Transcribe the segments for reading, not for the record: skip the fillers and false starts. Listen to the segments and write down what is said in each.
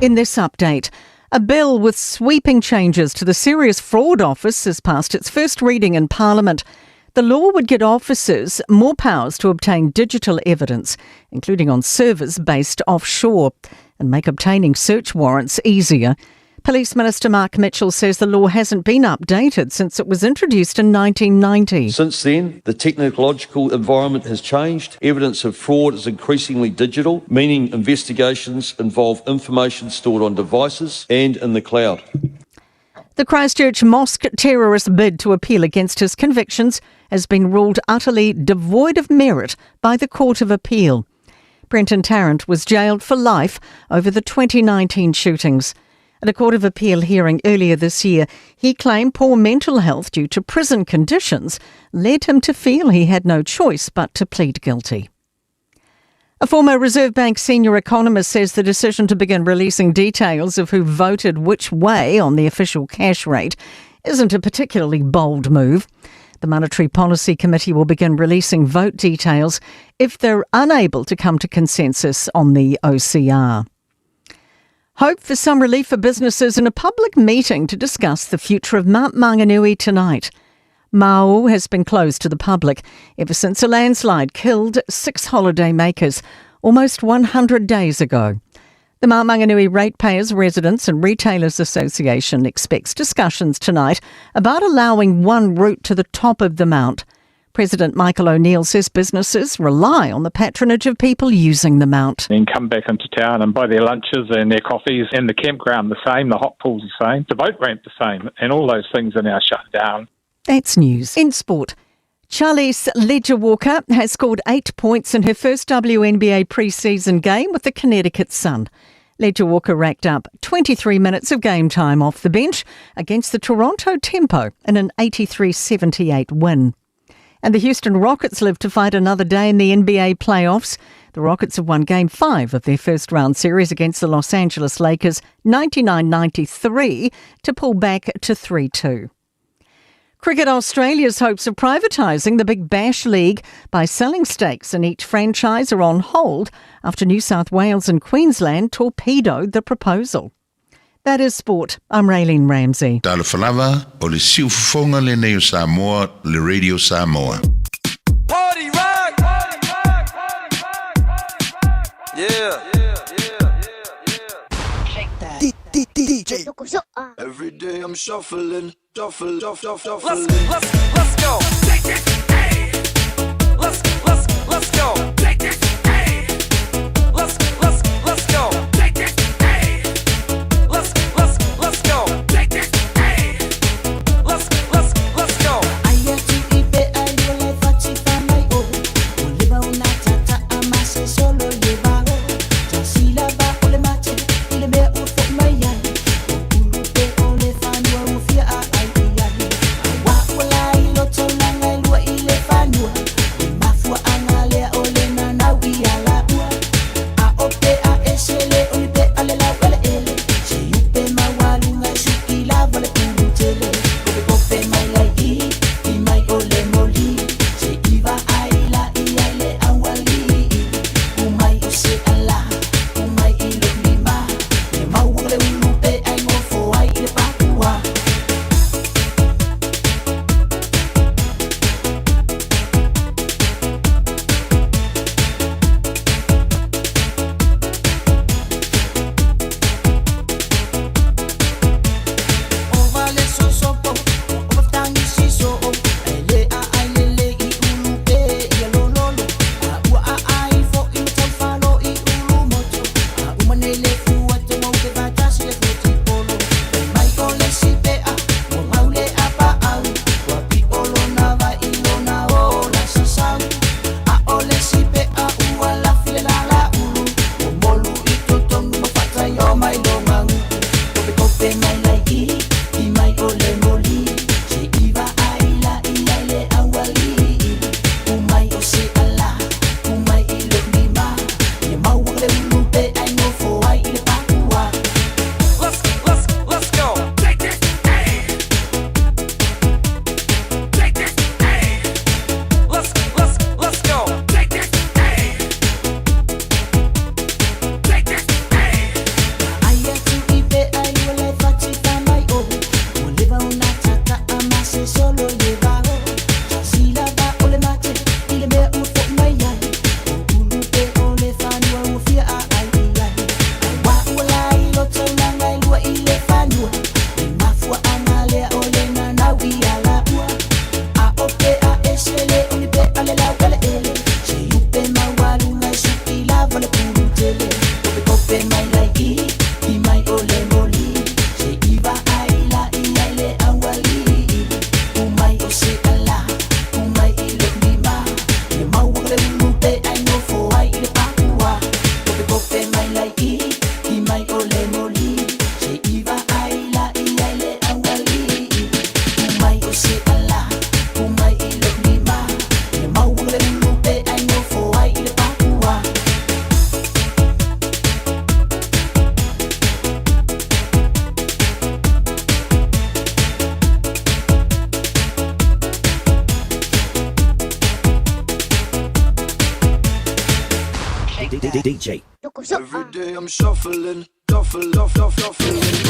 In this update, a bill with sweeping changes to the Serious Fraud Office has passed its first reading in Parliament. The law would give officers more powers to obtain digital evidence, including on servers based offshore, and make obtaining search warrants easier. Police Minister Mark Mitchell says the law hasn't been updated since it was introduced in 1990. Since then, the technological environment has changed. Evidence of fraud is increasingly digital, meaning investigations involve information stored on devices and in the cloud. The Christchurch mosque terrorist bid to appeal against his convictions has been ruled utterly devoid of merit by the Court of Appeal. Brenton Tarrant was jailed for life over the 2019 shootings. At a Court of Appeal hearing earlier this year, he claimed poor mental health due to prison conditions led him to feel he had no choice but to plead guilty. A former Reserve Bank senior economist says the decision to begin releasing details of who voted which way on the official cash rate isn't a particularly bold move. The Monetary Policy Committee will begin releasing vote details if they're unable to come to consensus on the OCR. Hope for some relief for businesses in a public meeting to discuss the future of Mount Maunganui tonight. Ma'u has been closed to the public ever since a landslide killed 6 holidaymakers almost 100 days ago. The Mount Maunganui Ratepayers, Residents and Retailers Association expects discussions tonight about allowing one route to the top of the mount. President Michael O'Neill says businesses rely on the patronage of people using the mount. And come back into town and buy their lunches and their coffees, and the campground the same, the hot pools the same, the boat ramp the same, and all those things are now shut down. That's news. In sport, Charlisse Leger-Walker has scored 8 points in her first WNBA preseason game with the Connecticut Sun. Leger-Walker racked up 23 minutes of game time off the bench against the Toronto Tempo in an 83-78 win. And the Houston Rockets live to fight another day in the NBA playoffs. The Rockets have won Game 5 of their first round series against the Los Angeles Lakers, 99-93, to pull back to 3-2. Cricket Australia's hopes of privatising the Big Bash League by selling stakes in each franchise are on hold after New South Wales and Queensland torpedoed the proposal. That is sport. I'm Raylene Ramsey. Talofa lava, o le siufofoga lenei o Samoa, le Radio Samoa. Party rock! Yeah. DJ. Every day I'm shuffling, shuffle, shuffle, shuffle. Let's go. Let's go. Let's go. Let's go. Let's go. Aia tu'i pe ai o le fati whamai o O leva o nā tata a mase solo le vao Ta sila va o le mate i le mea ua fo'i mai ai O ulu pe o le whanua ua fia a ai i ai Wa ua la i loto langa e lua i DJ. Every day I'm shuffling, shuffle, shuffle, shuffling.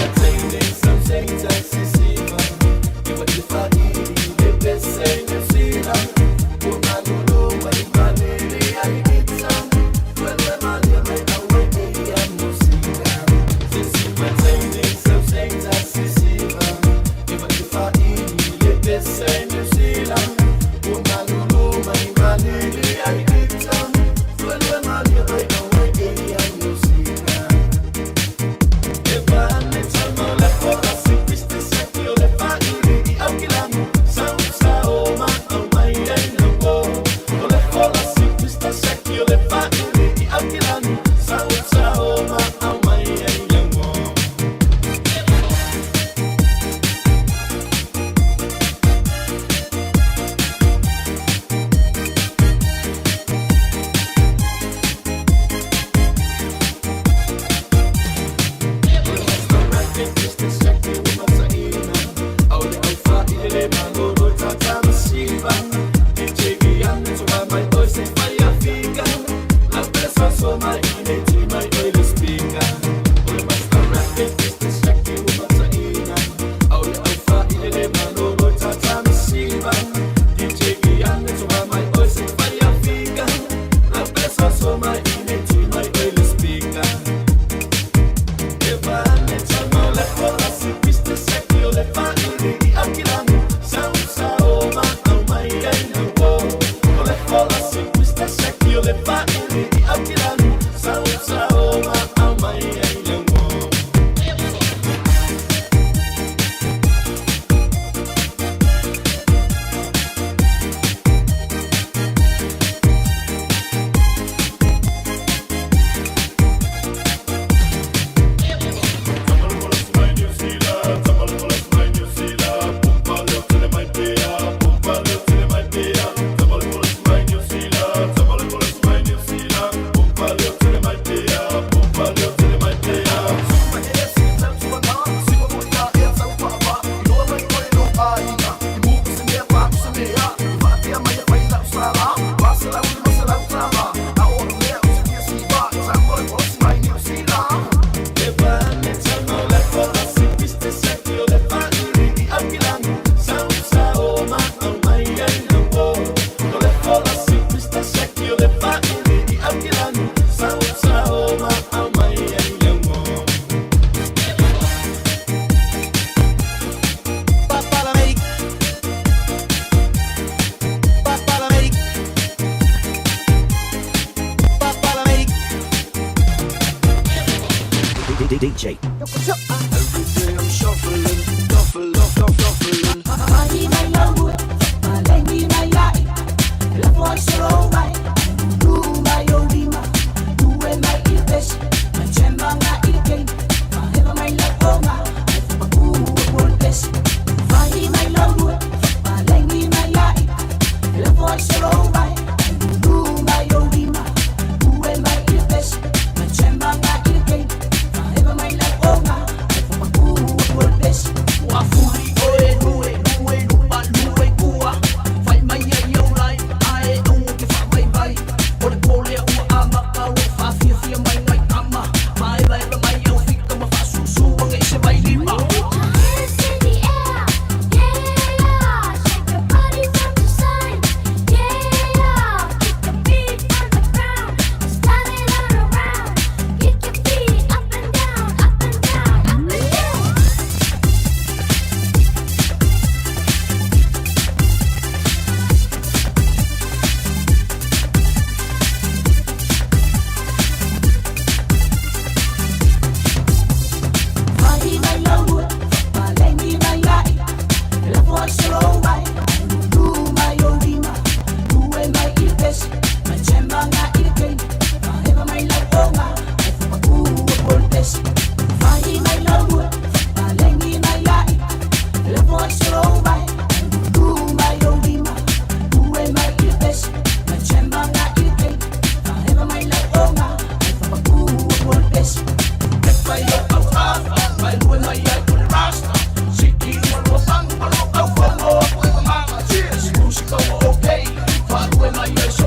DJ. Every day I'm shuffling, shuffle, shuffle, shuffling.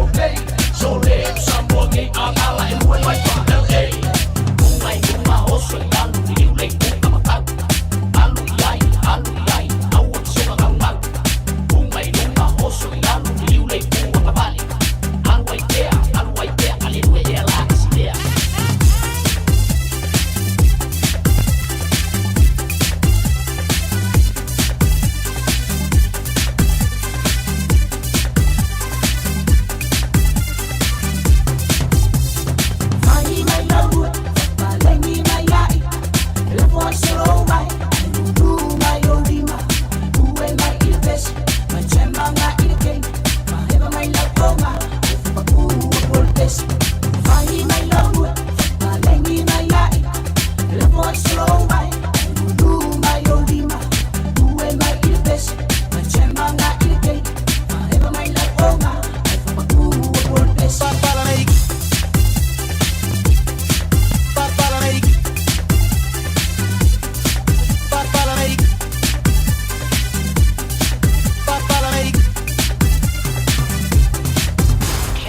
Okay, so live some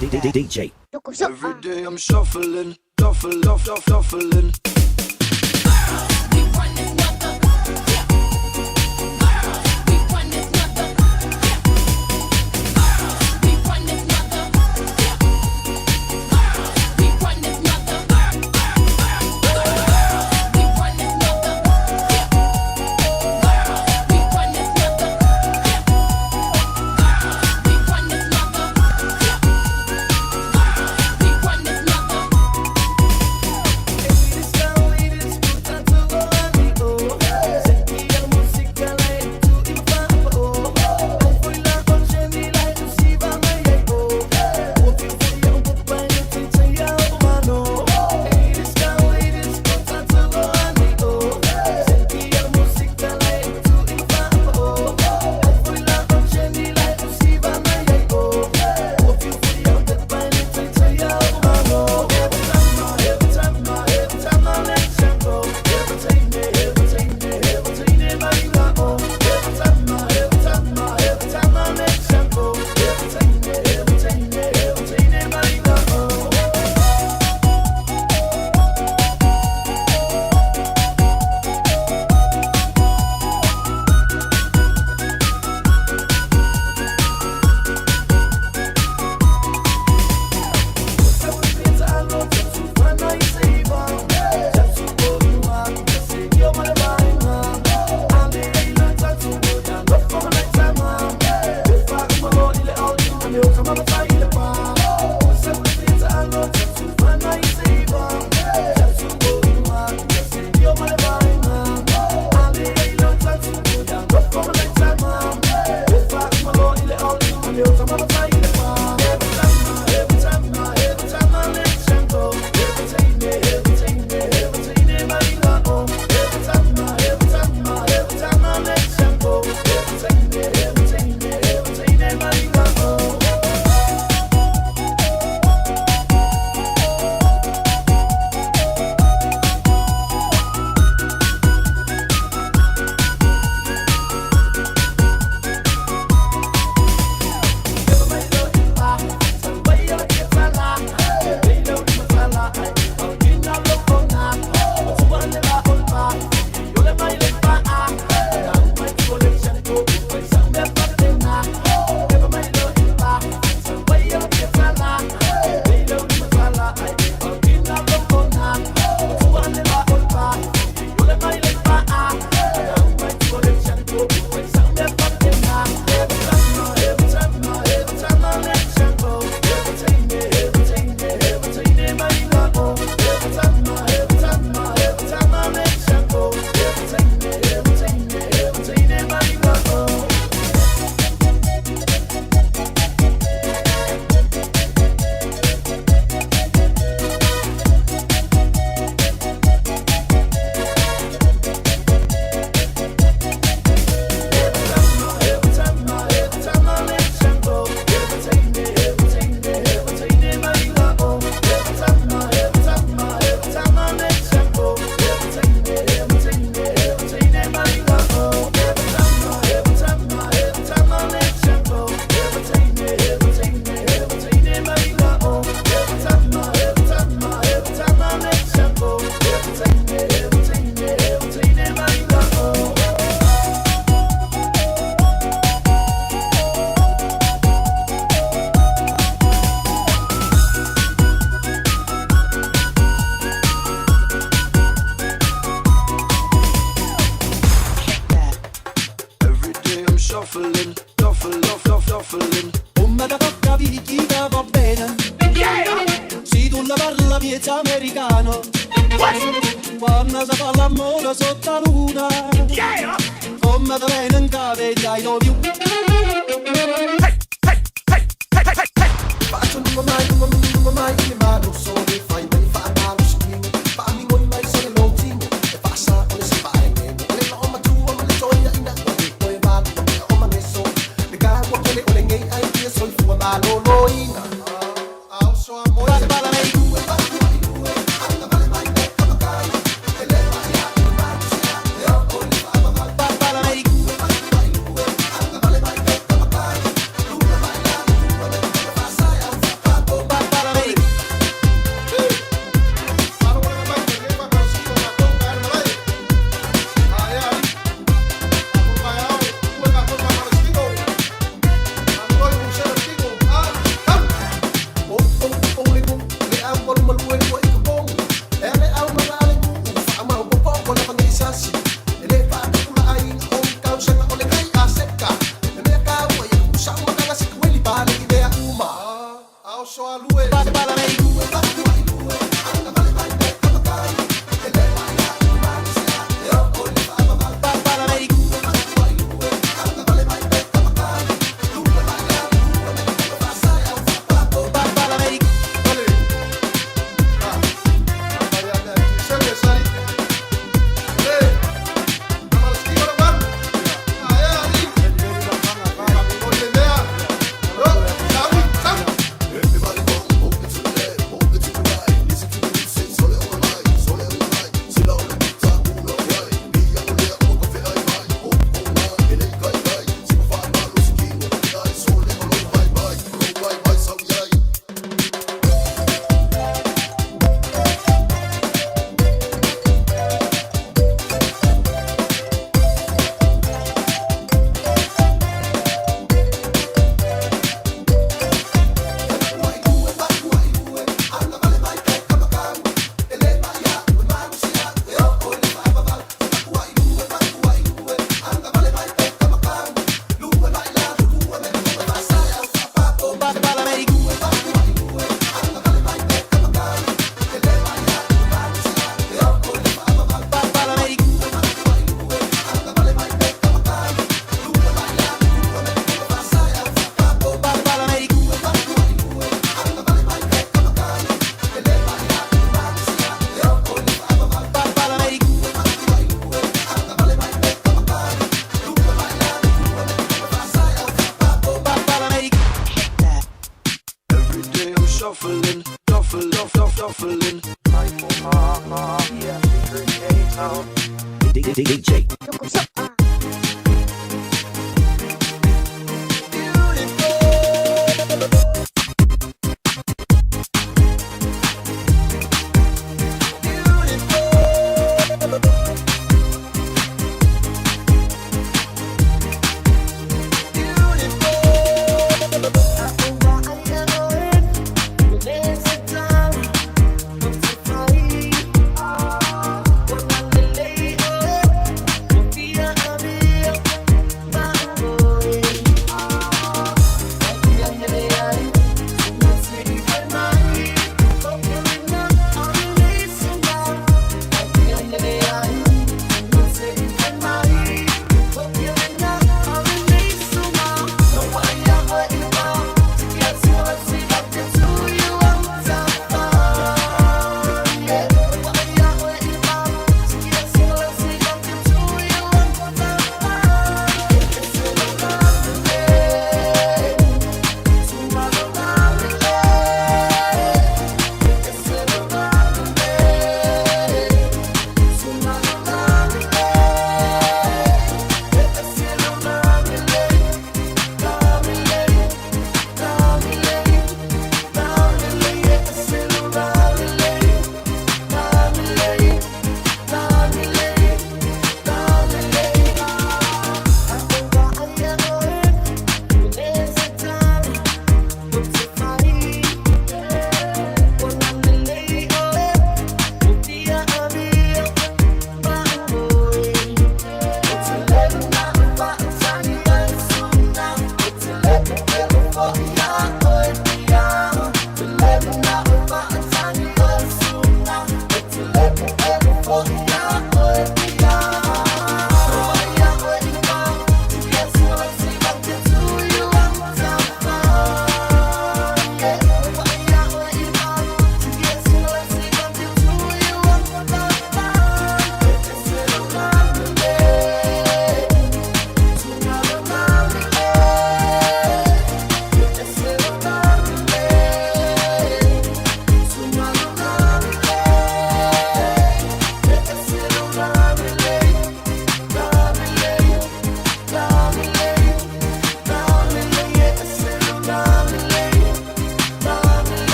DJ. Every day I'm shuffling, shuffle, shuffle, shuffling. Shuffling, shuffle, shuffle, shuffling. Come da poca picchita va bene. Se tu la parla miezza americano. Quando si fa l'amore sotto la luna. Come da bene in cave I love you. Hey, hey, hey, hey, hey, hey. Faccio non mai, non mai, ma non so che fai, ma fa male skin. Fa mi ngoi mai so le lo ting. E fa sa o le si fa e me. Le no ma tu ma le gioia in da o e va o ma ne so. Le ga wa le o le ngei ai ti so fu ma lo lo ina. Also amore se la lei. Yeah.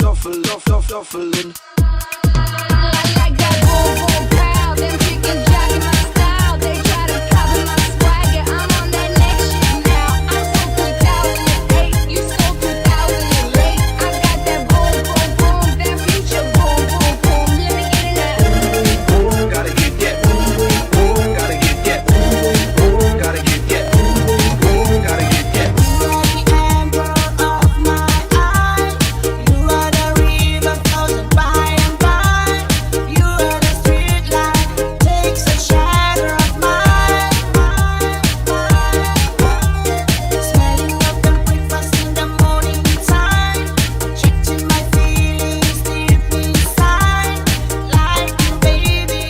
Shuffle, shuffle, shuffling. Like that boom boom pow, them chickens jocking my style. They try to copy my swagger. I'm on that next shit now. I'm so 2008, you so 2008. I got that boom boom boom, that future boom boom boom. Let me get it now. Gotta get that. Gotta get that. Gotta get that. Gotta get that. You are the amber of my eye. You are the river flows by and by. You are the street light takes a shadow of mine. Smelling of the breakfast in the morning time, checking my feelings deep inside. Like you, baby,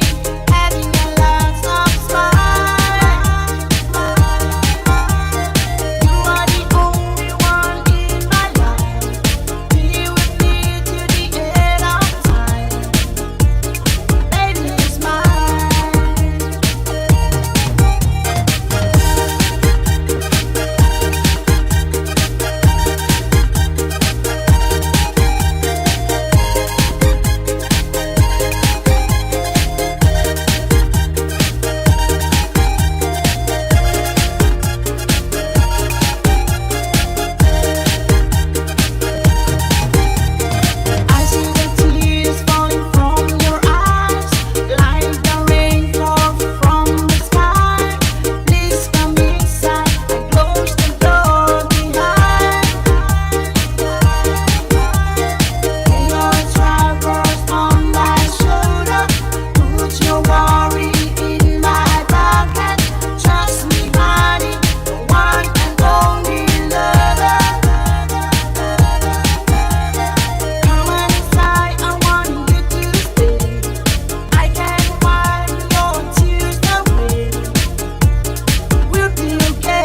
having a lot of smile. You are the only one in my life. Be with me till the end of time. Baby, it's mine. I see the tears falling from your eyes, like the rainfall from the sky. Please come inside and close the door behind. Lay your troubles on my shoulder, put your worry in my pocket. Trust me, honey, the one and only lover. Come on inside, I want you to stay. I can wipe your tears away. We'll be okay.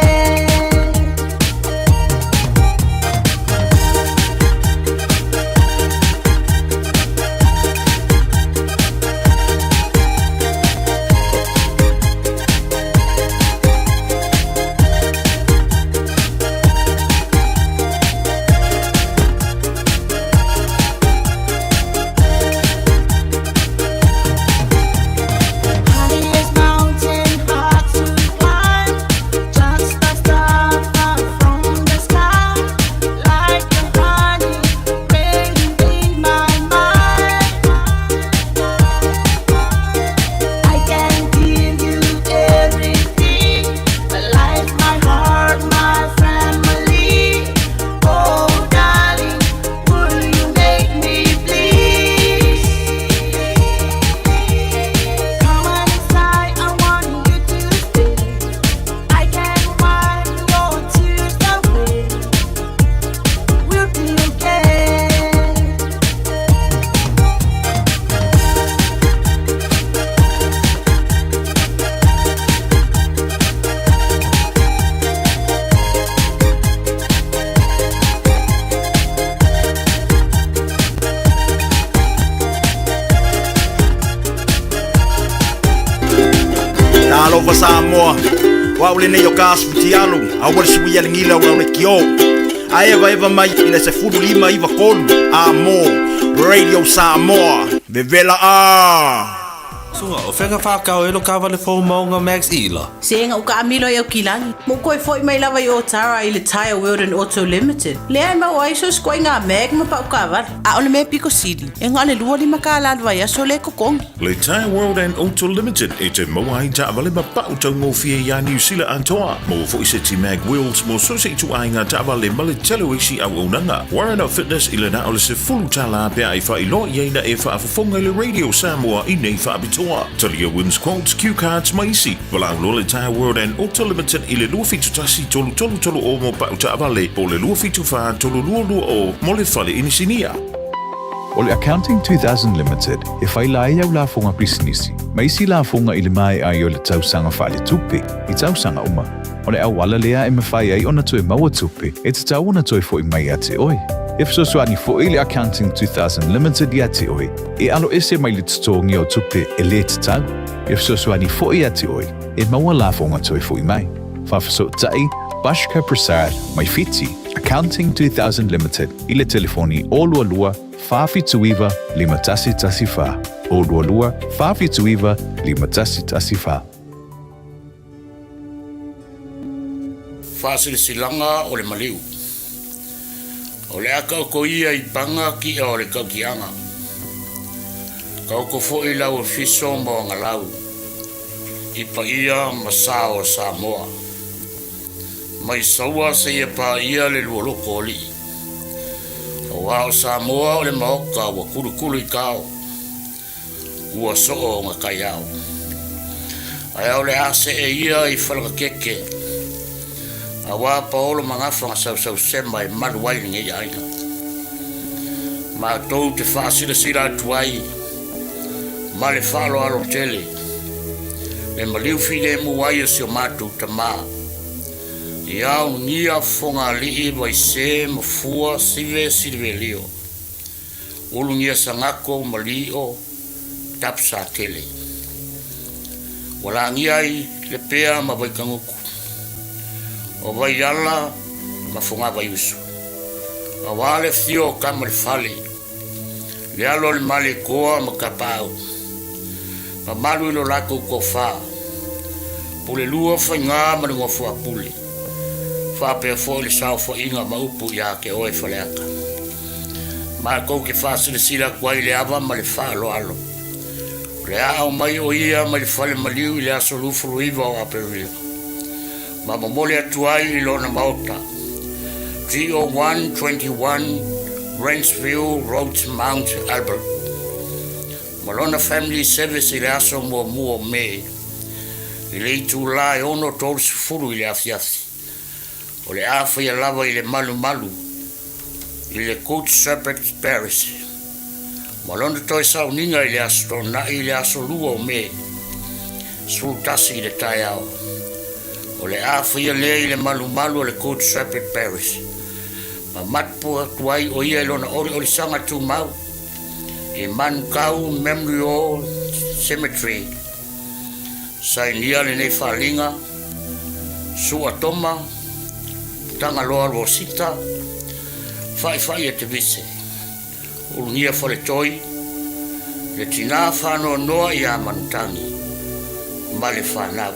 Highest mountain hard to climb, just a star far from the sky, like a honey raining in my mind. I can give you everything, my life, my heart, my family. Oh, darling, will you make me please? Come on inside, I want you to stay. I can wipe your tears away. We'll be okay. Talofa Samoa, o au lenei o ka asu futialu, aua le suia le gila o lau lekiō. A evaeva mai i le 15 93 a mo Radio Samoa, vevela a! Suga, o fea na whākau e lo kawale fou maunga Max Ila. Sega u kaamilo i Aukilagi. Mo koe foi mai lava i Otara i le Tyre World and Auto Limited. Lea e mau ai so skoinga mag ma pau kawale. A o le mea piko sili. E ngā le lua lima ka la vai aso le kokongi. Le Tyre World and Auto Limited e te maua ai taavale ma pau taugofie iā Niu Sila atoa. Maua foi seti mag wheels mo so se ituaiga taavale ma le tele o isi auaunaga. Warren of Fitness i le na o le 10 tālā pe a e faailoa i ai na e faafofoga i le Radio Samoa i nei faapitoa. Talia wins quotes, cue cards ma isi. Valaau loa le Tyre World and Auto Limited i le 271 333 o mo pau taavale po o le 274 322 o mo le fale inisinia. O le Accounting 2000 Limited e faila ai au lafoga pisinisi, ma isi lafoga i le maea ai o le tausaga faaletupe i tausaga uma. O le auala lea e mafai ai ona toe maua tupe e tatau ona toe fo'i mai ia te oe. E fesoasoani fo'i le Accounting 2000 Limited ia te oe e aloese mai le totogia o tupe e lē tatau. E fesoasoani fo'i ia te oe e maua lafoga toe fo'i mai. Faafesootai Bashka Prasad mai Fiti, Accounting 2000 Limited i le telefoni 022. 479 5114. 022 479 5114. Faasilasilaga o le maliu. O le a kaoko ia i paga ki'a o le kaukiaga. Kaoko fo'i lau afiso ma ogalau i paia ma sa o Samoa. Mai Saua seia paia le lualoko o alii. Auā o Samoa o le maoka ua kulukulu i kao. Ua soo ona kaiao. Ae o le a see ia i Falakakeke, auā paolo ma gafa na sausausema e malu ai lenei aiga. Matou te faasilasila atu ai ma le faaaloalo tele le maliu filemu ai o si o matou tamā ia aogia Fofoga-alii Vaisē Mafua Sive Silivelio. Ulugia Sagako ma Lio Tapusatele. Ua lagia ai Lepea ma Vaikaguku, o Vaiala ma Fogavaiusu. Auā le afio o Kama le Fale, le alo o le Malekoa ma Kapaau. Mamalu i lo latou tofa, Pulelua Faigā ma le Nofoapule. Faapea foi le saofaiga ma upu ia te oe Faleata. Matou te faasilasila atu ai i le ava ma le faaaloalo. O le a aumai o ia mai le fale maliu i le aso 29 o Aperila, ma momoli atu ai i lona maota, GO 121 Ranchview Road Mount Albert, ma lona family service i le aso muamua o Me, i le itulā e 6:30 i le afiafi. O le a faia lava i le malumalu i le Good Shepherd Parish, ma lona toe sauniga i le Aso Toonai i le aso 2 o Me, 11 i le taeao. O le a faia lea i le malumalu o le Good Shepherd Parish, ma matupu atu ai o ia i lona oliolisaga tumau i Manukau Memorial Cemetery. Sainia lenei faaliga, Sua Toma, Tagaloa Rosita, Faifai e te Vise, Ulugia Faletoi, le tinā faanoanoa iā Manutagi ma le fanau.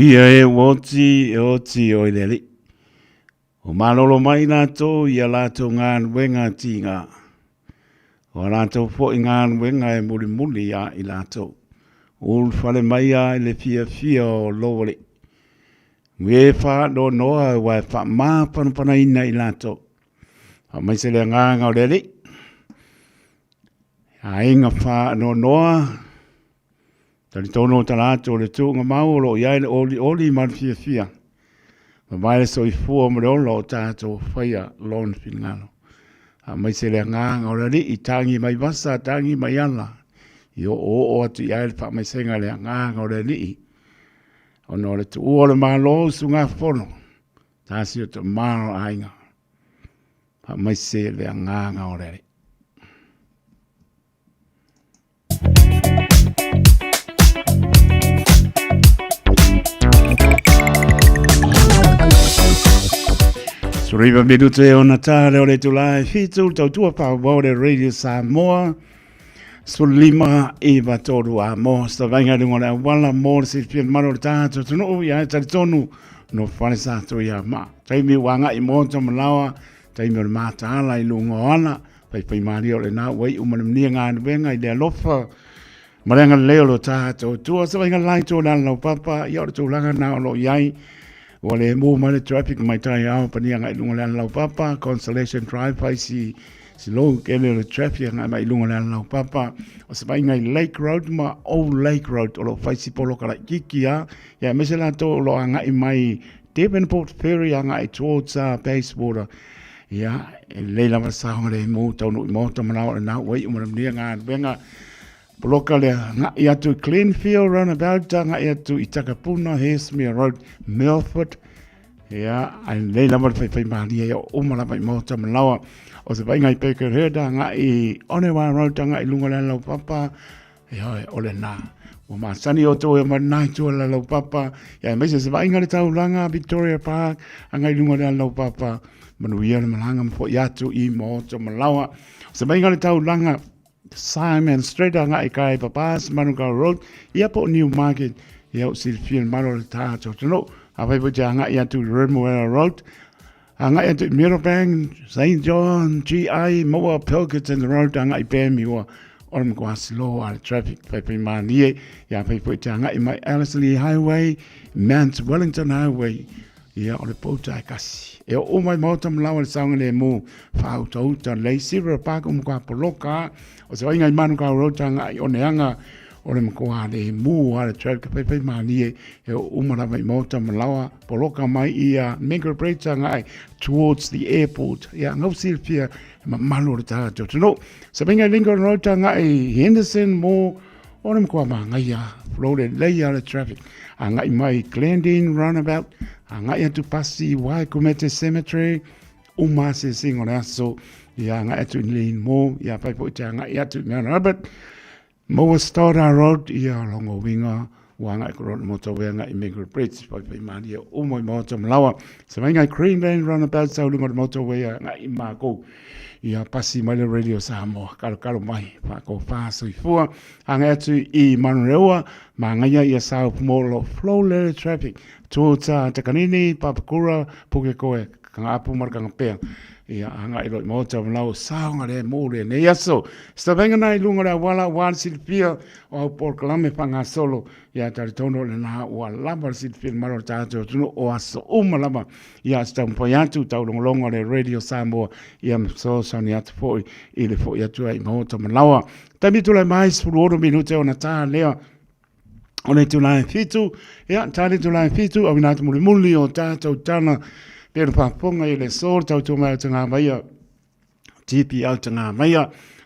Anuia e ua oti e oti oe le Alii. Ua malolo mai latou i a latou galuega tiga, o a latou foi galuega e mulimuli ia i latou. Ua ulufale mai a i le fiafia o lou Alii. Ua e faanoanoa ua e faamapanapanaina i latou. Faamaise le agaga o le Alii. Aiga faanoanoa, Talitonu o talaatu o le tuugamau o lo o i ai le olioli ma le fiafia. Mavae le soifua ma le ola o tatou faia lona finagalo. Aemaise le agaga o le Alii, tagi mai vasa, tagi mai ala, i oooo atu i ai le faamaisega i le agaga o le Alii. Ona o le tuua o le Malo usugafono, tasi o tama o aiga. Faamaise le agaga o le Alii. Suriva minutu e ona tā leo le tula e fitu tautua pāwau le Radio Samoa. Sulima i vatoru a mo sa vainga lunga le awala mo le silfia maro le tātu tunu i ai talitonu no whare sa tui a ma. Taimi wanga i mo ta malawa, taimi o le mātāla i lunga o ana, Faifaimalie o lena ua iu ma le manuia galuega i le alofa ma le agalelei o lo tatou Atua. Se vaaiga la i tua o le ala laupapa, ia o le tulaga lena o lo o i ai. Ua le mu mai le traffic mai tai ao pania agai i luga o le ala laupapa, Constellation Drive fai si slow kele o le traffic agai mai i luga o le ala laupapa. O se vaaiga i Lake Road ma Old Lake Road o lo o fai si poloka laitiiti lava, ia aemaise latou o lo o agai mai Devonport Ferry agai towards Bayswater. Ia, e lelei lava le saogalemu taunuu i maota manao o lena ua iu ma le manuia galuega. Poloka le agai atu i Glenfield Roundabout, agai atu i Takapuna, Haresmere Road, Milford. Ia, ae lelei lava le faifaimalie ia uma lava i maota malaoa. O se vaaiga i Baker Head, agai i Onewa Road, agai i luga o le ala laupapa. Ioe, o lena. Ua masani outou e omai lena itu o le ala laupapa. Ia, aemaise se vaaiga i le taulaga Victoria Park, agai i luga o le ala laupapa. Manuia le malaga ma fo'i atu i Maota Malaoa. O se vaaiga i le taulaga Simon Street agai i kai Papas, Manukau Road, ia po o Newmarket. Ia, ua silafia le malo o le tatou atunuu. Afai foi te agai atu i Remuera Road, Agai atu i Meadowbank, St John, GI, Moa, Pilkington Road, agai Panmure, o le matua slow a le traffic, whaiwhai mānie, ia whai foi te agai mai Ellerslie Highway, Mount Wellington Highway, ia o le pouta e kasi. E o mai maota malawa le saunga le mō, whautauta, lei Silver Park o matua poloka, o se wainga i Manukau Road, agai o neanga, o le matua le mō a le traffic, whaiwhai mānie, e o uma lava i maota malawa, Poloka mai i a Mangere Bridge agai towards the airport. Ia, ngau silafia e mamalu o le tagata o atunuu. Sa vainga i Lincoln Road agai Henderson mo o le matua māngaia flow lelei a le traffic. Agai mai Glendene Roundabout, agai atu pasi Waikumete Cemetery, uma asiasiga o le aso, ia agai atu i Lean Mall, ia whai foi te agai atu i Mount Albert. Maua Stoddard Road ia longo winga ua agai ko rona motorway agai i Mangere Bridge whaiwhai mārie uma i Maota Malawa se vainga i Greenland Roundabout sau lunga o le motorway agai i mākou ia pasi mai le Radio Samoa kalokalo mai whakowhā soifua agai atu i Manurewa māngaia ia South Mall o Flow Lele Traffic towards Takanini, Papakura, Pukekohe, Kangaapu ma le Kangapea. Ia, agai loa i Maota Malawa saoga le mō lenei aso. Savainga na i luga o le auala ua le silafia o au polokalame faagasolo ia talitonu o lena ua lava le silafia le malo o le tatou atunuu o aso uma lava ia se taumafai atu taulogologo a le Radio Samoa ia ma fesoasoani atu foi i le foi atu ai i Maota Malawa. Taimi tulai mai 16 minute ona tā lea o le itula e fitu, ia, tā le itula e fitu, au ina atu mulimuli o tātou tala, pēr whāponga i le sō, tau tō mai au te ngā maia, TP au te ngā maia,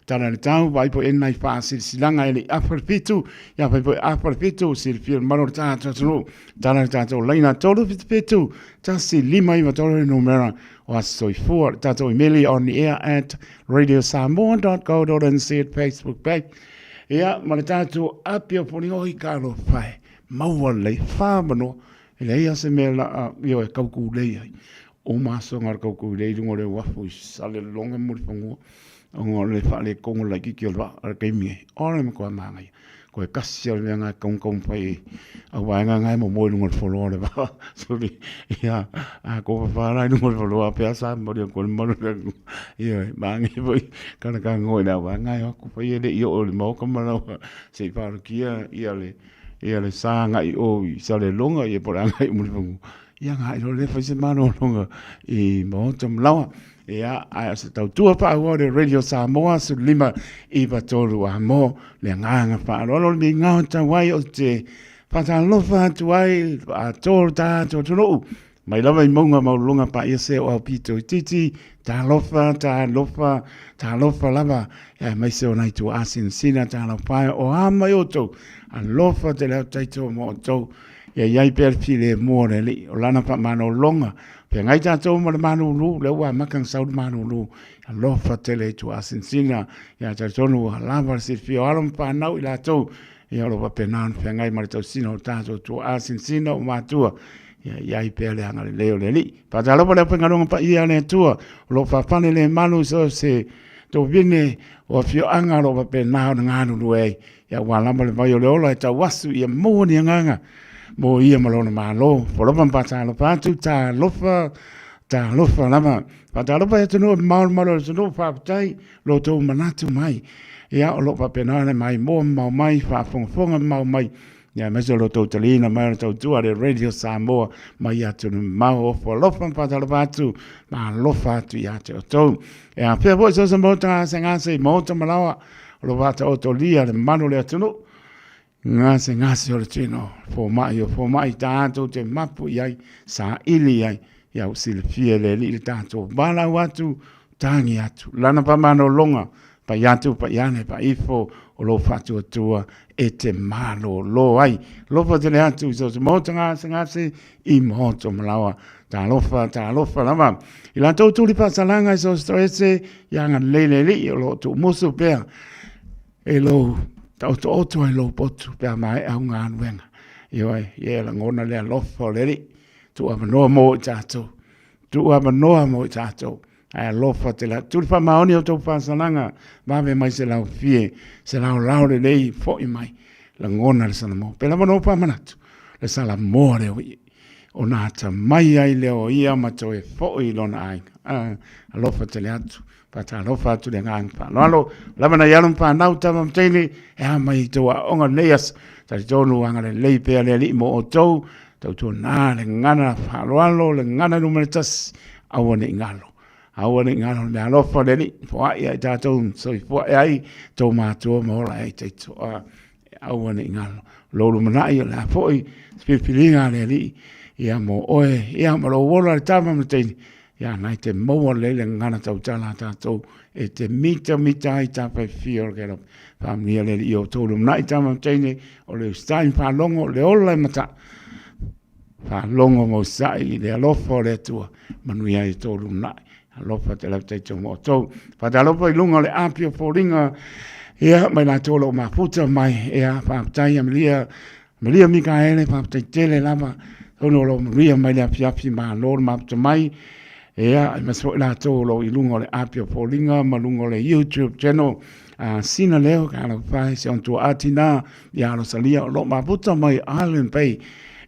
tala le tau, vai po enai wha silsilanga e le awha le fitu, ia vai po awha le fitu, silfia le maro le tātou tunu, tala le tātou laina tolu fitu fitu, tasi lima iwa tolu le numera o aso soifua, le tātou imeli on the air at radiosamoa.co.nz Facebook page. Ia, ma le tātou api o Ponioi ka alofa e, maua lelei, whāmanoa, e leai a se mea la a, io e kaukūlei ai. O masoga le kaukūlei lunga o le uafu i sale longa mo le whangua, o ngā le whaale kongo lai kiki o le waa, a le keimi ai, o le makoa māngaia. Koe kasi o le mea ngai kaungkaung pai au vaega ngai mo mo i lunga o le foloa o le vaa. Suli, ia, a ko whawhara i lunga o le foloa pea sa mori o koe maru le aku. Ia, maangi foi, kana ka ngoi le au vaega ngai aku pai e le i o le maoka malawa. Se i wharokia ia le, ia le sa ngai o i sa le longa ia po le angai o Mulifanua. Ia ngai lo le fai se malologa i maota malawa. Ia, ae o se tautua faaauau le Radio Samoa 15 i 3 a mo le agaga faaaloalo le migao tau ai o te faatalofa atu ai a tō tātou atunuu. Mai lava i mauga maualuluga paia se o au pito itiiti, talofa, talofa, talofa lava, aemaise o nai tuaa sinasina talofa e o a mai outou, alofa tele atu taito mo outou. Ia i ai pea le filemu o le Alii, o lana faamalologa, feagai tatou ma le malulu, lea ua amata ona sau le malulu, alofa tele i tuaasinsina, ia talitonu ua lava le silafia o alo ma fanau i latou, ia o lo o faapena ona feagai ma le tausiga o tatou tuaasinsina o matua, ia i ai pea le agalelei o le Alii. Faatalofa le aufaigaluega paia a le Atua, o lo o faafale le malu i so o se tovine o afioaga o lo o faapena ona galulue ai. Ia aua lava le vai o le ola e tau asu ia maua ni agaga mo ia ma lona Malo. Folofa ma faatalofa atu, talofa, talofa lava. Faatalofa i atunuu e mamao le malu o le atunuu, faafetai lo outou manatu mai. Ia o lo o faapena ona maimoa mamao mai, faafogafoga mamao mai, ia aemaise o lo outou taliina mai o le tautua a le Radio Samoa mai atunuu mamao. Ofo alofa ma faatalofa atu, ma alofa atu ia te outou. E afea foi so o se maota gasegase i maota ma laoa, O lo faataotolia le mamalu o le atunuu, gasegase o le tino, fomai o fomai tatou te mapu i ai, saili i ai, ia ua silafia e le Alii le tatou valaau atu, tagi atu, lana faamanologa, pai atu, pai ane, pai ifo, o lou faatuatua e te malolo ai. Alofa tele atu i so o se maota gasegase i maota malaoa. Talofa, talofa lava. I latou tuli faasalaga i so o se toese, ia agalelei le Alii o lo o tuumusu pea e lou taotooto ai lou potu pe a maea au galuega. Ioe, ia e lagona le alofa o le Alii, tuu avanoa mo i tatou, tuu avanoa mo i tatou. Ae alofa tele atu. Tuli faamaoni o tou faasalaga, vave mai se laofie, se laolao lelei, foi mai, lagona le Salamo. Pe lava no faamanatu, le Salamoa lea ua ona atamai ai lea o ia ma toe foi i lona aiga. Ah, alofa tele atu, faatalofa atu le agaga faaaloalo. Lava nai alo ma fanau tama ma teine, e a mai i tou aoga lenei aso. Talitonu agalelei pea le Alii mo outou, tautuana le gagana faaaloalo, le gagana numera tasi, aua ne i galo. Aua ne i galo le mea alofa o le Alii, foai ai tatou soifua e ai tou matua ma ola ai taito. Ah, aua ne i galo. Lou lumanai o le a foi se filifiliga a le Alii, ia mo oe, ia ma lou ola le tama ma le teine, ia nai te maua lelei le gagana tautala a tatou e te mitamita ai tafaifia o le kelope. Faamanuia le Alii i outou lumanai tama ma teine, o le usitai ma faalogo, le ola e mata. Faalogo ma usitai i le alofa o le Atua, manuia ai outou lumanai. Alofa te lau taito mo outou. Faatalofa i luga o le api o foliga, ia, mai latou o lo o mafuta mai, ia, faafetai Amelia, Amelia Mikaele, faafetai tele lava, tonu o lo o manuia mai le afiafi malo le mafuta mai, ia, aemaise foi latou o lo o i luga o le api o foliga ma luga o le YouTube channel, a Sina Leo, ka lau whae, se on tua ātina, ia Rosalia, o lo o mafuta mai Island Bay,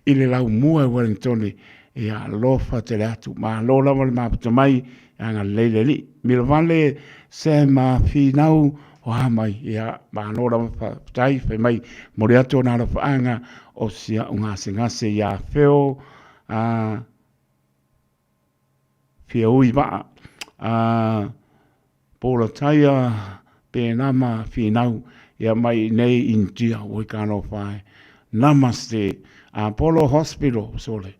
i le laumua i Wellingtone, Ia alofa tele atu, malo lava le mafuta mai, agalelei le Alii. Milovale Sam Finau, o a mai, ia malo lava faafetai, fai mai, momoli atu ona alofaaga o si au gasegase ia Feo a Fiaui Vaa, a Polataia Penama Finau, ia mai i nei India, oi ka alofa e. Namaste. Apollo Hospital, sole.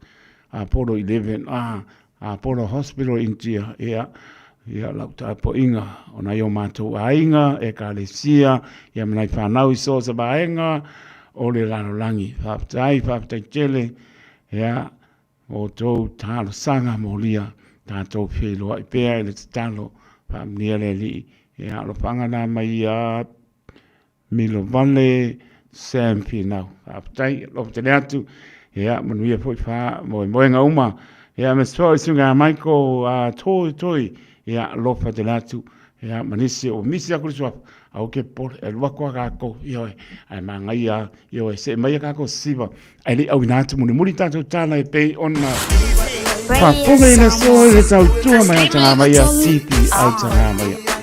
Apollo 11, ah, Apollo Hospital India, ia, ia lau tapuaiga o nai o matou aiga, ekalesia, ia ma nai whanau i so o se vaega o le lalolagi. Faafetai, faafetai tele, ia, o outou talosaga molia, tatou feiloai pea i le tatalo, faamanuia le Alii, ia, alofaga na mai ia Milovale Sam Finau. Faafetai, alofa tele atu. Ia, manuia foi faamoemoega uma. Ia, aemaise foi suiga Michael toi toi. Ia, alofa tele atu. Ia, ma nisi o misi aku le suafa. Aua ke popole, e alu atu lava tatou, ioe, ae manaia lava, ioe, see mai a tatou sisiva, ae le i auina atu mulimuli tatou tala e pei ona faafofoga i le aso i le tautua mai au tagamaia, sipi au tagamaia.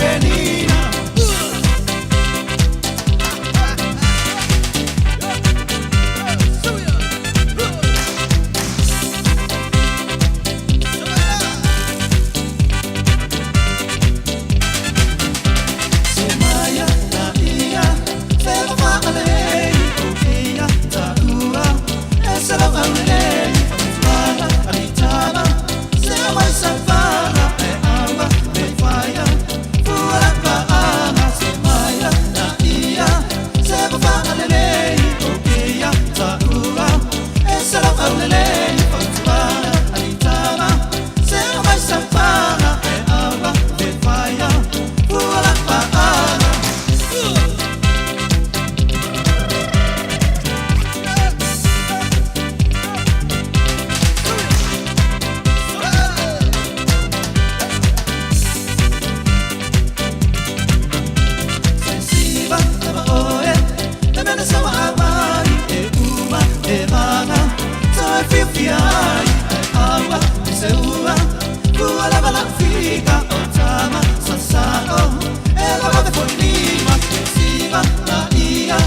Penina. Semaia na ia, fela whaalei, o ia taua, e se lau aulelei, o alitama, se mai safara, e awa, me whaia, fua paanga, semaia na ia, se whaalelei, o ia taua, e se lau aulelei, o alitama, se mai safara, e awa, me whaia, fua paanga. Siva lava oe, le mele sawa awai, e uma, e vanga, sa e fiafia ai, e aua, e se ua, ua lava la fika o tama, sa sa o, e lava ve foi lima, siva la ia,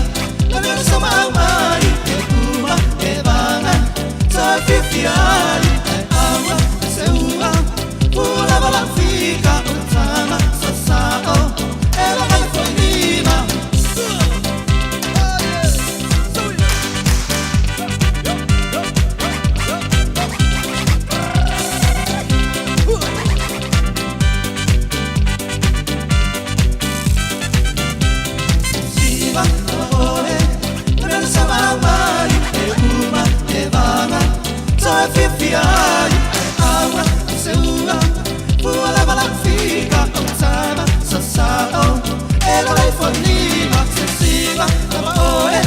le mele sawa awai, e uma, e vanga, sa e fiafia ai, e aua, e se ua, ua lava la fika o tama, sa sa o, e lava ve foi lima. Siva oe, le sama mai, e uma, e vanga, sa e fiafia ai, e aua, e se ua, ua lava la fika o tama, sa sa o, e la lei fo lima, se siva lava oe,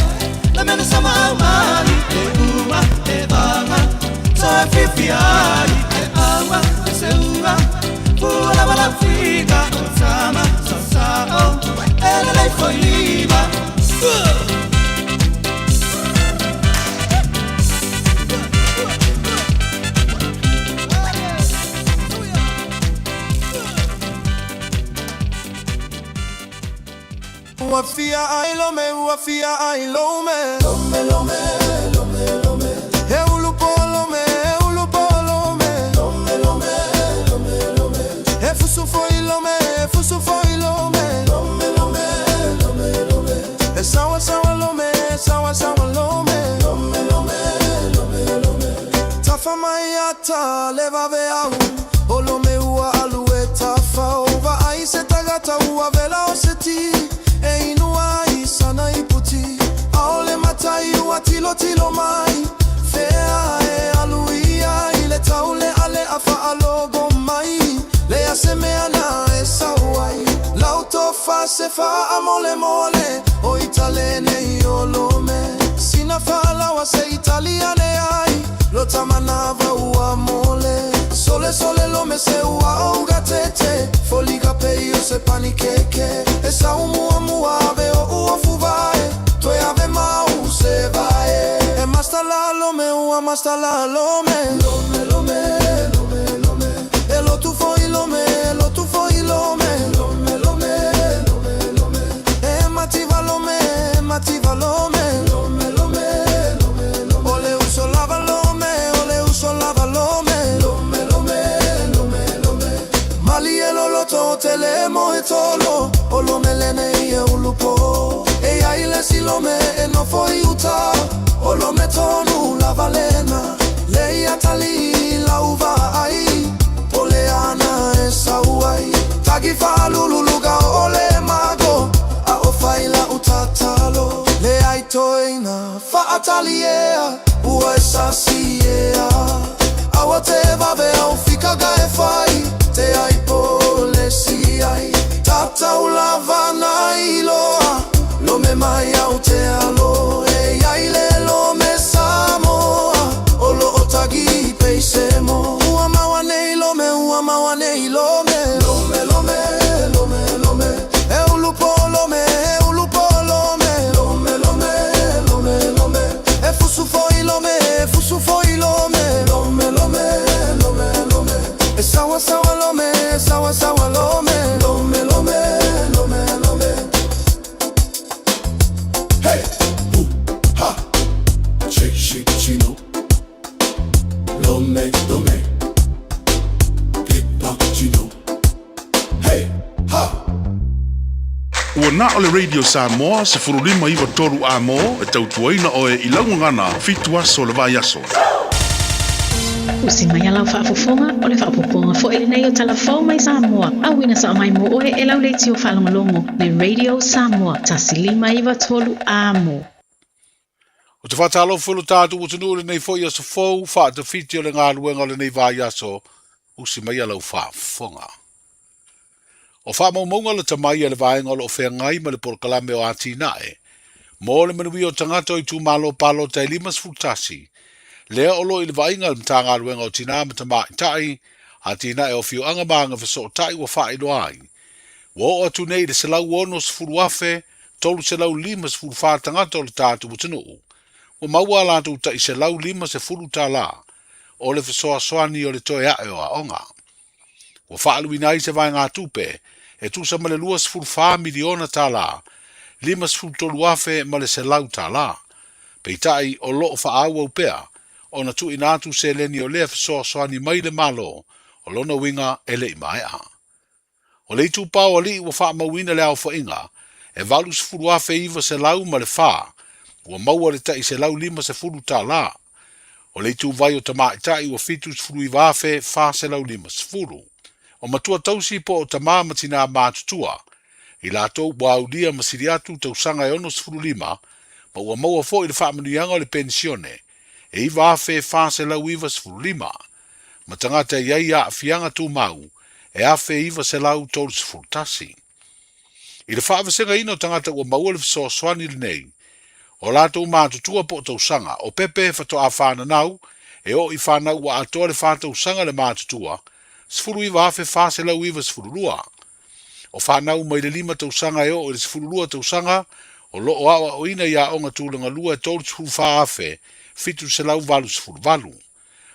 le mele sama mai, e uma, e vanga, sa e fiafia ai, e aua, e se ua, ua lava la fika o tama, sa sa o, e la lei fo lima. Ua fia ai lome, ua fia ai lome. Lome, lome, lome, lome. E ulu po lome, e ulu po lome. Lome, lome, lome, lome. E fusu foi lome, e fusu foi lome. Lome, lome, lome, lome. E sawa sawa lome, e sawa sawa lome. Lome, lome, lome, lome. Tafa mai ata leva ve au. O lome ua alu e tafa. Ova ai se tagata ua vela o se ti. E inua i sana i puti. Aole matai ua tilo tilo mai. Fea e alu ia i le taule ale a whaalogo mai. Le a se mea na e sauai. Lau tofa se fa a mole mole. O italene i o lome. Sina whaalawa se italiane ai. Lo tamanava ua mole. Sole sole lome se ua ouga tete. Foliga pei o se panikeke. E sa umua mua ave o ua fuvae. Toe ave mau se vae. E masta la lome ua masta la lome. Lome lome lome lome. E lo tu foi lome, e lo tu foi lome. Lome lome lome lome. E mativa lome, e mativa lome. Lome lome lome lome. Ole uso lava lome, ole uso lava lome. Lome lome lome lome. Mali e lo loto tele mo e tolo. O lome lene i e ulupo. E ai le si lome e no foi uta. O lome tonu la valena. Le ia tali la uva ai. Pole ana e sauai. Tagi whaalululuga o le mago. A o whaila utatalo. Le ai toina whaataliea. Ua e sasiea. Awa te vave au fika ga e whai. Te ai pole si ai. Tatau lava na iloa. Lome mai au te alo. E ai le lome Samoa. O lo o tagi peise mo. Ua maua nei lome, ua maua nei lome. Lome, lome, lome, lome. E ulu po lome, e ulu po lome. Lome, lome, lome, lome. E fusu foi lome, e fusu foi lome. Lome, lome, lome, lome. E sawa sawa lome, e sawa sawa lome. Lome, lome. Ua na o le Radio Samoa 1593 A mo e tautuaina oe i lau gagana fitu aso o le vaiaso. Usi mai a lau faafofoga, o le faaopoopoga foi lenei o Tala Fou mai Samoa, auina sao mai mo oe e lau leitio faalogologo, le Radio Samoa 1593 A mo. Ou te faatalofa i lo tatou atunuu i lenei foi aso fou, faatafiti o le galuega o lenei vaiaso, usi mai a lau faafofoga. O faamaumauga lata mai a le vaega o lo o feagai ma le polokalame o atinae mo le manuia o tagata o itumalo palota e 51, lea o lo o i le vaaiga a le Matagaluega o Tinā ma Tamaitai, Atinae o Afioaga ma Agafesootai ua faailoa ai, ua oo atu nei i le 160,354 tagata o le tatou atunuu ua maua a latou tai $150 o le fesoasoani o le toe ae o aoga. Ua faaaluina ai se vaegatupe e tusa ma le $24 miliona tala, $53,000 ma le $100 tala. Peitai, o lo o faaauau pea ona tuuina atu seleni o lea fesoasoani mai le Malo, o lona uiga e le i maea. O le itupa o alii ua faamauina le aofaiga e 80,900 ma le fa ua maua le tai $150 tala. O le ituvai o tamaitai ua 79,450. O matua tausi po o tamā ma tinā matutua, i latou ua aulia ma sili atu tausaga e 65 ma ua maua foi le faamanuiaga o le penisione e 9,495, ma tagata e i ai aafiaga tumau e 1,931. I le faavasegaina o tagata ua maua le fesoasoani lenei, o latou matutua po o tausaga, o pepe faatoa fananau e oo i fanau ua atoa le fa tausaga le matutua, 19,492. O fanau mai le 5 tausaga e oo i le 12 tausaga o lo o aoaoina i aoga tulaga lua e 34,788.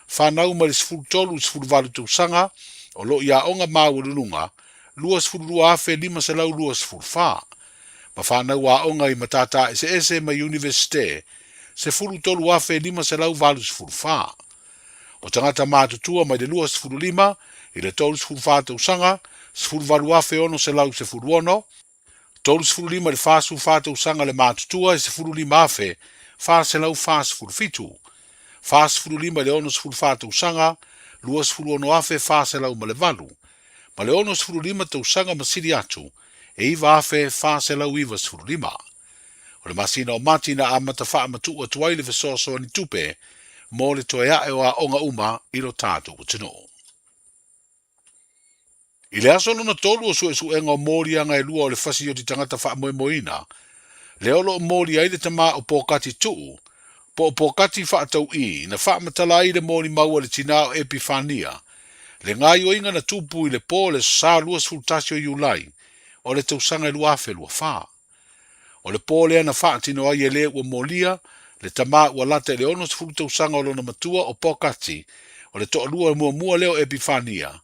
Fanau mai le 13 i le 18 tausaga o lo o i aoga maualuluga 22,524. Ma fanau aoga i matata eseese ma iunivesite 13,584. O tagata matutua mai le 25 i le 34 tausaga 18,616, 35 i le 44 tausaga le matutua e 15,447, 45 i le 64 tausaga 26,408, ma le 65 tausaga ma sili atu e 9,495. O le masina o Mati na amata faamatuu atu ai le fesoasoani tupe mo le toe ae o aoga uma i lo tatou atunuu. I le aso lona tolu o suesuega o moliaga e lua o le fasioti tagata faamoemoeina, lea o lo o moli ai le tamā o Pokati Tuu, po o Pokati Faatau'i, na faamatala ai le molimau a le tinā o Epifania, le gaoioiga na tupu i le po o le Aso Sa 21 o Iulai o le tausaga e 2024. O le po lea na faatino ai e le ua molia le tamā ua lata i le 60 tausaga o lona matua o Pokati, o le toalua muamua lea o Epifania,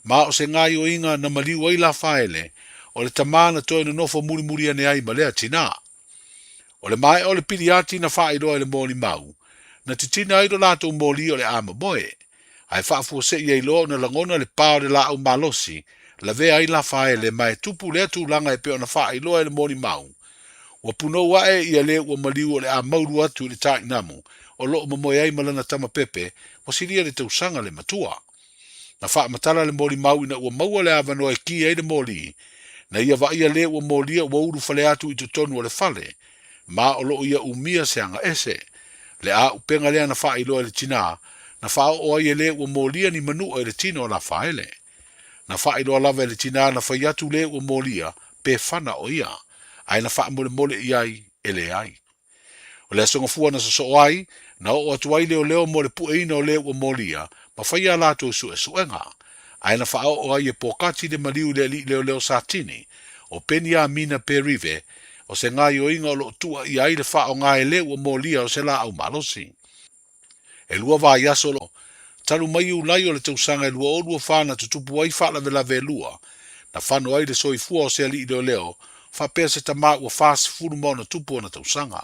ma o se gaoioiga na maliu ai Lafaele, o le tamā na toe nonofo mulimuli ane ai ma lea tinā. O le maea o le piliati na faailoa e le molimau, na titina ai lo latou moli o le a momoe, ae faafuasei ai loa ona lagona le pa o le laau malosi, lavea ai Lafaele ma e tupu lea tulaga e pei ona faailoa e le molimau. Ua punou ae ia le ua maliu o le a maulu atu i le tainamu o lo o momoe ai ma lana tama pepe ua silia le tausaga le matua. Na faamatala le molimau ina ua maua le avanoa e ki ai le moli, na ia vaaia le ua molia ua ulufale atu i totonu o le fale, ma o lo o ia umia se aga ese. Le auupega lea na faailoa e le tinā, na faaoo ai e le ua molia ni manua i le tino o Lafaele. Na faailoa lava e le tinā na fai atu le ua molia pe fana o ia, ae na faamolemole i ai e leai. O le aso gafua na sosoo ai, na oo atu ai leoleo mo le pueina o le ua molia ma faia a latou suesuega. Ae na faaoo ai e Pokati le maliu i le alii leoleo Satini, o Peniamina Perive, o se gaoioiga o lo o tuuaia ai le faaaoga e le ua molia o se laau malosi. E lua vaiaso o lo o talu mai Iulai o le tausaga e 2024 na tutupu ai faalavelave e lua, na fano ai le soifua o se alii leoleo faapea se tamā ua 40 ma ona tupu ona tausaga.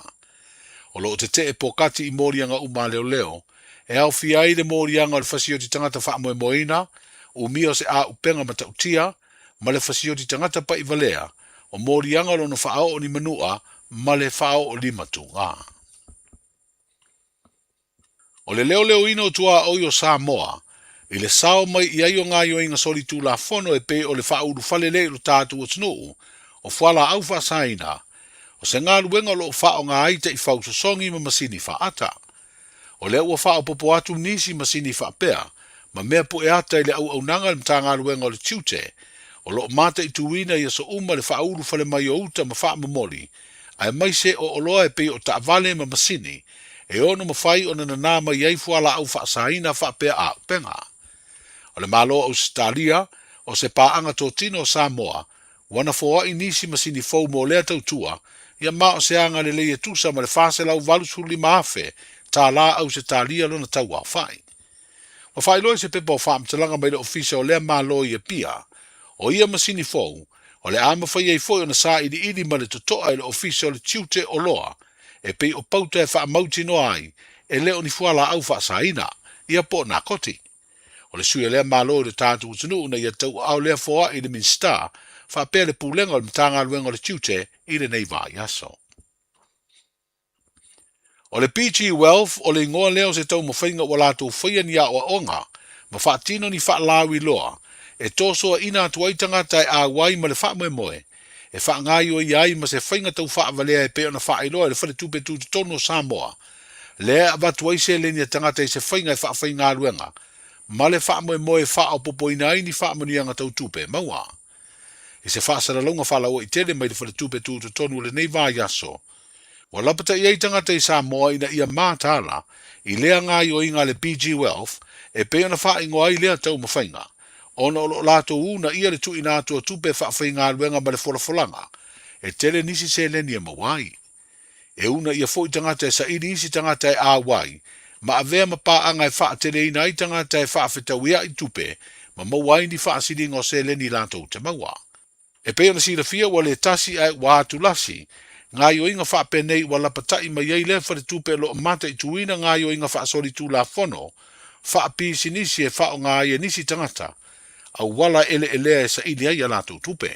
O lo o tetee Pokati i moliaga uma a leoleo, e aofia ai le moliaga o le fasioti tagata faamoemoeina, umia o se auupega matautia, ma le fasioti tagata paʻivalea, o moliaga lona faaoo ni manua ma le faaoo lima tuga. O le leoleoina o tuaoi o Samoa i le sao mai i ai o gaoioiga solitulafono e pei o le faaulufale lea i lo tatou atunuu o fualaau faasaina, o se galuega o lo o faaaoga ai taifau sosogi ma masini faata. O lea ua faaopoopo atu nisi masini faapea ma mea pueata i le auaunaga a le Matagaluega o le Tiute o lo o mataituina i aso uma le faaulufale mai o uta ma faamomoli aemaise o oloa e pei o taavale ma masini e ono mafai ona nanā mai ai fualaau faasaina faapea auupega. O le Malo o Ausetalia, o se paaga totino o Samoa, ua na foai nisi masini fou mo lea tautua, ia ma o se aga lelei e tusa ma le $485,000 tālā Ausetalia lona tauaofai. Ua faailoa i se pepa o faamatalaga mai le Ofisa o lea Malo i Apia, o ia masini fou, o le a mafai ai foi ona sailiili ma le totoa e le Ofisa o le Tiute Oloa e pei o pauta e faamautinoa ai e le o ni fualaau faasaina, ia po o nakoti. O le sui o lea Malo i lo tatou atunuu na ia tauaao lea foai i le Minisita faapea le Pulega o le Matagaluega o le Tiute i lenei vaiaso. O le PG Wealth o le igoa lea o se taumafaiga ua latou faia ni aoaoga ma faatino ni faalauiloa e tosoaina atu ai tagata e auai ma le faamoemoe e faagaoioia ai ma se faiga tau faavalea e pei ona faailoa e le Faletupe Tutotonu o Samoa lea e avatu ai seleni a tagata i se faiga e faafaigaluega ma le faamoemoe e faaopoopoina ai ni faamanuiaga tau tupe maua. I se faasalalauga faalauaitele mai le Faletupe Tutotonu o lenei vaiaso, ua lapataia ai tagata i Samoa ina ia mataala i lea gaoioiga a le PG Wealth e pei ona faaigoa ai lea taumafaiga, ona o lo o latou uunaia le tuuina atu o tupe faafaigaluega ma le folafolaga e tele nisi seleni e maua ai. E uunaia foi tagata e saili isi tagata e auai ma avea ma paaga e faateleina ai tagata e faafetauia'i tupe ma maua ai ni faasiliga o seleni latou te maua. E pei ona silafia ua le tasi ae ua atulasi gaoioiga faapenei ua lapata'i mai ai lea faletupe o lo o mataituina gaoioiga faasolitulafono faapisinisi e faaaoga ai e nisi tagata auala eleelea e saili ai a latou tupe.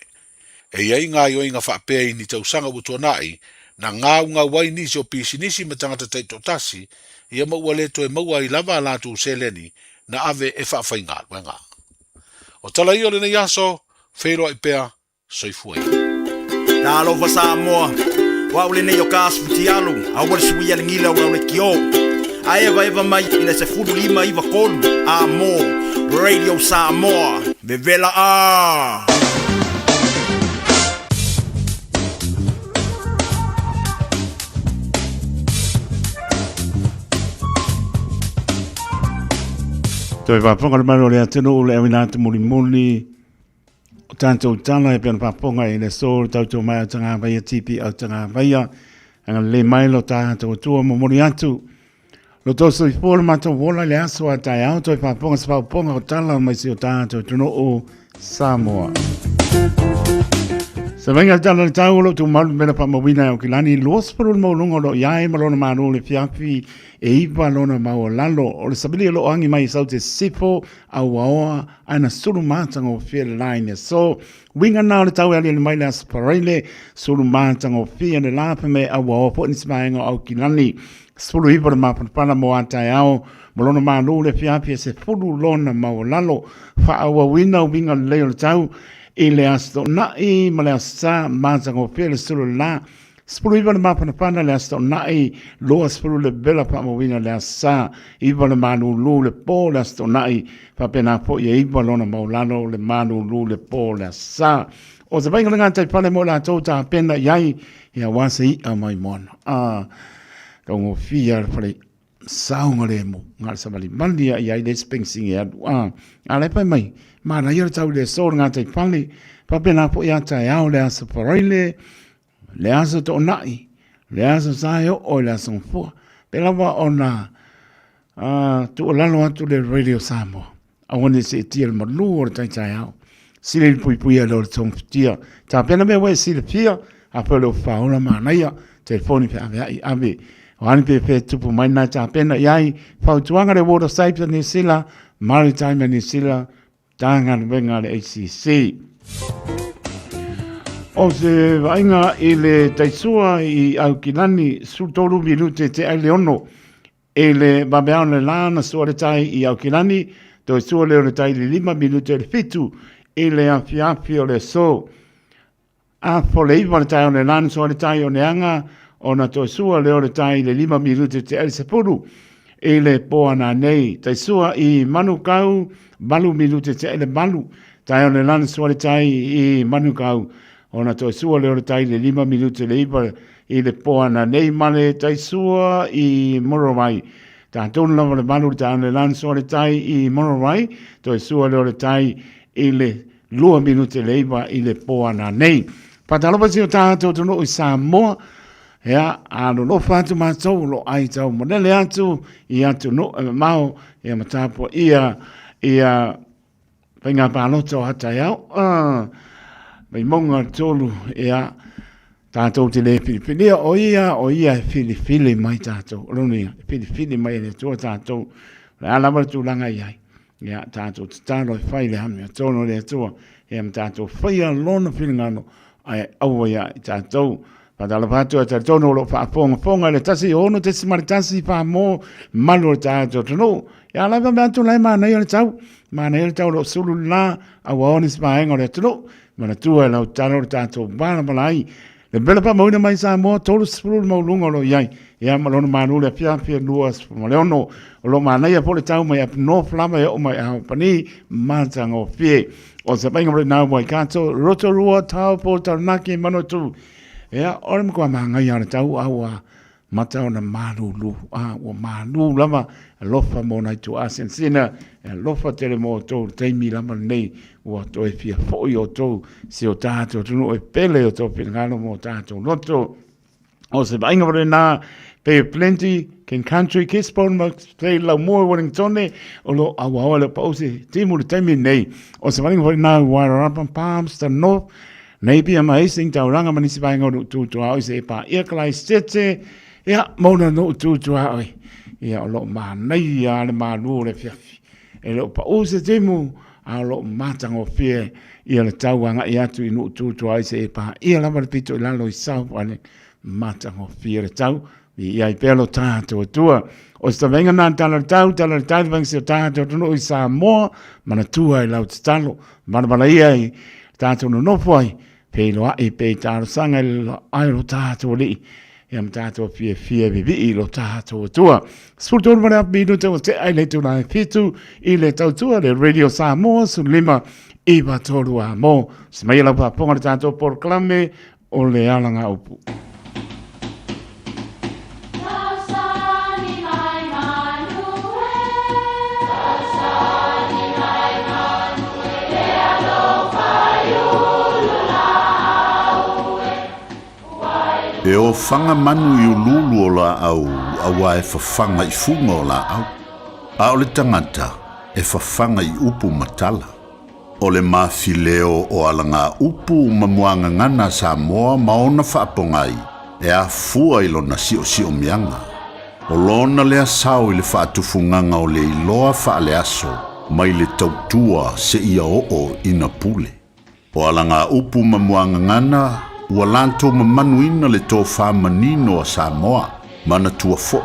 E i ai gaoioiga faapea i ni tausaga ua tuanai na gaugau ai nisi o pisinisi ma tagata taitoatasi ia ma ua le toe maua ai lava a latou seleni na ave e faafaigaluega. O tala ia o lenei aso, feiloai pea, soifua ia. Talofa Samoa, o au lenei o ka Futialu, aua le suia le gila o le kio. A eva eva mai i le 1593, a mo Radio Samoa, vevela a! Toe faafofoga le malo o le atunuu le auina atu mulimuli o tatou tala e pei ona faafofoga i le aso le tautua mai au tagavaia TP au tagavaia agalelei mai lo tatou Atua momoli atu lo tou soifua le matou ola i le aso a taeao toe faafofoga se faaopoopoga o tala mai si o tatou atunuu Samoa. Se vainga le tala le tau o lo tumau le mela faamauina e Aukilani, 20 le maualuga o lo o i ai ma lona malo le fiafi e iva lona maualalo. O le savili o lo o agi mai i Saute Sifo, Auaoa, ae na sulu matagofie le la i le aso. Uiga na o le tau e aliali mai le Aso Faraile, sulu matagofie le la fe me Auaoa foi nisi vaega o Aukilani. 19 le mafanafana mo a taeao, ma lona malo le afiafi e 10 lona maualalo. Faaauauina uiga lelei o le tau i le Aso Toonai ma le Aso Sa, matagofie le sulu le la. 19 le mafanafana le Aso Toonai, 20 le vela faamauina le Aso Sa, 9 le malulu le po le Aso Toonai, faapena foi e 9 lona maualalo le malulu le po le Aso Sa. O se vaaiga le gataifale mo i latou tapena i ai, ia aua se i'a mai moana. A, taugofie le fale saogalemu, na o le savalimali lava i ai le isi penisini e alu. A, a la e fai mai, manaia le tau i le aso o le gataifale, faapena foi ia taeao le Aso Faraile, le Aso Toonai, le Aso Sa e oo i le Aso Gafua. Pei lava ona tuualalo atu le Radio Samoa, aua ne i seetia le malu o le tai taeao. Sili le puipuia i lo le togafitia. Tapena mea ua e silafia, afai o le faaola manaia, telefoni feaveai ave. O a ni pefea tupu mai na e tapena i ai, fautuaga le Water Safe a Niu Sila, Maritime a Niu Sila, Matagaluega a le ACC. O se vaaiga i le taisua i Aukilani, 13 minute te ai le ono i le vaveao le la na sua le tai i Aukilani, toe sua lea o le tai i le 5 minute le 7 i le afiafi o le aso. A fo le 9 le taeao o le la na sua le tai o Neaga, ona toe sua lea o le tai i le 5 minute te ai le 10 i le po ana nei. Taisua i Manukau, 8 minute te ai le 8 taeao le la na sua le tai i Manukau, ona toe sua lea o le tai i le 5 minute le 9 i le po ana nei ma le taisua i Moroai. Tātou lava le 8 le taeao le la na sua le tai i Moroai, toe sua lea o le tai i le 2 minute le 9 i le po ana nei. Faatalofa si o tātou atunuu i Samoa, Ea, a lolofa atu mātou o lo ai tau manele atu i atunuu e mamao, ia ma tāpua ia, ia whainga pālota o hatai au, mai maunga tolu, ia, tātou te le whiriwhiria, o ia, o ia e whiriwhiri mai tātou, o lona ia, e whiriwhiri mai e le Atua tātou, le a lava le tūlanga i ai. Ia, tātou tatalo e whai le hami o tōno le Atua, ia ma tātou whaia lona whiringano, ai aua ia i tātou. Whātala whātua tā tōno lo whaafonga fonga le tasi ono te simari tasi wha mō malu o tātou tonu. Ia lava mea atu lai mānei o le tau, mānei o le tau lo sulu la aua one si māenga o le atunu, mana tua e lau talo le tātou wāla malai. Le bela pa mauna mai Samoa, 30 le maulunga o lo iai. Ia ma lona malu le afiafi e 26. O lo manaia po le tau mai up north lava e o mai ao pani, matanga o fie. O se painga mo le nau Waikato, Rotorua, Taupo, Taranaki, Manawatu. Ia, o le matua māngaia o le tau a ua mata ona malulu, a ua malu lava, alofa mo nai tuaa sinasina, e alofa tele mo outou le taimi lava lenei, ua toe fia foi outou si o tātou atunuu e pele o tou finagalo mo tātou loto. O se vaaiga wale nā, Bay of Plenty, King Country, Gisborne, Play, Laumua, Wellington, o lo aua le pause, timu le taimi nei. O se vaaiga wale nā, Wairarapa, Palmerston North, Napier ma Hastings, Tauranga ma nisi vaenga o nu'u tūtūā oi se e pā ia Kalaisete, ia, mauna nu'u tūtūā oi. Ia, o loo mānaia le mālu o le afiafi. E le o paʻū se timu, a o loo matagofie ia le tau agai atu i nu'u tūtūā oi se e pā ia lava le pito i lalo i South Island. Matagofie le tau, i ai pea lo tātou atua. O se tavenga nā tala le tau, tala le tau, tavenga se o tātou atunuu i Samoa, manatua i lau tatalo, malavala ia i tātou nonofo ai, peiloa'i pe i talosaga i le ai lo tātou alii, ia ma tātou fiafia vivii lo tātou atua. 13 mare api minuta o te ai le tūlai fitu i le tautua le Radio Samoa 15 iwa tolu a mō. Se mai lau whaaponga le tātou porokalame o le alanga upu. E ofaga manu i uluulu o laau auā e fafaga i fuga o laau, a o le tagata e fafaga i upu ma tala. O le mafileo o alagaupu ma muagagana a Samoa ma ona faapogai e afua i lona siosiomiaga. O lona lea sao i le faatufugaga o le iloa faaleaso mai le tautua seia oo ina pule. O alagaupu ma muagagana ua latou mamanuina le tofā manino a Samoa, manatua foi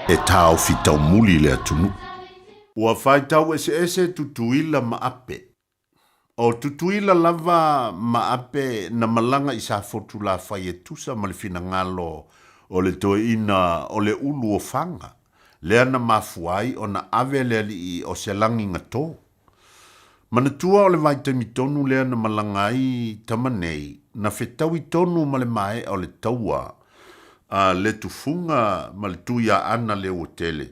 e taofi taumuli le atunuu. Ua faitau eseese Tutuila ma Ape. O Tutuila lava ma Ape na malaga i Safotu Lafai e tusa ma le finagalo o le toeaina o le ulu o Faga, lea na mafua ai ona ave le alii o Selagi Gatō. Manatua o le vaitaimi tonu lea na malaga ai tama nei, na fetaui tonu ma le maea o le taua a le tufuga ma le Tuiaana Leuatele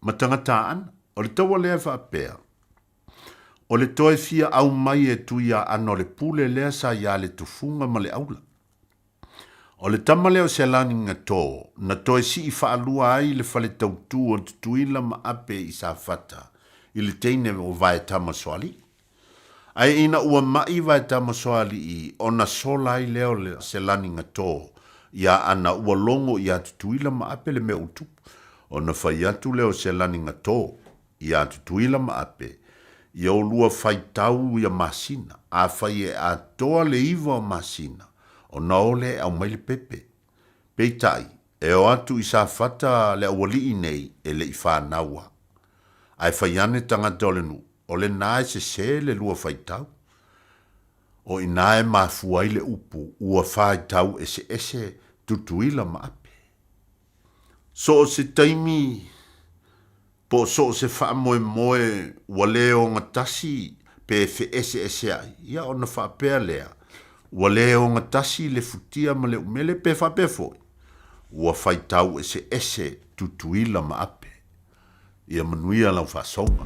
ma tagata ana. O le taua lea e faapea, o le toe fia au mai e Tuiaana o le pule lea sa iā le tufuga ma le aula. O le tama lea o Sealani Gatō, na toe sii faalua ai le fale tautū o Tutuila ma Ape i Safata i le teine o Vaetama Soalii. Ae ina ua maʻi Vaetama Soalii, ona sola ai lea o le Sealani Gatō iā ana ua logo iā Tutuila ma Ape le mea ua tupu. Ona fai atu lea o Sealani Gatō iā Tutuila ma Ape, ia olua faitau ia masina, afai e atoa le 9 o masina, ona o lea e aumai le pepe. Peitai, e o atu i Safata le aualii nei e le i fanaua. Ae fai ane tagata o le nuu, o lena e sese le lua faitau. O i ina e mafua ai le upu ua faitau eseese Tutuila ma Ape. So o se taimi po o so o se faamoemoe ua le ogatasi pe feeseeseai, ia ona faapea lea, ua le ogatasi le futia ma le umele pe faapea foi, ua faitau eseese Tutuila ma Ape. Ia manuia lau faasoga.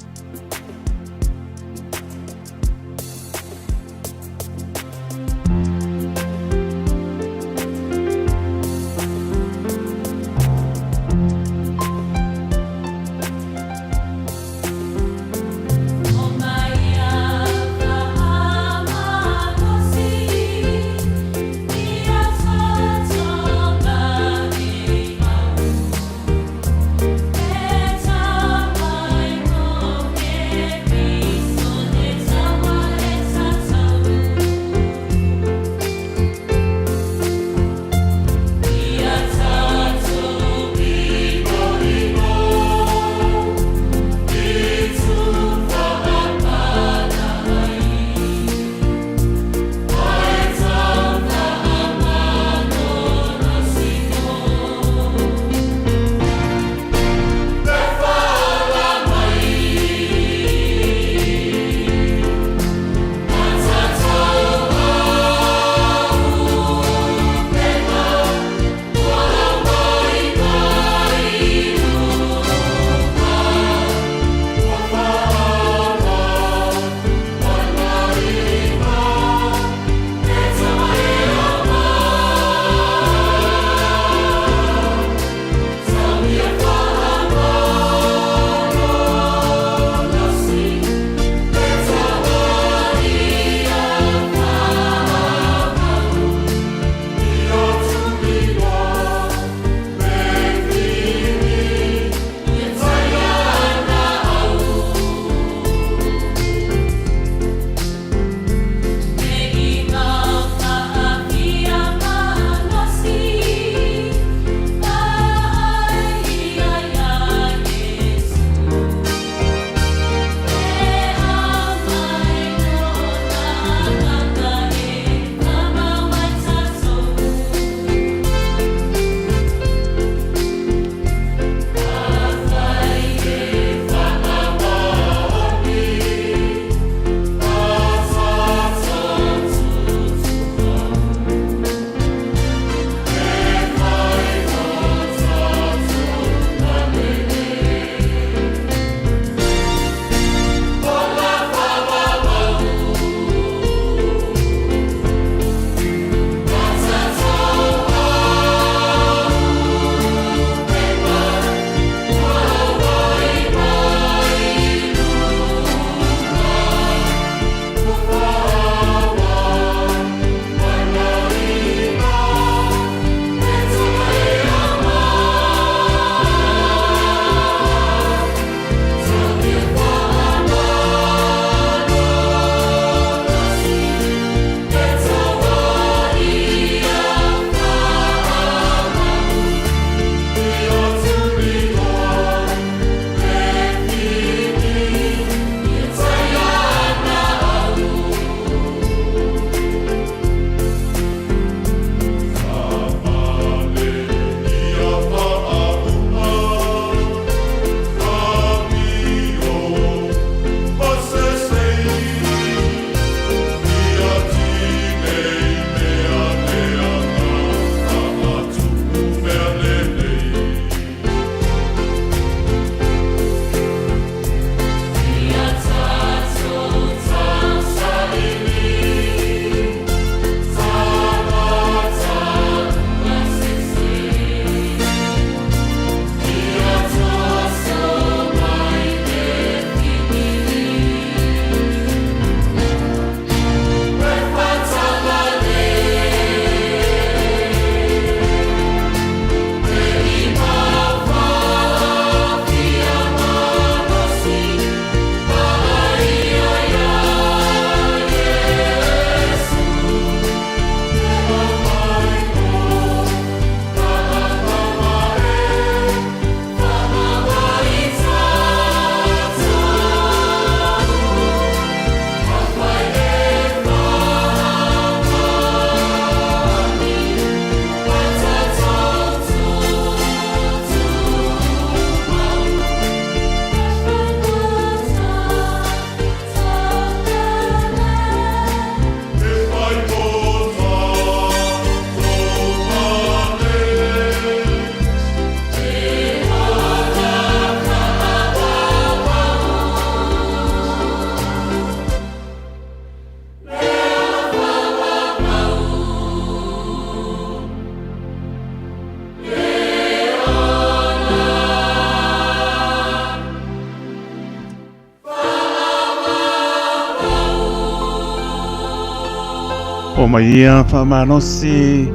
Fofo mai ia faamalosi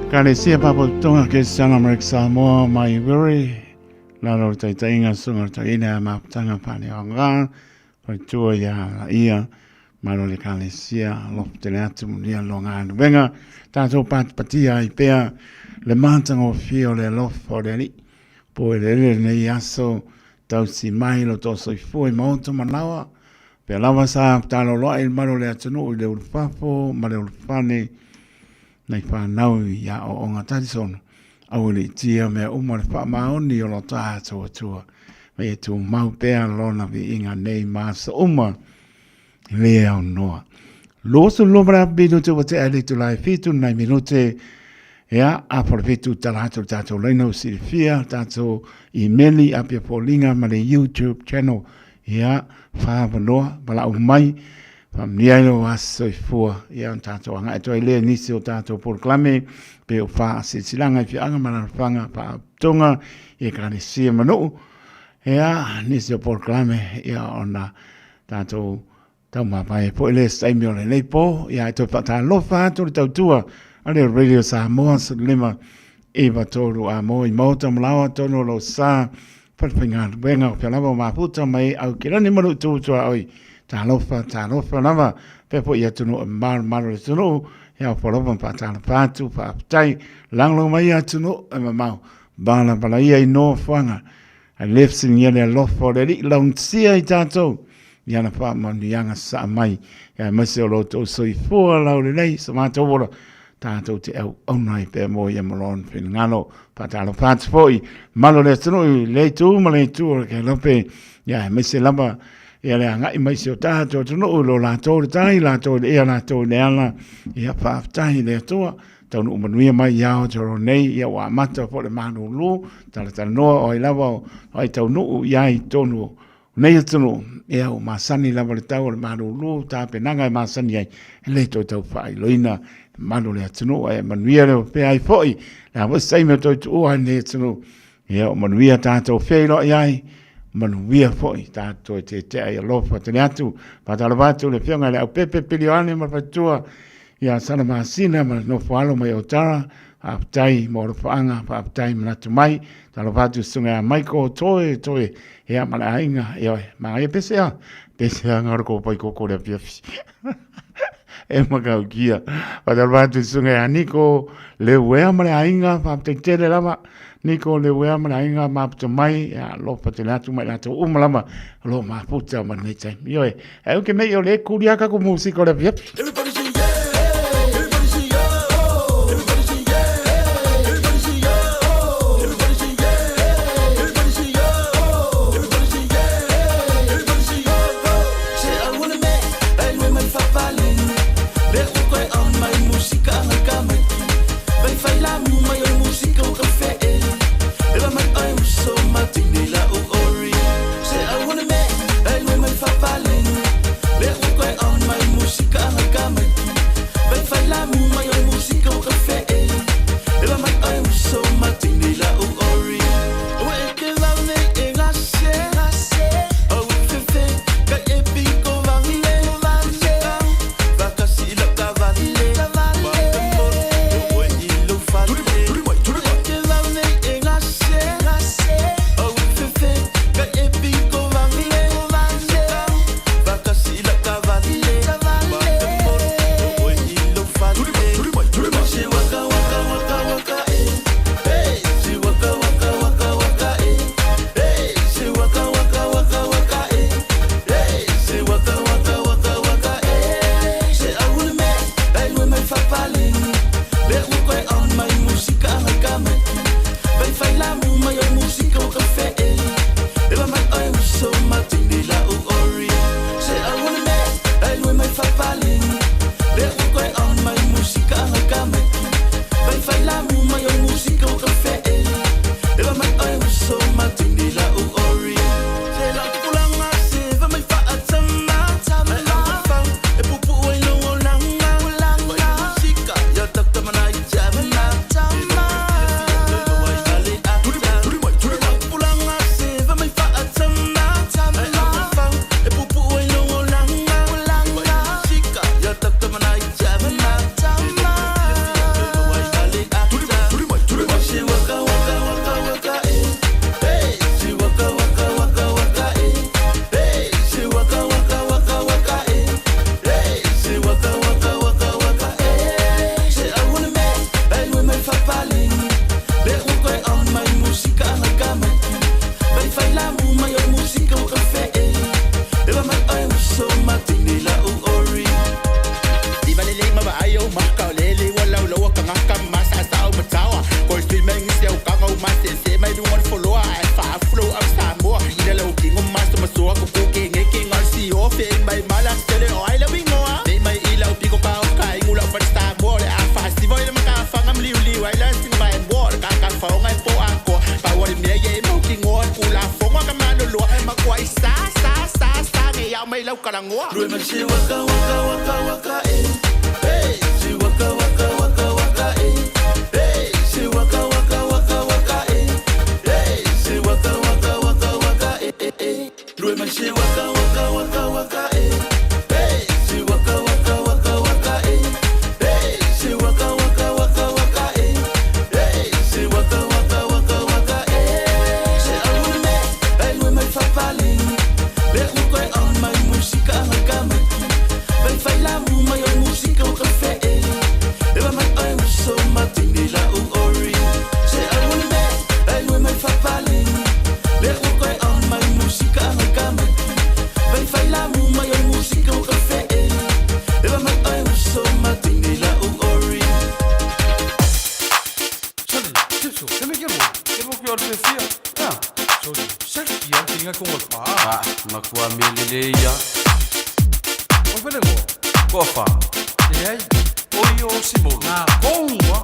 Ekalesia Faalapotopotoga Kerisiano Amerika Samoa mai Wiri lalo o le taitaiga susuga o le toeaina ia Mafutaga Faaleaoga faletua ia Laia malo le Ekalesia alofa tele atu manuia lo galuega tatou patipatia ai pea le matagofie o le alofa o le Alii po eleele lenei aso tausi mai lo too soifua i maota ma laoa Pea lava sa taloloai le malu o le atunuu i le ulufafo ma le ulufane nai fanau i aoaoga talisono, aua le itia mea uma le faamaoni o lo tatou Atua, ma ia tumau pea lona viiga nei ma aso uma le aunoa. 22 ma le afa minute ua tea i le itula e 7 nai minute Ia, afa le 7 tala atu le tatou laina ua silafia, tatou imeli, apia foliga ma le YouTube channel. Ia, whaavanoa, walau mai, whaamnia ai lo aso soifua, ia, on tātou anga e toi lea nisi o tātou polokalame, pe o wha silsilanga i whianga ma lana wha tonga, i e kalesia manuu, ia, nisi o polokalame, ia, ona tātou Taumāvae foi le taimi o lenei pō, ia e toe whaatalofa atu le tautua a le Radio Samoa 15 9 3 a mō i maota malawa tonu o lo sa whalewhaingaluenga o whialava o mafuta mai au ki rani manu tūtua oi talofa talofa lava pea foi i atunu e maru maru le tunu e au whalova whaatalofa atu whaaftai langolongo mai atunu e mamau bala bala ia i noa whanga A lefsigia le alofa o le Alii launatia i tatou i ana faamanuiaga sasaa mai, aemaise o lo outou soifua laulelei, so matou ola tatou te auauna ai pea mo ia ma lona finagalo. Faatalofa atu foi malo le atunuu i le itu ma le itu o le Kelope, ia aemaise lava ia le agai mai si o tatou atunuu i lo latou le tai, latou i le ea, latou i le ala, ia faafetai i le Atua taunuu manuia mai i Aotearoa nei, ia ua amata foi le malūlū, talatalanoa o ai lava o ai taunuu i ai tonu o nei atunuu, ia ua masani lava le tau o le malūlū, tapenaga e masani ai, e le toe tau faailoina le malu o le atunuu, ae manuia le pea ai foi, le a foi se taimi o toe tuua ai lenei atunuu, ia ua manuia tatou feiloai ai, manuia foi tatou e tetea i alofa tele atu. Faatalofa atu le Afioga i le Aupepe Pilioane ma le Faletua, Ia Sala Masina ma le nofo alo mai Otara, faafetai mo alofaaga, faafetai manatu mai, talofa atu susuga ia Michael Toe, Toe, ia ma le aiga, ia magaia pese a, pese a ngaro ko pai koko le afiafi. e makaukia. Faatalofa atu susuga ia Niko Leuea ma le aiga, faafetai tele lava. Niko Leuea ma le aiga maputa mai, ia alofa tele atu mai latou uma lava, o lo maputa ma lenei taimi. Ioe, e uke mei o le kuri aka ko musika o le afiafi. Everybody say yeah. Everybody say oh. Everybody say yeah. Everybody say oh. Everybody say yeah. Everybody say oh. Everybody say yeah. Everybody say oh. Say I wanna make ai me mai fapale. Le go koe on mai musika ngai ka mai. Vai fai la mu mai o musika o ka fe e. Ela mai ai o so matine la o ori. Say I wanna make ai me mai fapale. Le go koe on mai musika ngai ka mai. kalagoa. Lue mai se waka waka waka waka e. Hey, se waka waka waka waka e. Hey, se waka waka waka waka e. Hey, se waka waka waka waka e e e. Lue mai se waka waka waka waka e. Hey, se waka waka waka waka e. Hey, se waka waka waka waka e. Hey, se waka waka waka waka e. Se alu me, ai lue mai fapale. Le u koe au mai musika ngai ka maki. Vai fai la mu mai o musika o ka fe e. Ewa mai oi uso matini la u ori. Se alu me, ai lue mai fapale. Le u koe au mai musika ngai ka maki. Vai fai la mu mai o musika o ka fe e. Ewa mai oi uso matini la u ori. Ah, makua melele ia. O vele mo. Kofa. E ai. O io simolo. Na konga.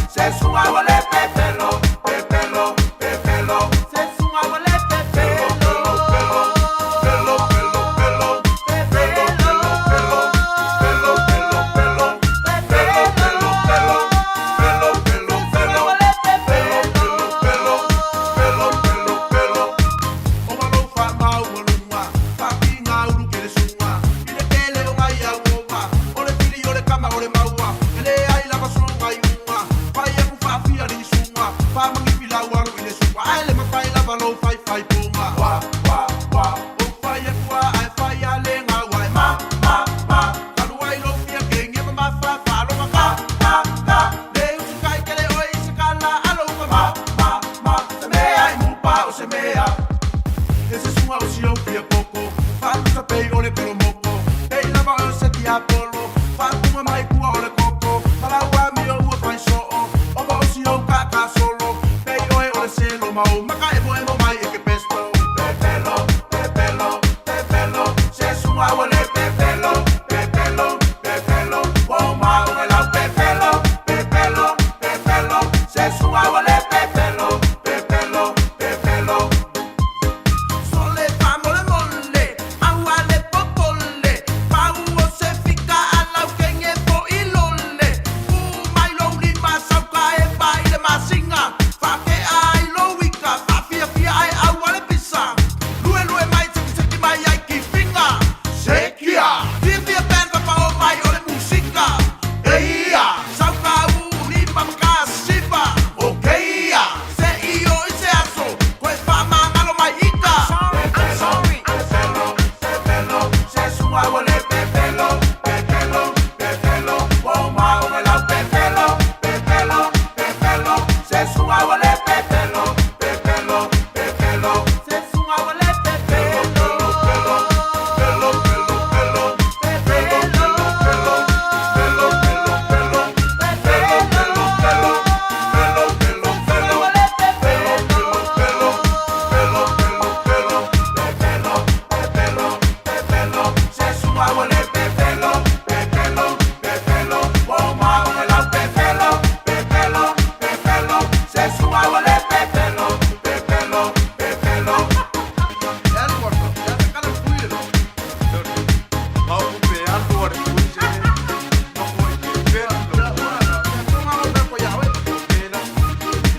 Se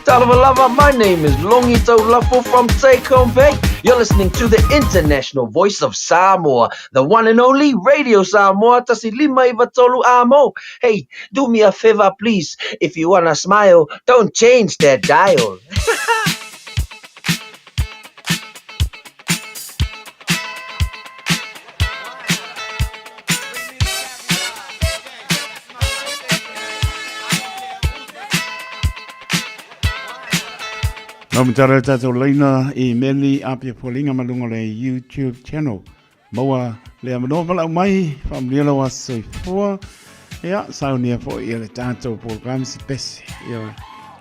Talavalava, my name is Longi Taulafo from Take Home Pay. You're listening to the international voice of Samoa, the one and only Radio Samoa Tasilima Ivatolu Amo. Hey, do me a favor, please. If you wanna smile, don't change that dial. Nau matara le tātou leina i meli apia polinga ma lunga le YouTube channel. Maua le amanoa malau mai, whaamanuia lau aso soifua. Ia, saunia foi ia le tātou programe se pese. Ia,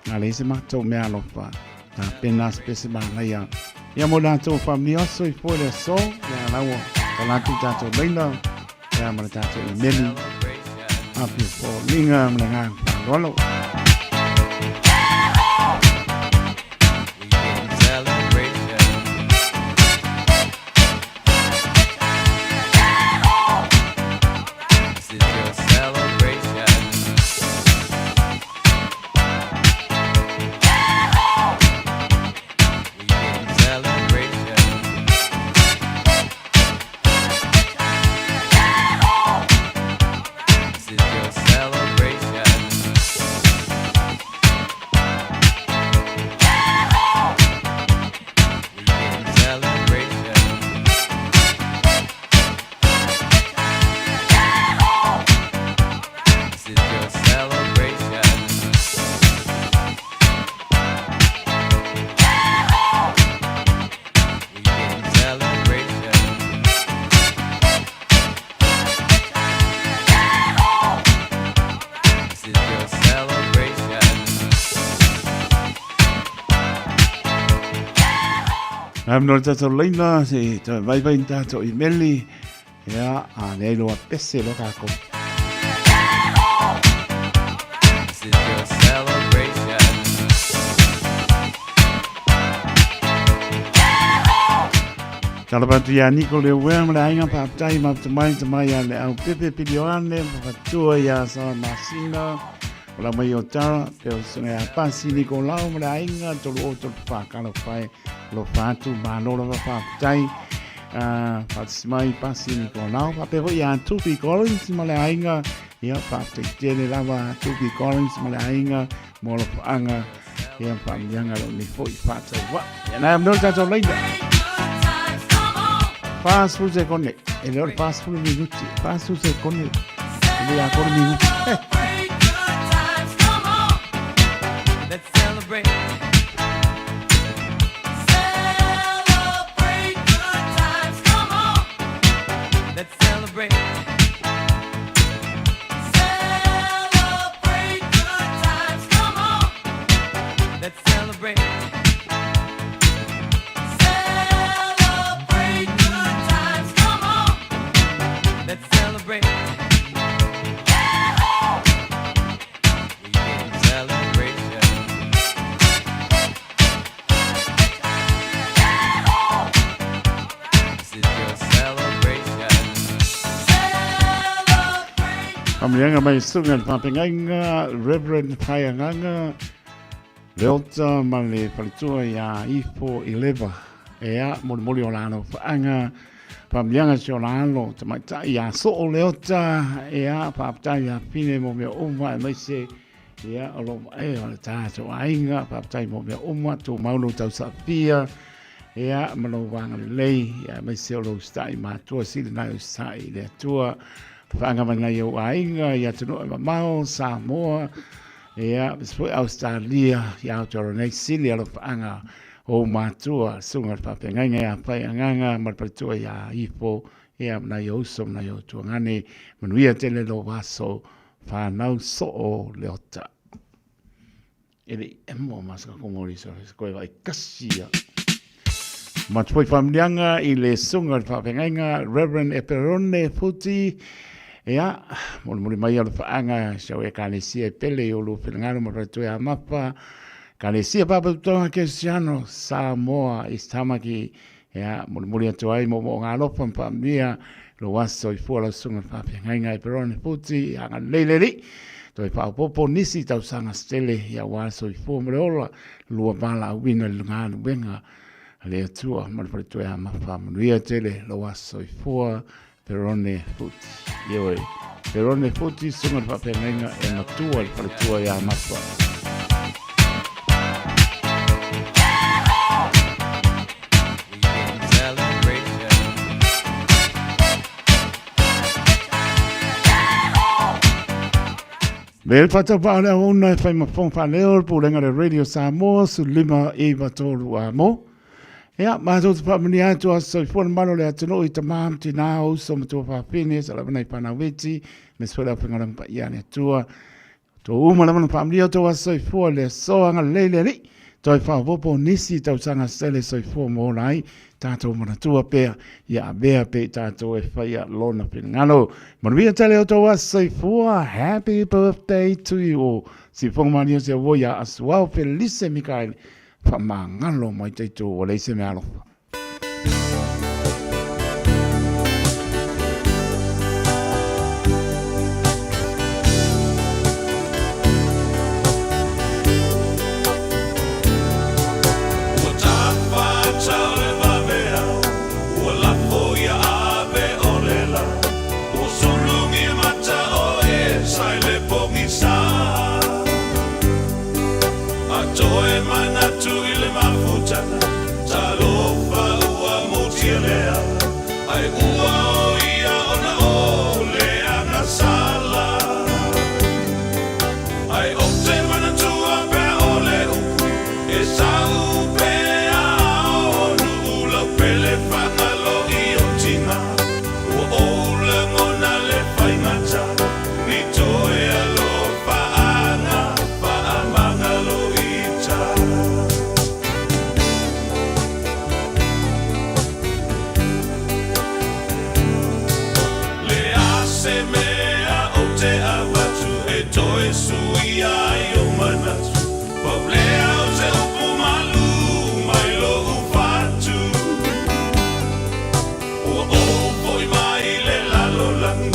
ngā le se mātou mea alofa. Tā pena se pese mālaia. Ia mo tātou whaamanuia aso soifua le aso. Ia, laua, ka lātou tātou leina. Ia, ma le tātou i meli. Apia polinga ma le ngā whaaloalo. Nā mea tātou leina, se tā vaivai ni tātou i meli, ea, a nei loa pese lo kākou. This is your celebration. Tala patu ia Niko le uea ma le aiga papatai ma tamai tamai a le au pepe pilioane ma fatua ia sa masina o la mai o tara pe o sunga ia pasi Niko lau ma le aiga tolu o tolu whakala whai lo whatu ma lo lava papatai what's mai pasi Niko lau pape hoi ia Tupi Collins ma le aiga ia papatai tene lava Tupi Collins ma le aiga mo lo whaanga ia whaamianga lo ni foi whātau wa. Ia nai amno tātou leina. Fast sekone. E le fast minuti. Fast sekone. E le a kore minuti. Let's celebrate. Celebrate good times, come on. Let's celebrate. Celebrate good times, come on. Let's celebrate. Celebrate good times, come on. Let's celebrate. We can celebration. This is your celebration. Whaamanianga mai sunga le whapengaiga Reverend Paianganga Leota ma le faletua ia Ifo Ileva. Ea, molimoli o la alo whaanga, whaamanianga si o la alo, tamaitai ia Soo Leota, ea, whaapatai ia Fine mo mea uma, e maise, ea, o lo e, o le tātou aiga, whaapatai mo mea uma, tū maulo tau safia, ea, ma lou wanga lelei, ea, maise o lou stai mātua, sili nai o stai le atua, whaanga mai nai au aiga, ia atunuu e mamao, Samoa, Ia, ma se foi Australia, i Aotearoa nei, sili alofaanga o matua, sunga le faafeagaiga ia whai anganga ma le faletua ia Ifo, ia ma nai o uso ma nai o tuagane, manuia tele lo aso, whanau soo leota. E le i emo masaka kongori so koe vai kasi ia. Ma te foi whamunianga i le sunga le faafeagaiga Reverend Eperone Futi, Ia, molimoli mai alofaanga si au ekalesia e pele i o lua finagalo ma faletua ia Mapa, Ekalesia Faaputautoga Kerisiano Samoa East Tamaki, ia, molimoli atu ai moomooga alofa ma faamanuia lou aso i fua lau susuga i le faafeagaiga e Perone Futi, ia agalelei le Alii. Toe faaopoopo nisi tausaga se tele aua le soifua ma le ola, lua valaauina i le galuega a le Atua ma le faletuaiamafa. Manuia tele lou aso soifua. Perone Futi. Ioe. Perone Futi, susuga i le faafeagaiga e matua i le faletua ia Mafa. Me le whataupaa le auauna e whai mafong whaneo le pulenga le Radio Samoa su lima i matolu a mo. Ia, mātou te whaamani atu a soifua le malo le atunuu i tamā ma tinā o uso matua whawhine, sa lava nei whanau iti, me sue le awhenga ranga pa ia le atua. Tō uma lava na whaamani o tō a soifua le soanga leile li, toi whaopopo nisi tausaga sele soifua mo ola ai, tātou manatua pea, ia avea pe i tātou e whaia lona finagalo. Manuia tele o tō a soifua, happy birthday to you all. Si whangamania malia se ua ia asuao Felice Mikaele, Whamangalo mai te tō o leise me alofa. Ua tafatau le vaveao, ua lafo ia ave o le la. Ua sulugia mata o e sa i le pogisa. A toe manatu i le mafutaga, talofa ua mutia le ala, ai ua o ia ona o le agasala. Ai ou te manatua pea o le upu, e sau pea o nuu lau pele fagalo i ou tina, ua ou lagona le faigata, ni toe alofaaga faamagalo ita. Le a se mea ou te avatu e toe suia ai ou manatu, pau lea o se upu malu mai lou fatu. Ua ou foi mai le lalolagi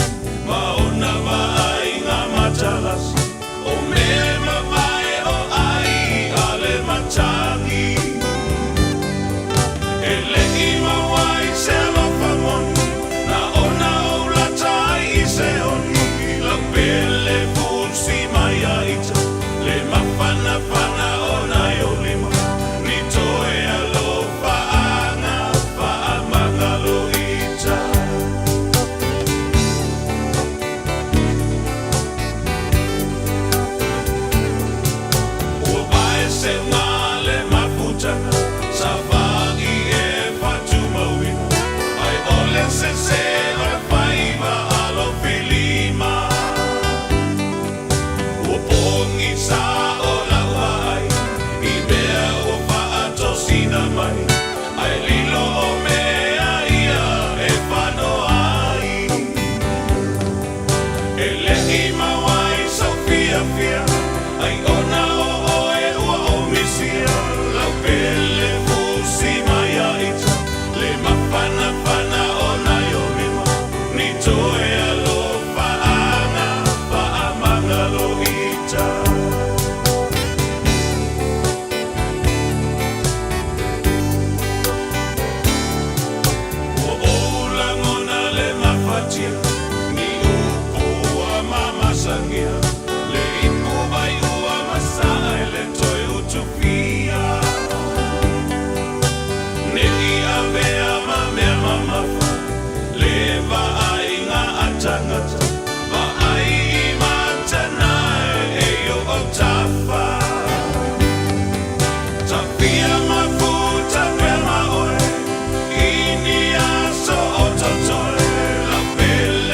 ma ona vaaiga matalasi, o mea e mavae o ai a le matagi. E le i maua ai se alofa moni, na ona ou lata ai i se oni, lau pele fusi mai a ita, le mafanafana o nai o lima, ni toe alofaaga faamagalo ita. Ua vae seuga le mafutaga, savali e faatumauina, ai o le sese o le faiva alofilima. Ua pogisa o lau vaai i mea ua faatosina mai, ae lilo o mea ia e fanoa ai. E le i maua ai sou fiafia, ai ona o oe ua ou misia, lau pele fusi mai a ita, le mafanafana o nai o lima, ni toe alofaaga faamagalo ita. Ua ou lagona le mafatia, ni upu ua mamasagia, le ipu vai ua masaa e le toe utufia. Ne i avea ma mea mamafa, le vaaiga a tagata, vaai i matana e i ou autafa. Tafia mafuta pea ma oe, i ni aso o totoe, lau pele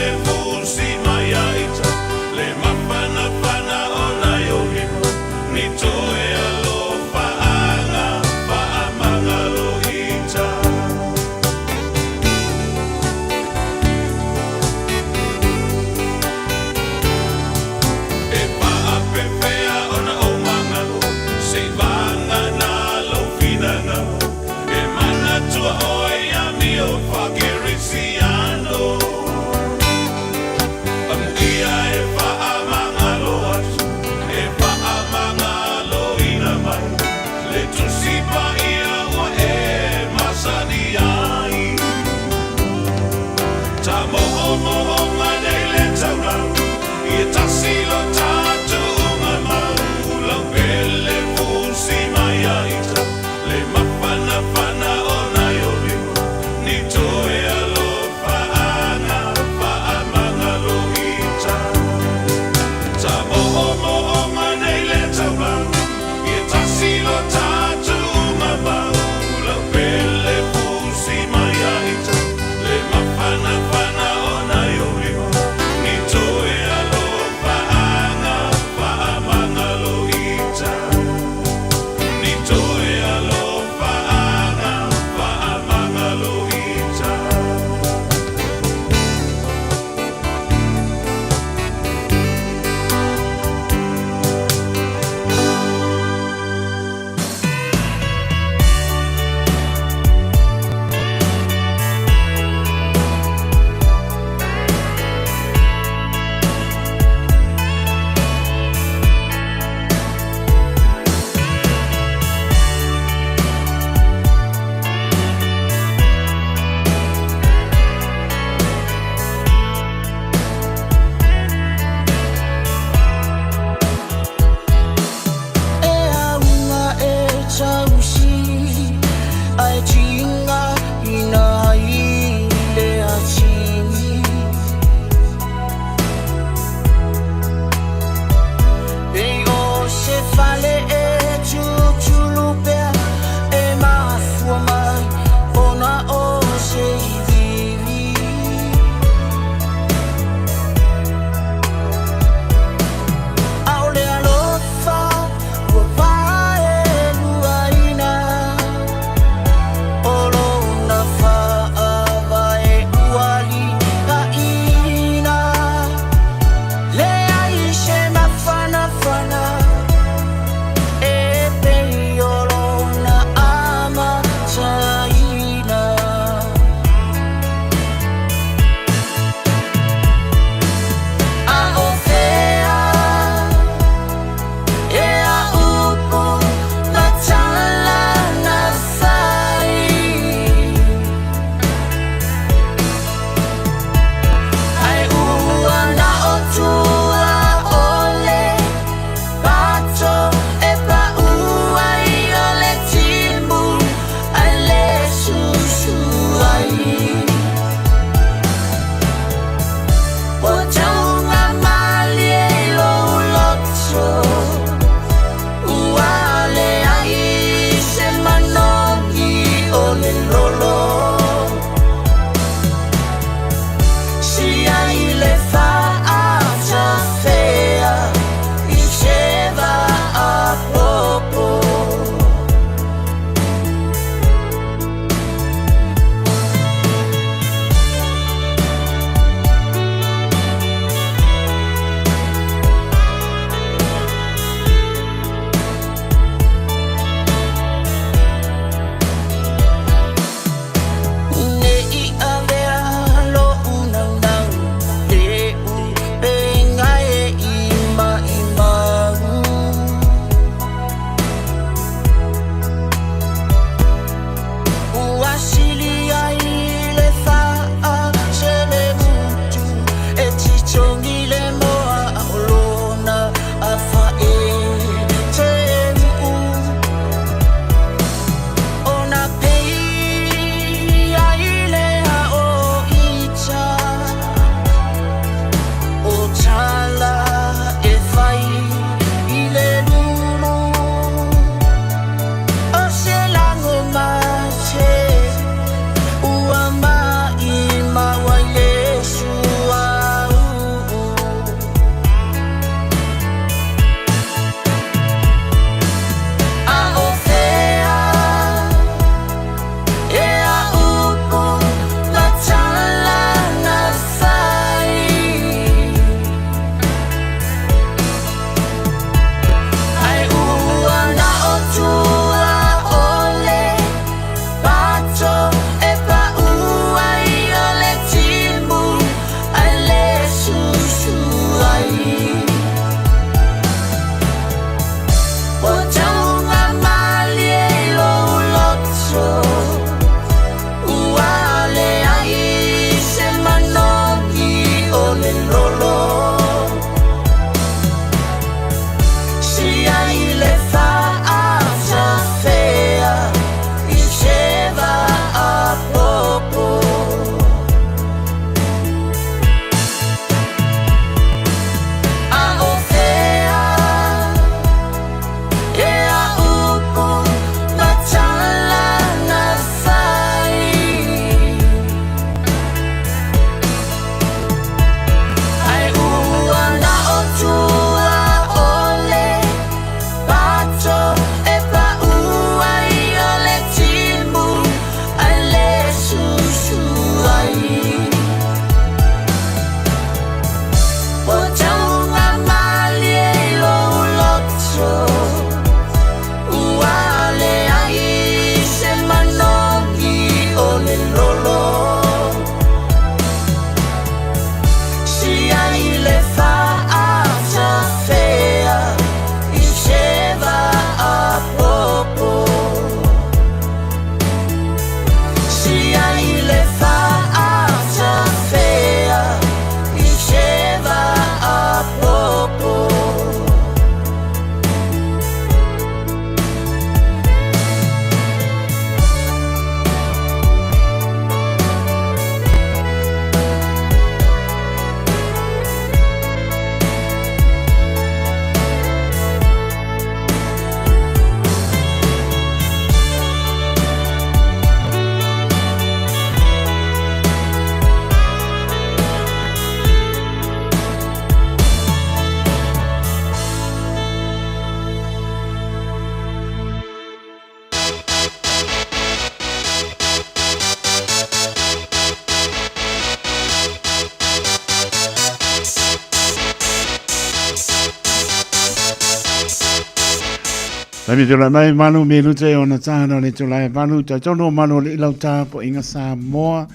Taimi tula mai malu me lute o na tāna le tula e malu tai tono o malu o le ilau tā po inga Samoa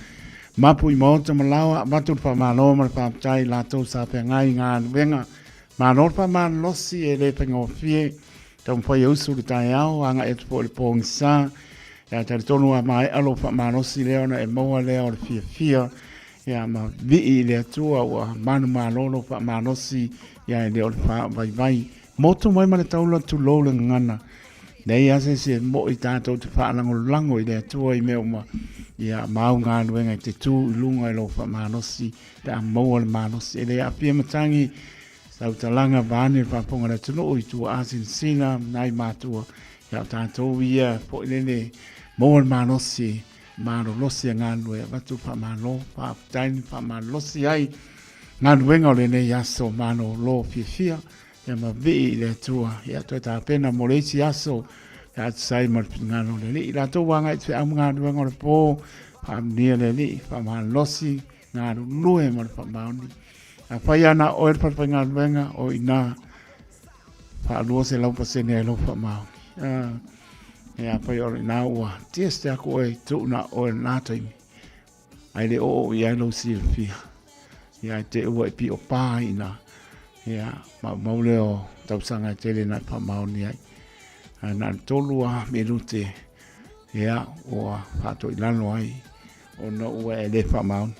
mapu i maota ma lawa matu le whamalo ma le whaptai lātou sa pea ngai ngā nuenga Malo le faamalosi e le faigofie taumafai e usu i le taeao agaʻi atu foi i le pogisa. Ia talitonu a maeʻa lou faamalosi lea ona e maua lea o le fiafia ia ma vii i le Atua ua manumalo lou faamalosi ia e le o le faavaivai. Motu mai ma le taula tulou le gagana. Leai lava se isi e moʻi tatou te faalagolago i le Atua i mea uma ia ma au galuega e te tu i luga i lou faamalosi pe a maua le malosi. E le aafia matagi sautalaga vaeane le faafofoga a le atunuu i tuaa sinasina nai matua ia o tatou ia foi lele maua le malosi malolosi e galulue avatu faamalo faafetai le faamalosi ai galuega o lenei aso malolo fiafia ia ma vii i le Atua ia toe tapena mo le isi aso pe a tusa ai ma le finagalo o le Alii. Latou ua agai i te feau ma galuega o le po, faamanuia le Alii, faamalosi, galulue ma le faamaoni. Afai lava na o oe le falefaigaluega, o i ina 200% ai lou faamaoni. E afai o ina ua test aku oe, tuu na oe lena taimi, ae le oo i ai lou silafia. Ia e te ua e pio pā i ina, ia maumau lea o tausaga e tele na e faamaoni ai. Ae na o le 3 lava minute, ia ua faatoilalo ai ona ua e le faamaoni.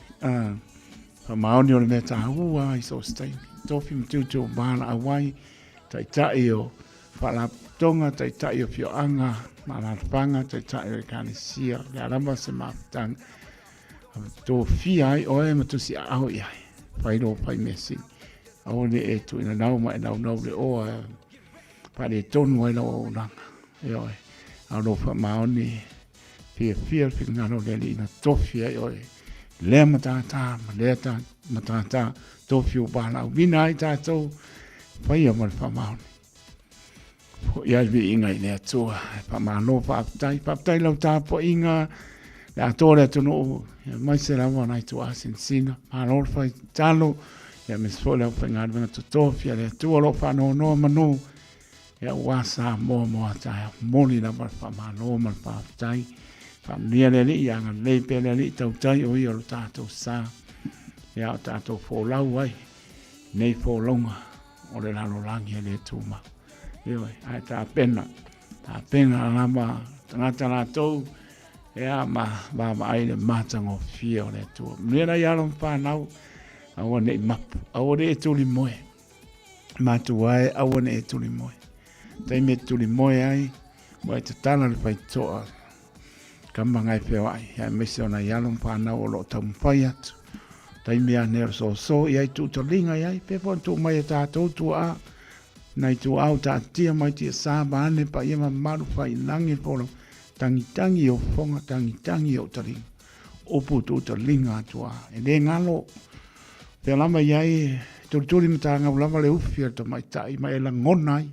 Faamaoni o le mea taua i so o se taimi. Tofi ma tiute o valaau ai, taitai o faalapotopotoga, taitai o afioaga ma alaalafaga, taitai o ekalesia, o le a lava se mafutaga. Tofia ai oe ma tusiaao i ai, fai lou fai mea sili. Aua ne i e tuuina ma e naunau le oa e faaletonu ai lau auaunaga. Ioe, a o lou faamaoni fiafia le finagalo o le Alii na tofi ai oe lea matata ma lea matata tofi ua valaauina ai tatou faia ma le faamaoni. Foʻi ai le viiga i le Atua. E faamalo, faafetai, faafetai i lau tapuaiga le atoa o le atunuu, aemaise lava nai tuaa sinasina. Malo le fai tatalo, aemaise foi le aufaigaluega totofi a le Atua o lo o faanonoa manu aua Samoa mo a taeao. Momoli lava le faamalo ma le faafetai. Faamanuia le Alii, ia agalelei pea le Alii tautai o ia o lo tatou sa, ia o tatou folau ai nei folauga o le lalolagi e le tumau. Ioe, ae tapena, tapena lava tagata latou, ia ma vaavaai le matagofie o le Atua. Manuia nai alo ma fanau, aua ne i mapu, aua ne i e tulimoe. Matua e, aua ne i e tulimoe. Taimi e tulimoe ai, ua e tatala le faitotoa kama ngai feoai, aemaise o nai alo ma fanau o lo o taumafai atu. Taimi lava nei o le soso i ai tuutaliga i ai, pea foi ona tuu mai e tatou tuaa, nai tuaa o taatia mai tiasa vaeane paia ma mamalu faiilagi le folau, tagitagi i ou fofoga, tagitagi i ou taliga. Upu tuutaliga a tuaa, e le galo. Pea lava i ai, tulituli matagau lava le ufi a le tamaitai ma e lagona ai.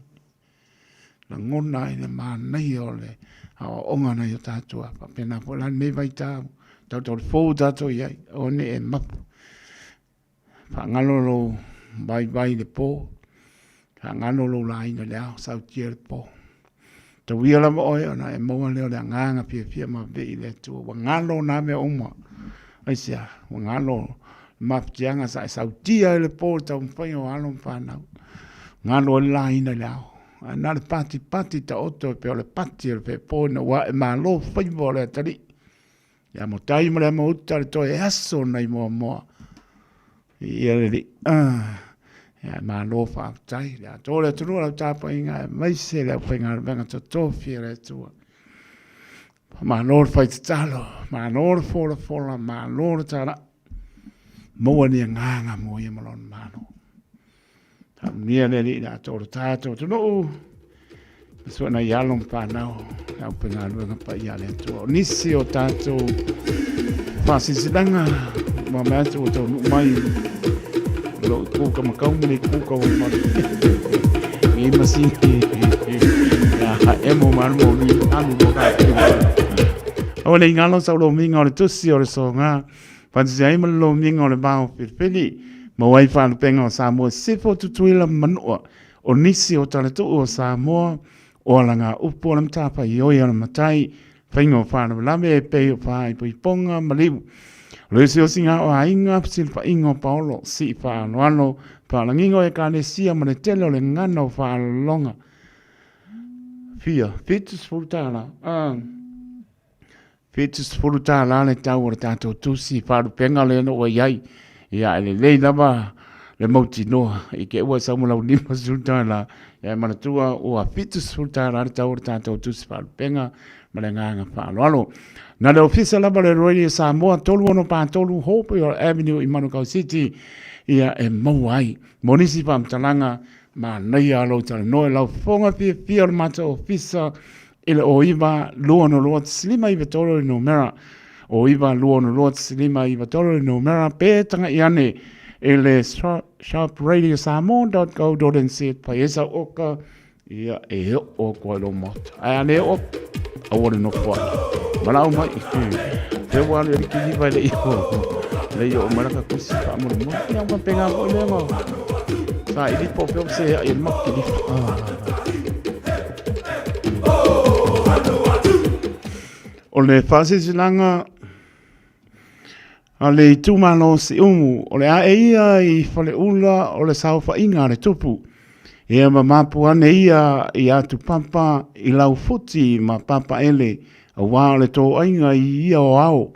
Lagona ai le manaia o le aoaoga nai o tatou a faapena foi la lenei vaitau tatou le fou tatou i ai aua ne i e mapu. Faagalo lou vaivai i le po, faagalo lou laina i le ao, sautia le po. Tauia lava oe ona e maua lea o le agaga fiafia ma vevei i le Atua. Ua galo nā mea uma. Aisea? Ua galo le mafatiaga sa e sautia ai le po i le taumafaiga o alo ma fanau. Galo ai le laina i le ao. Ae na o le patipati taoto e pei o le pati o le fepo ina ua ae malo faiva o le atalii. Le amotai ma le amouta le toe aso nai Moamoa. Viia le Alii. Ia, malo faafetai. Le atoa o le atunuu lau tapuaiga aemaise le aufaigaluega totofi a le Atua. Malo le fai tatalo, malo le folafola, malo le talai. Maua ni agaga mo ia ma lona malo. Faamanuia le Alii i le atoa o le tatou atunuu. Sua nai alo ma fanau le aufaigaluega paia a le Atua. O nisi o tatou faasilasilaga ua mea atu ua taunuu mai o lou kuka makau ma le kuka ua malu. Nei masini ia emo ma alu mo ni alu mo ka. Aua ne i ngalo sau lomiga o le tusi o le soga. Faatasi ai ma le lomiga o le vao felefeli. Maua ai faalupega o Samoa Sisifo, Tutuila ma Manua. O nisi o talatuu o Samoa, O ala ngā upu o le matafaioi o le matai, faiga o faalavelave e pei o faaipoipoga ma liu. O le osiosiga o aiga, fesilafaiga o paolo, sii faaaloalo, faalagiga o ekalesia ma le tele o le gana o faalologa. Fia, 70 tālā. 70 tālā le tau o le tātou tusi faalupega lea na ua i ai. Ia, e lelei lava le mautinoa i ke ua sau ma lau 50 tālā. Ia, e manatua ua 70 tālā le tau o le tātou tusi faalupega ma le agaga faaaloalo. Na le ofisa lava le Radio Samoa 3643 Hopewell Avenue i Manukau City, ia e maua ai. Mo nisi faamatalaga, manaia lou talanoa i lau fofoga fiafia o le matou ofisa i le 09 262 593 le numera, 09 262 593 le numera, pe taga'i ane i le shopradiosamoa.co.nz pai ai sau oka, ia e oo atu ai lou maota. Ae a le oo, aua le nofo ai. Valaau mai. Pe ua alu e liki liva e le i oo. Le i oo mai laka kusi faamolemole. Ia ua pega foi lea ma sa i lipo pe o se ai e maki lipo. O le faasilasilaga a le itumalo o Siumu, o le ae ia i Faleula o le saofaiga a le tupu. Ia ma mapu ane ia i Atupapa, i Laufuti ma Papaele, aua o le tōaiga i ia o ao,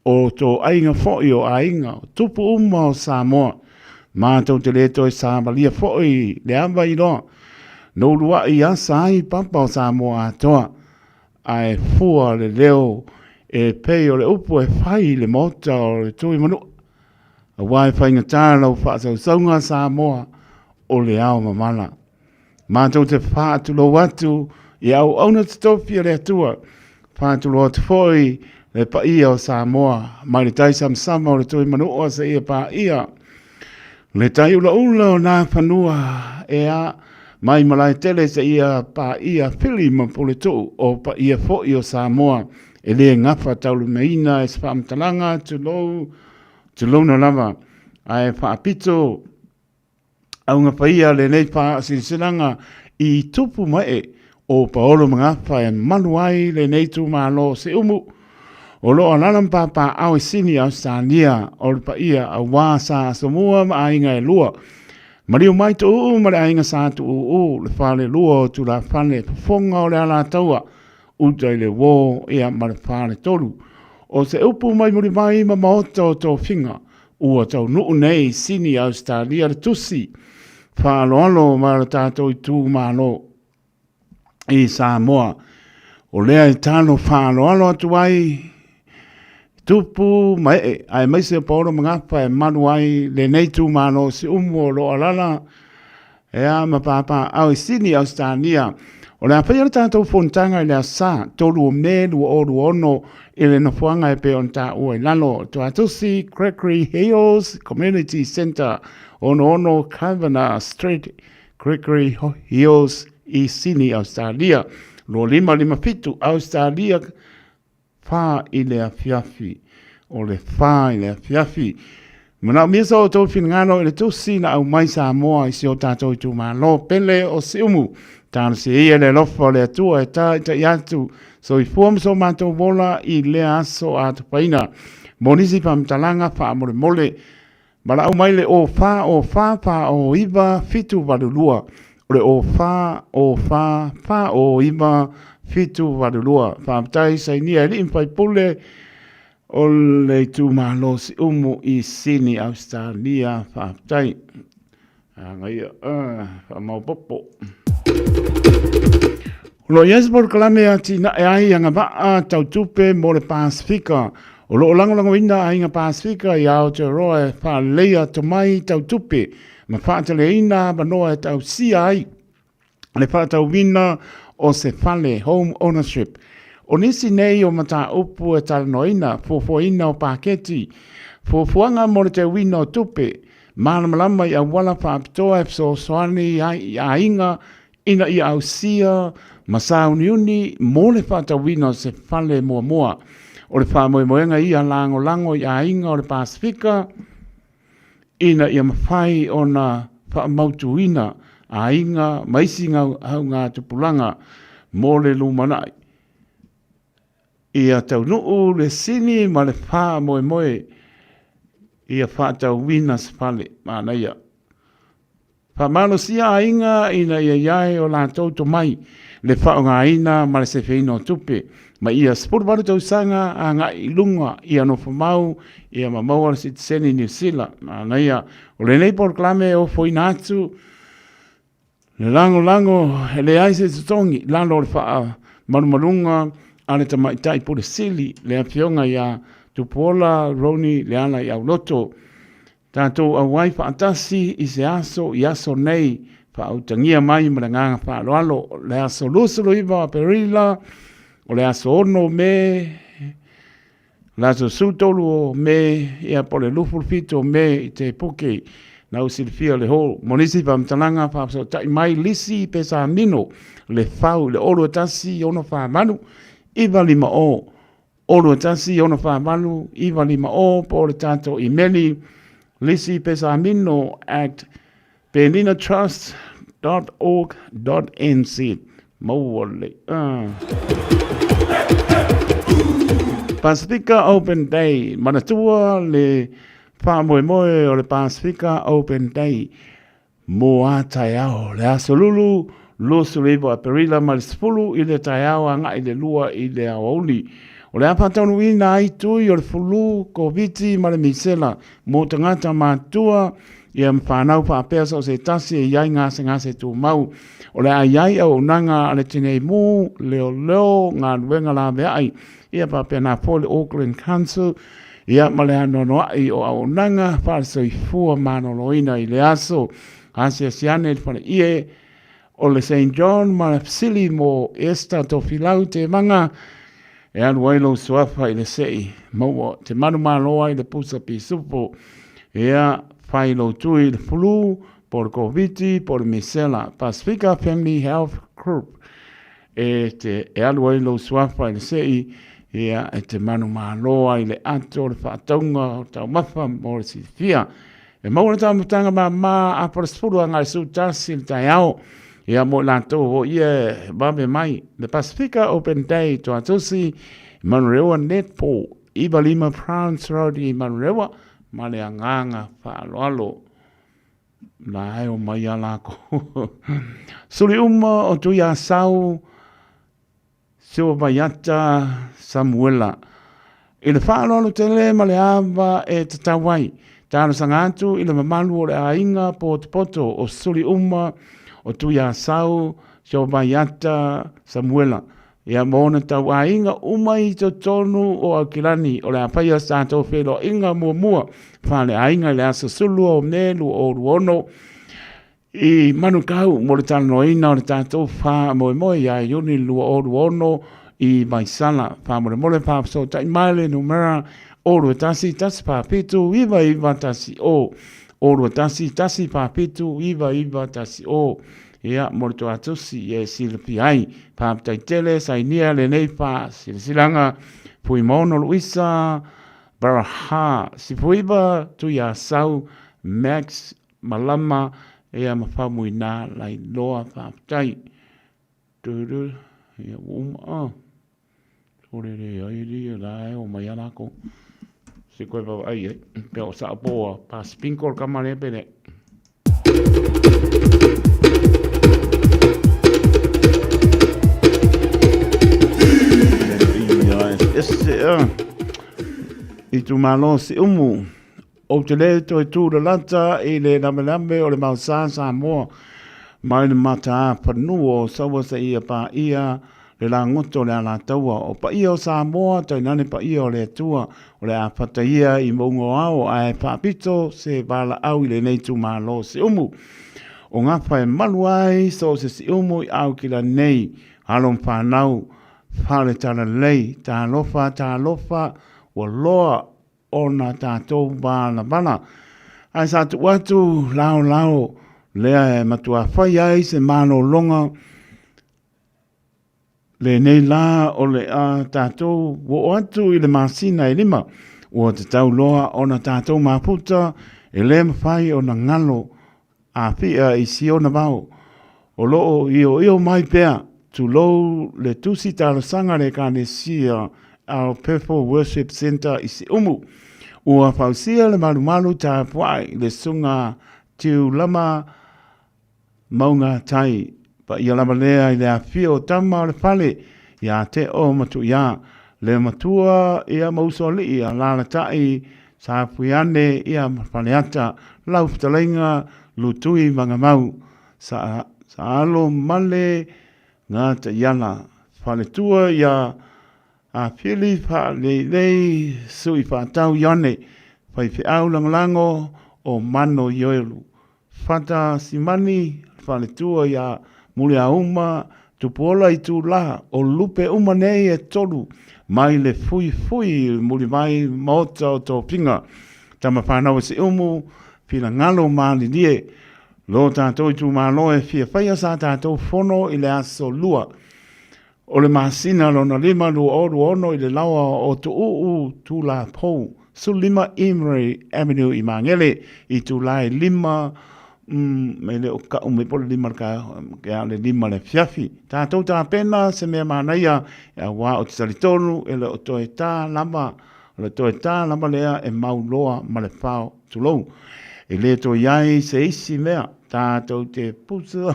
o tōaiga foi o aiga, o tupu uma o Samoa. Mātou te le toe savalia foi le ava i loa, no uluaʻi asa ai papa o Samoa atoa. Ae fua le leo e pei o le upu e fai i le maota o le Tuimanua, aua e faigata lau faasausauga Samoa o le ao mamala. Matou te faatulou atu i auauna totofi a le Atua, faatulou atu foi le paia o Samoa mai le tai samasama o le Tuimanua seia paia Le tai ulaula o nā fanua e a mai Malaetele seia paia Fili ma Puletuu o paia foi o Samoa e le gafa taulimaina e se faamatalaga tulou tulouna lava ae faapito auga paia lenei faasilasilaga i tupu mae o Paolo Magafa e malu ai lenei itumalo o Siumu O lo o alaala ma papaaao i Sini, Ausetalia, o le paia aua Sa Asomua ma aiga e lua. Maliu mai Tuuu ma le aiga Sa Tuuu, le falelua o Tulafale, fofoga o le Alataua, uta i le uo ia ma le faletolu. O se upu mai Mulivai ma maota o Tofiga, ua taunuu nei i Sini, Ausetalia le tusi faaaloalo ma le tatou itumalo. i Samoa. O lea e talo faaaloalo atu ai tupu ma ee, aemaise o Paolo Magafa e malu ai lenei itumalo o Siumu o lo o alaala ea ma papaaao i Sini, Ausetalia. O le a faia le tatou fonotaga i le Aso Sa, 3 o Me 2026 i le nofoaga e pei ona taua i lalo, Tuatusi Gregory Hills Community Centre, 66 Kavanagh Street, Gregory Hills i Sini, Ausetalia. 2557 Ausetalia, 4 i le afiafi. O le 4 i le afiafi. Manaomia sa outou finagalo i le tusi na aumai Samoa i si o tatou itumalo pele o Siumu. Talosia ia le alofa o le Atua e taitai atu soifua ma so matou ola i lea aso atofaina. Mo nisi faamatalaga faamolemole, Valaau mai le 04 04 49 782. O le 04 04 49 782. Faafetai sainia e alii ma faipule o le itumalo Siumu i Sini, Ausetalia. Faafetai. Agaia, faamaopoopo. O lo o i ai se polokalame e atinae ai agavaa tau tupe mo le Pasefika. O lo o lagolagoina aiga Pasefika i Aotearoa e faaleleia tomai tau tupe ma faateleina avanoa e tausia ai le faatauina o se fale, home ownership. O nisi nei o mataupu e talanoaina, fuafuaina o paketi, fuafuaga mo le teuina o tupe, malamalama i auala faapitoa e fesoasoani ai i aiga ina ia ausia ma sauniuni mo le faatauina o se fale muamua. O le faamoemoega ia lagolago i aiga o le Pasefika ina ia mafai ona faamautuina aiga ma isi hauga tupulaga. mo le lumanai. Ia taunuu le sini ma le faamoemoe ia faatauina se fale manaia. Faamalosia aiga ina ia i ai o latou tomai le faaaogaina ma le sefeina o tupe, ma ia 18 tausaga agai i luga ia nofomau ia ma maua le sitiseni Niu Sila. Manaia o lenei polokalame e ofoina atu le lagolago e leai se totogi i lalo o le faamalumaluga a le Tamaitai Pule Sili, le Afioga ia Tupuola Ronnie Leala i Auloto. Tatou auai faatasi i se aso i aso nei, faautagia mai ma le agaga faaaloalo, o le aso 29 o Aperila, o le aso 6 o Me, o le aso 13 o Me, ia po o le 27 o Me i Te Puke. Na ou silafia le hall. Mo nisi faamatalaga faafesootai mai Lisi Pesamino, le Fau i le 0 2 1 6 4 8 9 5 0. 0 2 1 6 4 8 9 5 0 po o le tatou imeli lisipesamino@peninatrust.org.nz. Maua le Pasifika Open Day. Manatua le faamoemoe o le Pasifika Open Day mō ā taeao, le aso lulu, 29 Aperila mai le 10 i le taeao agai le 2 i le aoauli. O le a faataunuuina ai tui o le fulu, Koviti ma le misela mō tagata matutua ia ma whanau faapea so o se tasi e i ai gasegase tumau. O le a i ai auaunaga a le Tinei Mu, Leoleo, Galuega Laveai, ia faapea nā foi le Auckland Council, ia ma le anoanoai o auaunaga faale-soifua maloloina i le aso. Asiasi ane i le faleie o le St. John ma le fesili mo Esther Tofilau Tevaga e alu ai lou suafa i le sei maua te manumalo ai le pusa pisupo. Ia, fai lou tui i le flu, po o le Koviti, po o le misela. Pasifika Family Health Group e te e alu ai lou suafa i le sei, ia, e te manumalo ai le ato o le faatauga o taumafa mo le silafia. E maua le taumafataga mama a po le 10 agai 11 i le taeao. Ia mo i latou o ia e vave mai. Le Pasifika Open Day Toatusi, Manurewa Netball, 95 Browns Road i Manurewa, ma le agaga faaaloalo. La e o mai a lākou. Suli uma o Tuiasau, Sio Vaiata Samuela. I le faaaloalo tele ma le ava e tatau ai, talosaga atu i le mamalu o le aiga potopoto o Suli uma o Tuiasau, Sio Vaiata Samuela, ia ma ona tauaiga uma i totonu o Aukilani o le a faia sa tatou feiloaiga muamua faaleaiga i le aso 12 o Me 2026 i Manukau mo le talanoaina o le tatou faamoemoe ia Iuni 2026 i Vaisala. Faamolemole faafesootai mai le numera 021 147 9910 021 147 9910. Ia, mo le toatusi e silafia ai. Faafetai tele sainia lenei faasilasilaga Fuimaono Luisa Baraha Sifuiva Tuiasau Max Malama ia ma Faumuina Lailoa. Faafetai. Turu, ia ua uma a. Sore le ai li la e o mai a lākou. Se koe vaavaai ai. Pea o sao po a Pasipinko le kama le pele. Ese a. I tumalo si umu. Ou te le toe tūlalata i le lamelame o le maosā Samoa mai le mataāfanua o Saua seia paia le lagoto o le Alataua o paia o Samoa tainane paia o le Atua o le a fata ia i mauga o ao ae faapito se valaau i lenei itumalo Siumu o Gafa e malu ai so o se Siumu i Aukila nei alo ma fanau fale talalelei talofa talofa ua loa ona tatou valavala. Ae sa tuu atu laolao lea e matua fai ai se malologa lenei la o le a tatou oo atu i le masina e 5 ua tatau loa ona tatou mafuta e le mafai ona galo afia i si ona vao o lo o ioio mai pea. Tulou le tusi talosaga a le Ekalesia Our Purple Worship Centre i Siumu. Ua fausia le malumalu tapuai i le susuga Tiulama Mauga Tai. Paia lava lea i le afifio o tama o le fale ia Teo ma Tuiā, le matua ia ma Usoalii, alaalatai Safuiane ia ma Faleata, lau fetalaiga Lutui Magamau, Sa, Saalo Male Gataiala, Faletua ia Afili Faaleilei Sui Faatau Ioane, Faifeau Lagolago o Mano Ioelu, Fata Simani, Faletua ia Muliauma, Tupuola Itula, o lupe uma nei e tolu mai le fuifui mulimai maota o Tofiga, tama fanau a Siumu, Finagalo malilie, lo tatou itumalo e fia faia sa tatou fono i le aso Lua o le masina lona 5 2026 i le laoa o Tuuu Tulapou, 15 Emery Avenue i Magele, i itula e 5 mm, e le o kau mai po o le 5 le taeao, ke a o le 5 le afiafi. Tatou tapena se mea manaia, auā ou te talitonu e le o toe tā lava, o le toe tā lava lea e mau loa ma le fao, tulou. E le toe i ai se isi mea tātou te pusa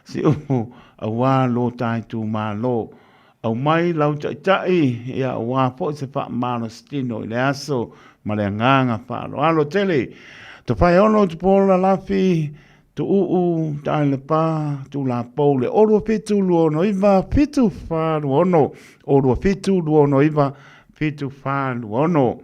siumu auā lo tā itumalo. Aumai lau taitai, ia auā foi se faamalositino i le aso ma le agaga faaaloalo tele. Tofaeono Tupuola Lafi, Tuuu, Taelepa, Tulapou, le 27 29 746, 27 29 746.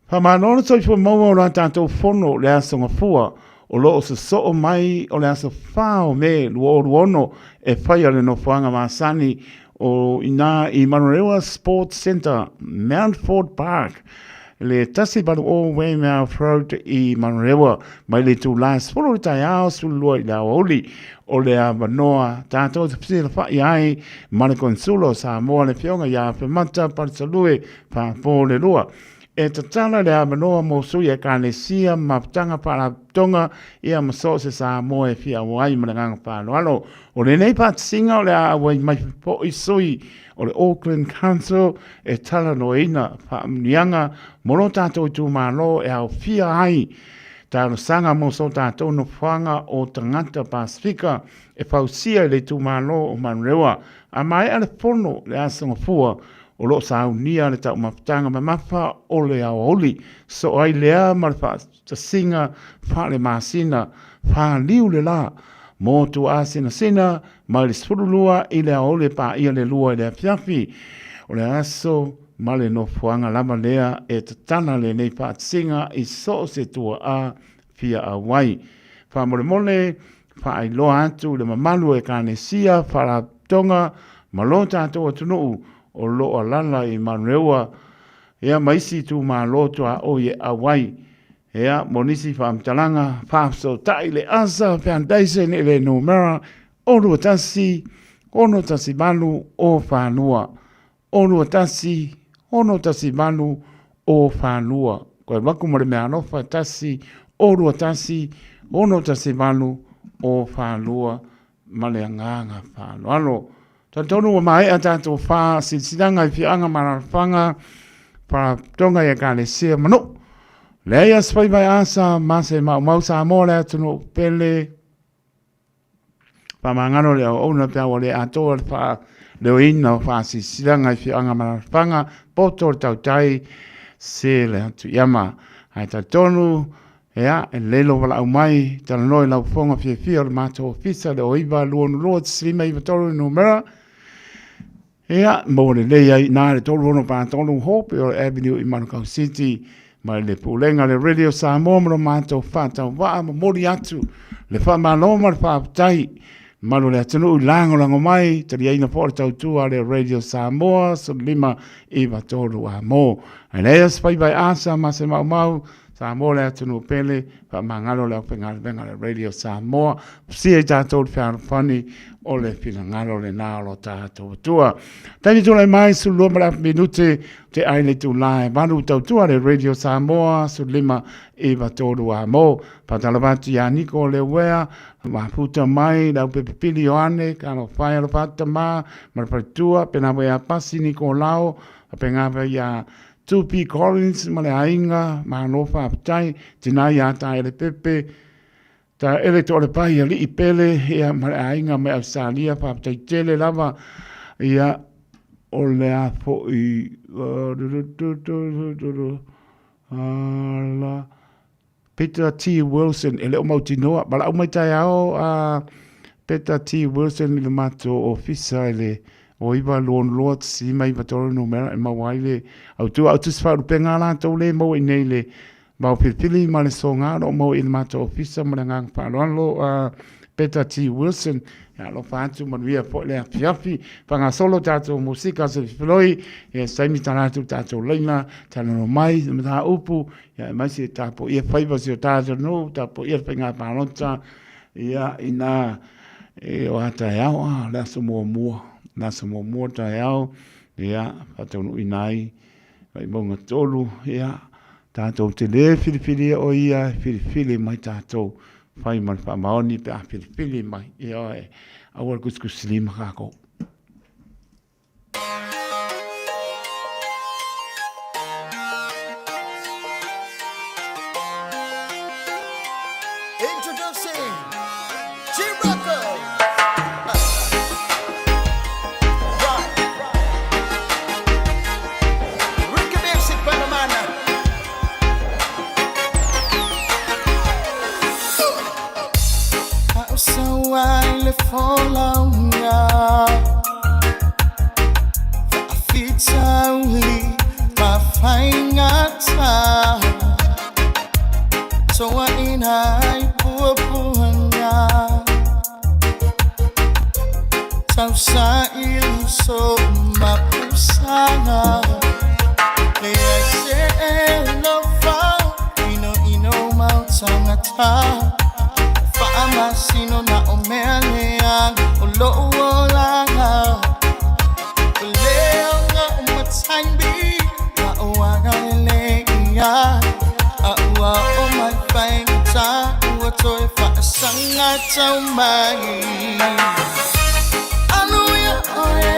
Faamalo le soifua maua o la tatou fono le Aso Gafua o lo o sosoo mai o le aso 4 o Me 2026 e faia le nofoaga masani o ina i Manurewa Sports Centre, Mountfort Park, le 180 Weymouth Road i Manurewa, mai le itula e 10 i le taeao, 12 i le aoauli. O le avanoa tatou te fesilafai ai ma le Konsula o Samoa le Afioga ia Afemata Palesalue Faapo-le-lua. E tatala le avanoa mo sui Ekalesia, mafutaga faalapotopotoga, ia ma so o se Samoa e fia auai ma le agaga faaaloalo. O lenei faatasiga o le a auai mai foi sui o le Auckland Council e talanoaina faamanuiaga mo lo tatou itumalo e aofia ai talosaga mo so tatou nofoaga o tagata Pasefika e fausia i le itumalo o Manurewa. A maea le fono le Aso Gafua, o lo o saunia le taumafataga mamafa o le aoauli, soo ai lea ma le faatasiga faale-masina, faliu le la, mo tuaasinasina mai le 12 i le aoauli e paia le 2 i le afiafi o le aso ma le nofoaga lava lea e tatala lenei faatasiga i so o se tuaa fia auai. Faamolemole, faailoa atu i le mamalu o Ekalesia, Faalapotopotoga ma lo tatou atunuu o lo o alala i Manurewa ia ma isi itumalo tuaoi e auai. Ia, mo nisi faamatalaga, faafesootai le Asa Foundation i le numera 021 618 042. 021 618 042. Koe alu atu ma le mea alofa, 1 021 618 042 ma le agaga faaaloalo. Talitonu ua maea tatou faasilasilaga i afioaga ma alaalafaga, faalapotopotoga i Ekalesia ma nuu. Leai a se faiva e asa ma se maumau Samoa le atunuu pele. Faamagalo le auauna pe a ua le atoa le faaleoina o faasilasilaga i afioaga ma alaalafaga, poto le tautai se le atu iama. Ae talitonu, ea, e lelei lou valaau mai, talanoa i lau fofoga fiafia o le matou ofisa le 0922 593 numera. Ea, maua lelei ai i ina le 3643 Hope Avenue i Manukau City, mai le Pulega le Radio Samoa ma lo matou faatauvaa momoli atu le faamalo ma le faafetai malu o le atunuu i lagolago mai, taliaina foi le tautua a le Radio Samoa 1593 a mo. Ae leai se faiva e asa ma se maumau, Samoa le atunuu pele, faamagalo le aufaigaluega a le Radio Samoa, fusia i tatou le fealofani o le finagalo lena o lo tatou Atua. Taimi tulai mai, 12 ma le afa minute, te ai le itula e 8 tautua le Radio Samoa, 15 93 a mo. Faatalofa atu ia Niko Leuea, mafuta mai le aupepepili Ioane, Kalofai alofa atu tama, ma le faletua, pena foi ia Pasi Niko Lao, faapena foi ia Tupi Collins ma le aiga, malo faafetai, tina ia Taele Pepe, Taele Toalepai alii pele, ia ma le aiga mai Ausetalia, faafetai tele lava, ia, o le a foi, ala, Peter T. Wilson, e le o mautinoa, valaau mai taeao a Peter T. Wilson i le matou ofisa i le o 9 2 2 1 9 3 numera e maua ai le autu. A o tusi faalupega a latou le maua i nei le vao filifili ma le soga o lo o maua i le matou ofisa ma le agaga faaaloalo a Peter T. Wilson. Ia alofa atu manuia foi le afiafi. Faagasolo tatou musika se filifiloi, ia se taimi tala atu tatou laina, talanoa mai se mataupu, ia aemaise tapuaia faiva si o tatou nuu, tapuaia le faiga palota, ia ina e o a taeao, a le aso muamua, le aso muamua taeao, ia faataunuuina ai Vaimauga 3, ia tatou te le filifilia o ia e filifili mai tatou, fai ma le faamaoni pe a filifili mai, ia aua le kusikusilima kākou. Introducing G-Rocco. Right. Ricky Music Panamana. Le folauga faafitauli mafaigata toaina ai puapuaga tausaili so mapusaga leai se alofa inoino mau tagata faamasino na o mea leaga o lou olaga o leaga o mataimbi ma o agalelei ia a ua o mai faigata ua toe faasaga tau mai anu ia oe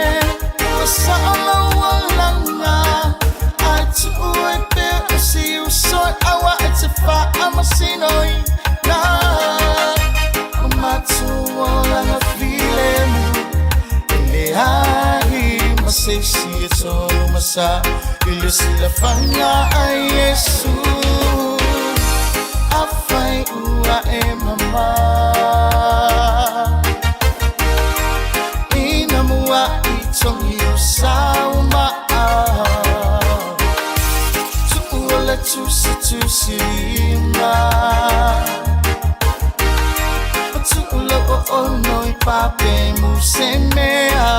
ua sao lau olaga ai tuu ai pea o si uso e aua e te faamasino ina o matou olaga filemu e leai ma se isi e tolomasa i le silafaga a Iesu afai ua e mama ina muaʻi togi o saumaa tuua le tusitusilima o tuu lau oono i pape mu se mea.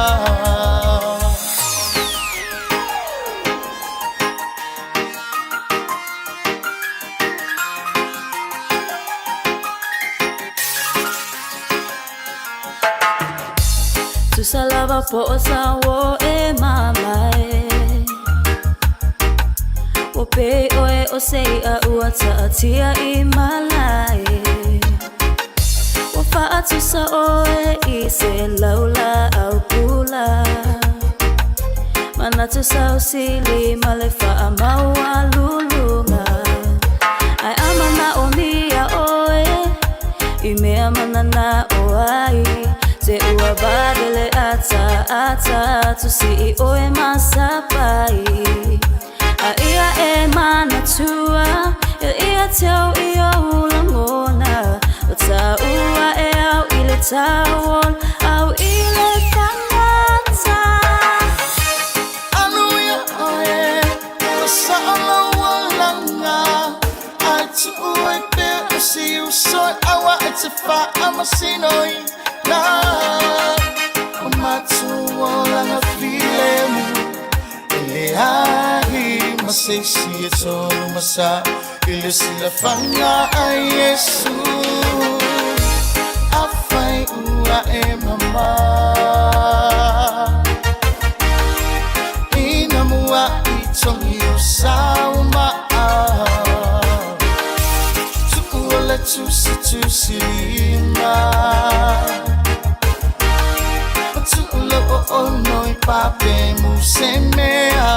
Tusa lava po o sa o e mamae Ua pei oe o se i'a ua ta'atia i malae Ua fa'atusa oe i se laula'au pula Manatu sausili ma le fa'amaualuluga Ae a mana'omia oe I mea manana'o ai Te ua vave le ataata Tusi'i oe ma sapai A ia e manatua Ia ia te au i ou lagona O tāua e au i le tauola Au i le tagata Anu ia oe ua sao lau olaga ai tuu ai pea o si uso e aua e te faamasinoina o matou olaga filemu e leai ma se isi e tonu masa i le silafaga a Iesu. Afai ua e mamā ina mua i togi o saumaa tuua le tusitusi lima Tu'u o ono i pape mu se mea.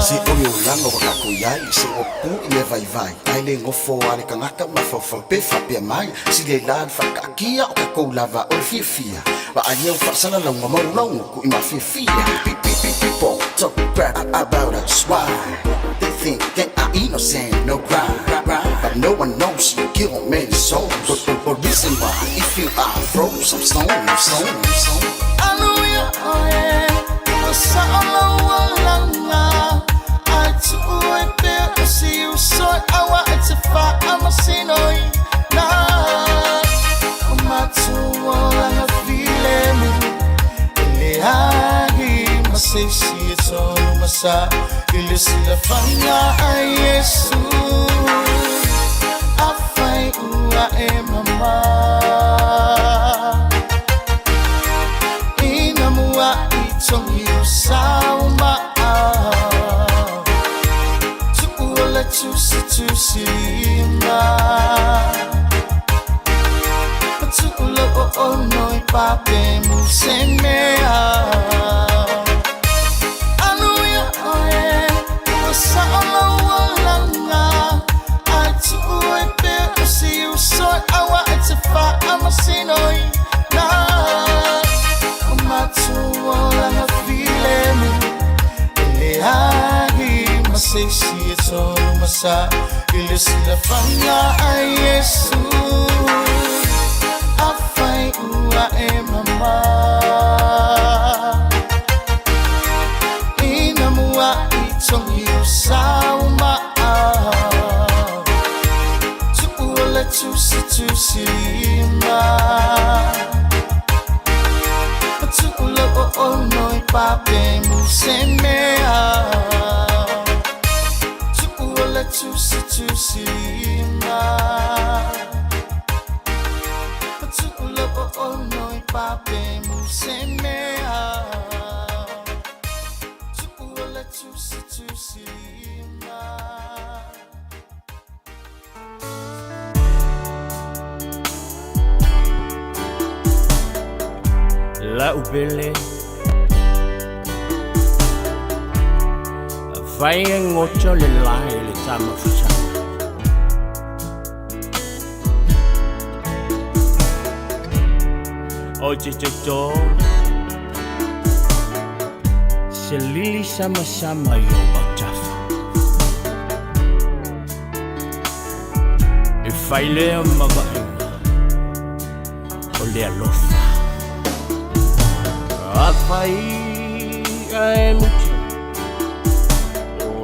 Se o le olaga ua tatou iai, se ua pu i mea vaivai, ae le gofo a le tagata ma faufau pe faapea mai, sileilā le faakaakia o tatou lava o le fiafia, vaaia ua faasalalauga maulaugu kuʻi mafiafia. People talk crap about us, why? They think that I'm innocent, no crime. But no one knows you kill many souls. But reason why, if you are throw some stone, stone, stone. Anuia oe, ua saʻolauolaga Ai tuu e pea o si uso e aua e te faamasino na O matuolaga filemu E leai ma se isi e tonu masa I le silafaga a Iesu. Afai ua e mamā ina mua i togi o saumaa Tuua le tusitusi lima Tu'u le o ono i pape mu se mea. Anuia oe, ua saʻolauolaga Ai tuu e pea o si uso e aua e te faamasino na O matuolaga filemu E leai ma se isi e tonu masa I le silafaga a Iesu. Afai ua e mamā ina mua i togi o saumaa Tuua le tusitusi lima Tu'u le o ono i pape mu se mea. Tuua le tusitusi lima Tu'u le o ono i pape mu se mea. Tuua le tusitusi lima. La upele Fai e ngoto le lai le tama fusanga O te te to Se lili sama sama i o autafa E fai lea mavaenga O le alofa Afai ae mutu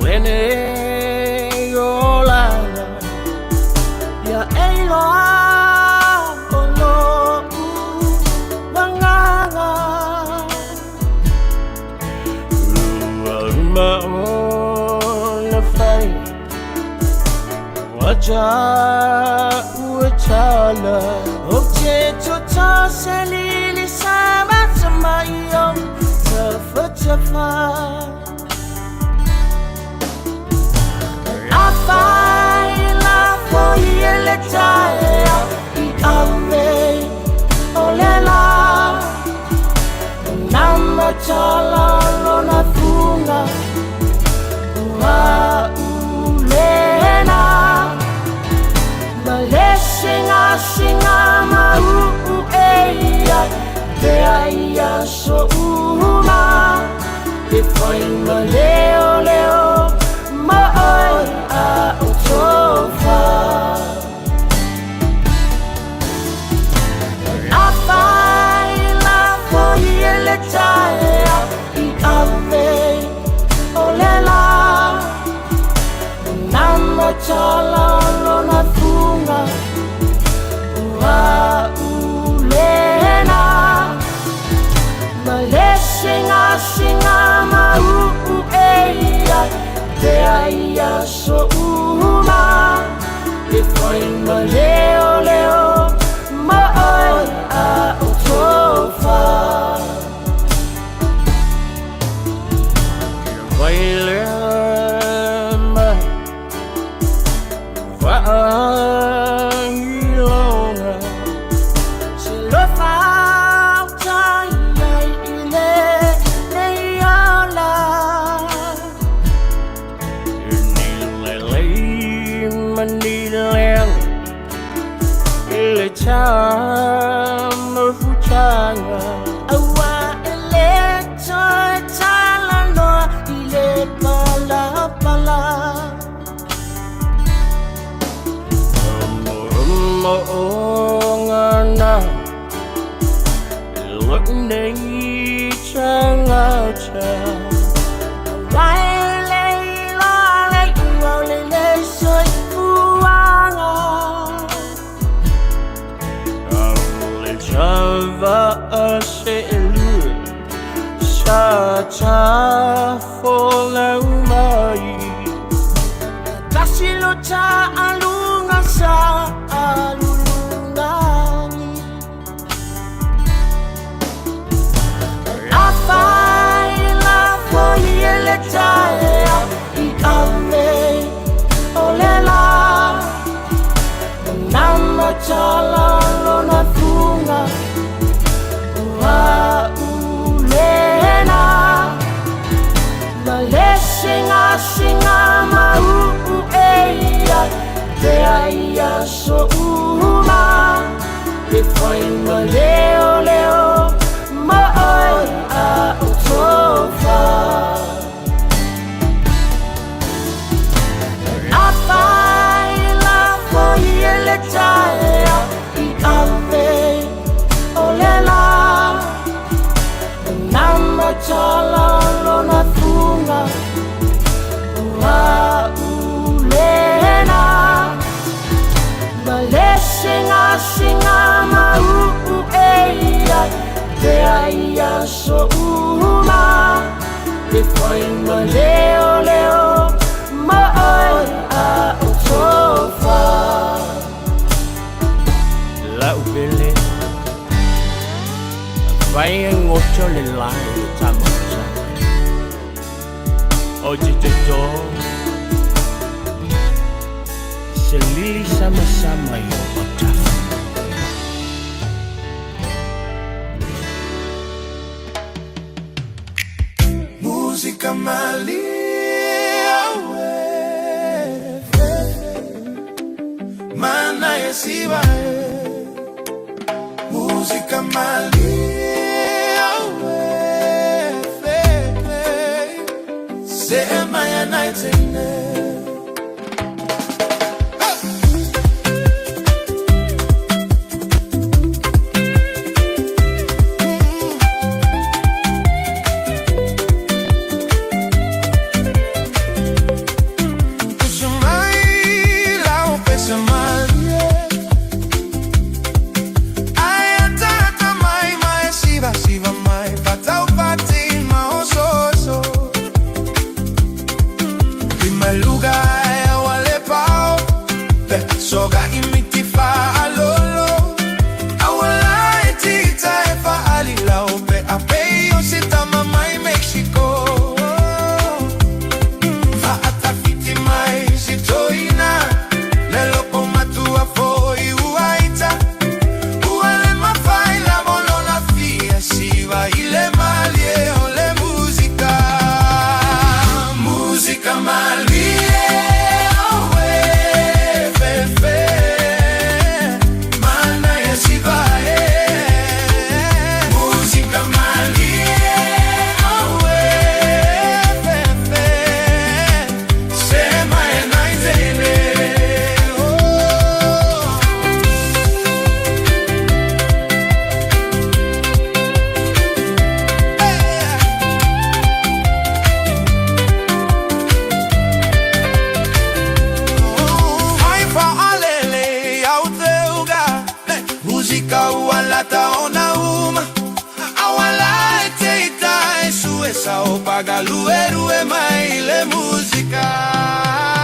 Lene olaga Ia eiloa o lo'u vagaga Ua uma ona fai Ua ua tala O te toto se lili sama sama i o Tafa Afai la foi ele taea i ave o le la Namatala lona funga Ua ulena Ma le singa singa ma u e ia Te ai so uma E fai ma leo leo Ma oi a o aso uma Le fai ma leo leo Ma oe a o tofa Vai le mai Whaangilonga Se lofa o tai ai i le nei ola Ni lelei ma ni leanga I le tamafutaga Aua e le toe talanoa i le palapala Mo'omo'oga na Lo'u nei tagata Aua e le iloa le i'a o le le soifuaga Le tava'a se'elua Sa tafolau mai Tasi lo ta'aluga sa alulugagi Afai lafo i e le taeao i ave o le la Na matala lona fuga o a'ulena Ma le sigasigā mau'u e ia pea i aso uma Le fai ma leoleo ma oe a o tofa Afai lafo i e le taeao i ave o le la Na matala lona fuga o a'ulena Ma le sigasigā mau'u e ia pea i aso uma Le fai ma leoleo ma oe a o tofa La'u pele Fai e goto le lae le tamafutaga O te totō Se lili samasama i o autafa Música malia Mana yesiba Música malia Sema ya naitene Paga luerue mai le música.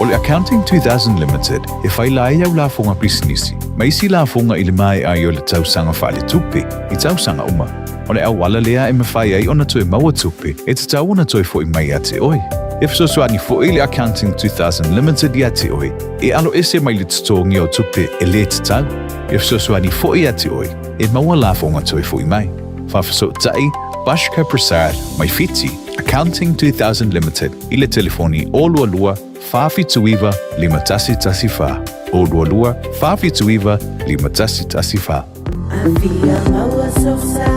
O le Accounting 2000 Limited e faila ai au lafoga pisinisi ma isi lafoga i le maea ai o le tausaga faaletupe i tausaga uma. O le auala lea e mafai ai ona toe maua tupe e tatau ona toe fo'i mai ia te oe. E fesoasoani fo'i le Accounting 2000 Limited ia te oe e aloese mai le totogia o tupe e lē tatau. E fesoasoani fo'i ia te oe e maua lafoga toe fo'i mai. Faafesootai Bashka Prasad mai Fiti, Accounting 2000 Limited i le telefoni 022 479 5114, 022 479 5114. Afia maua sosa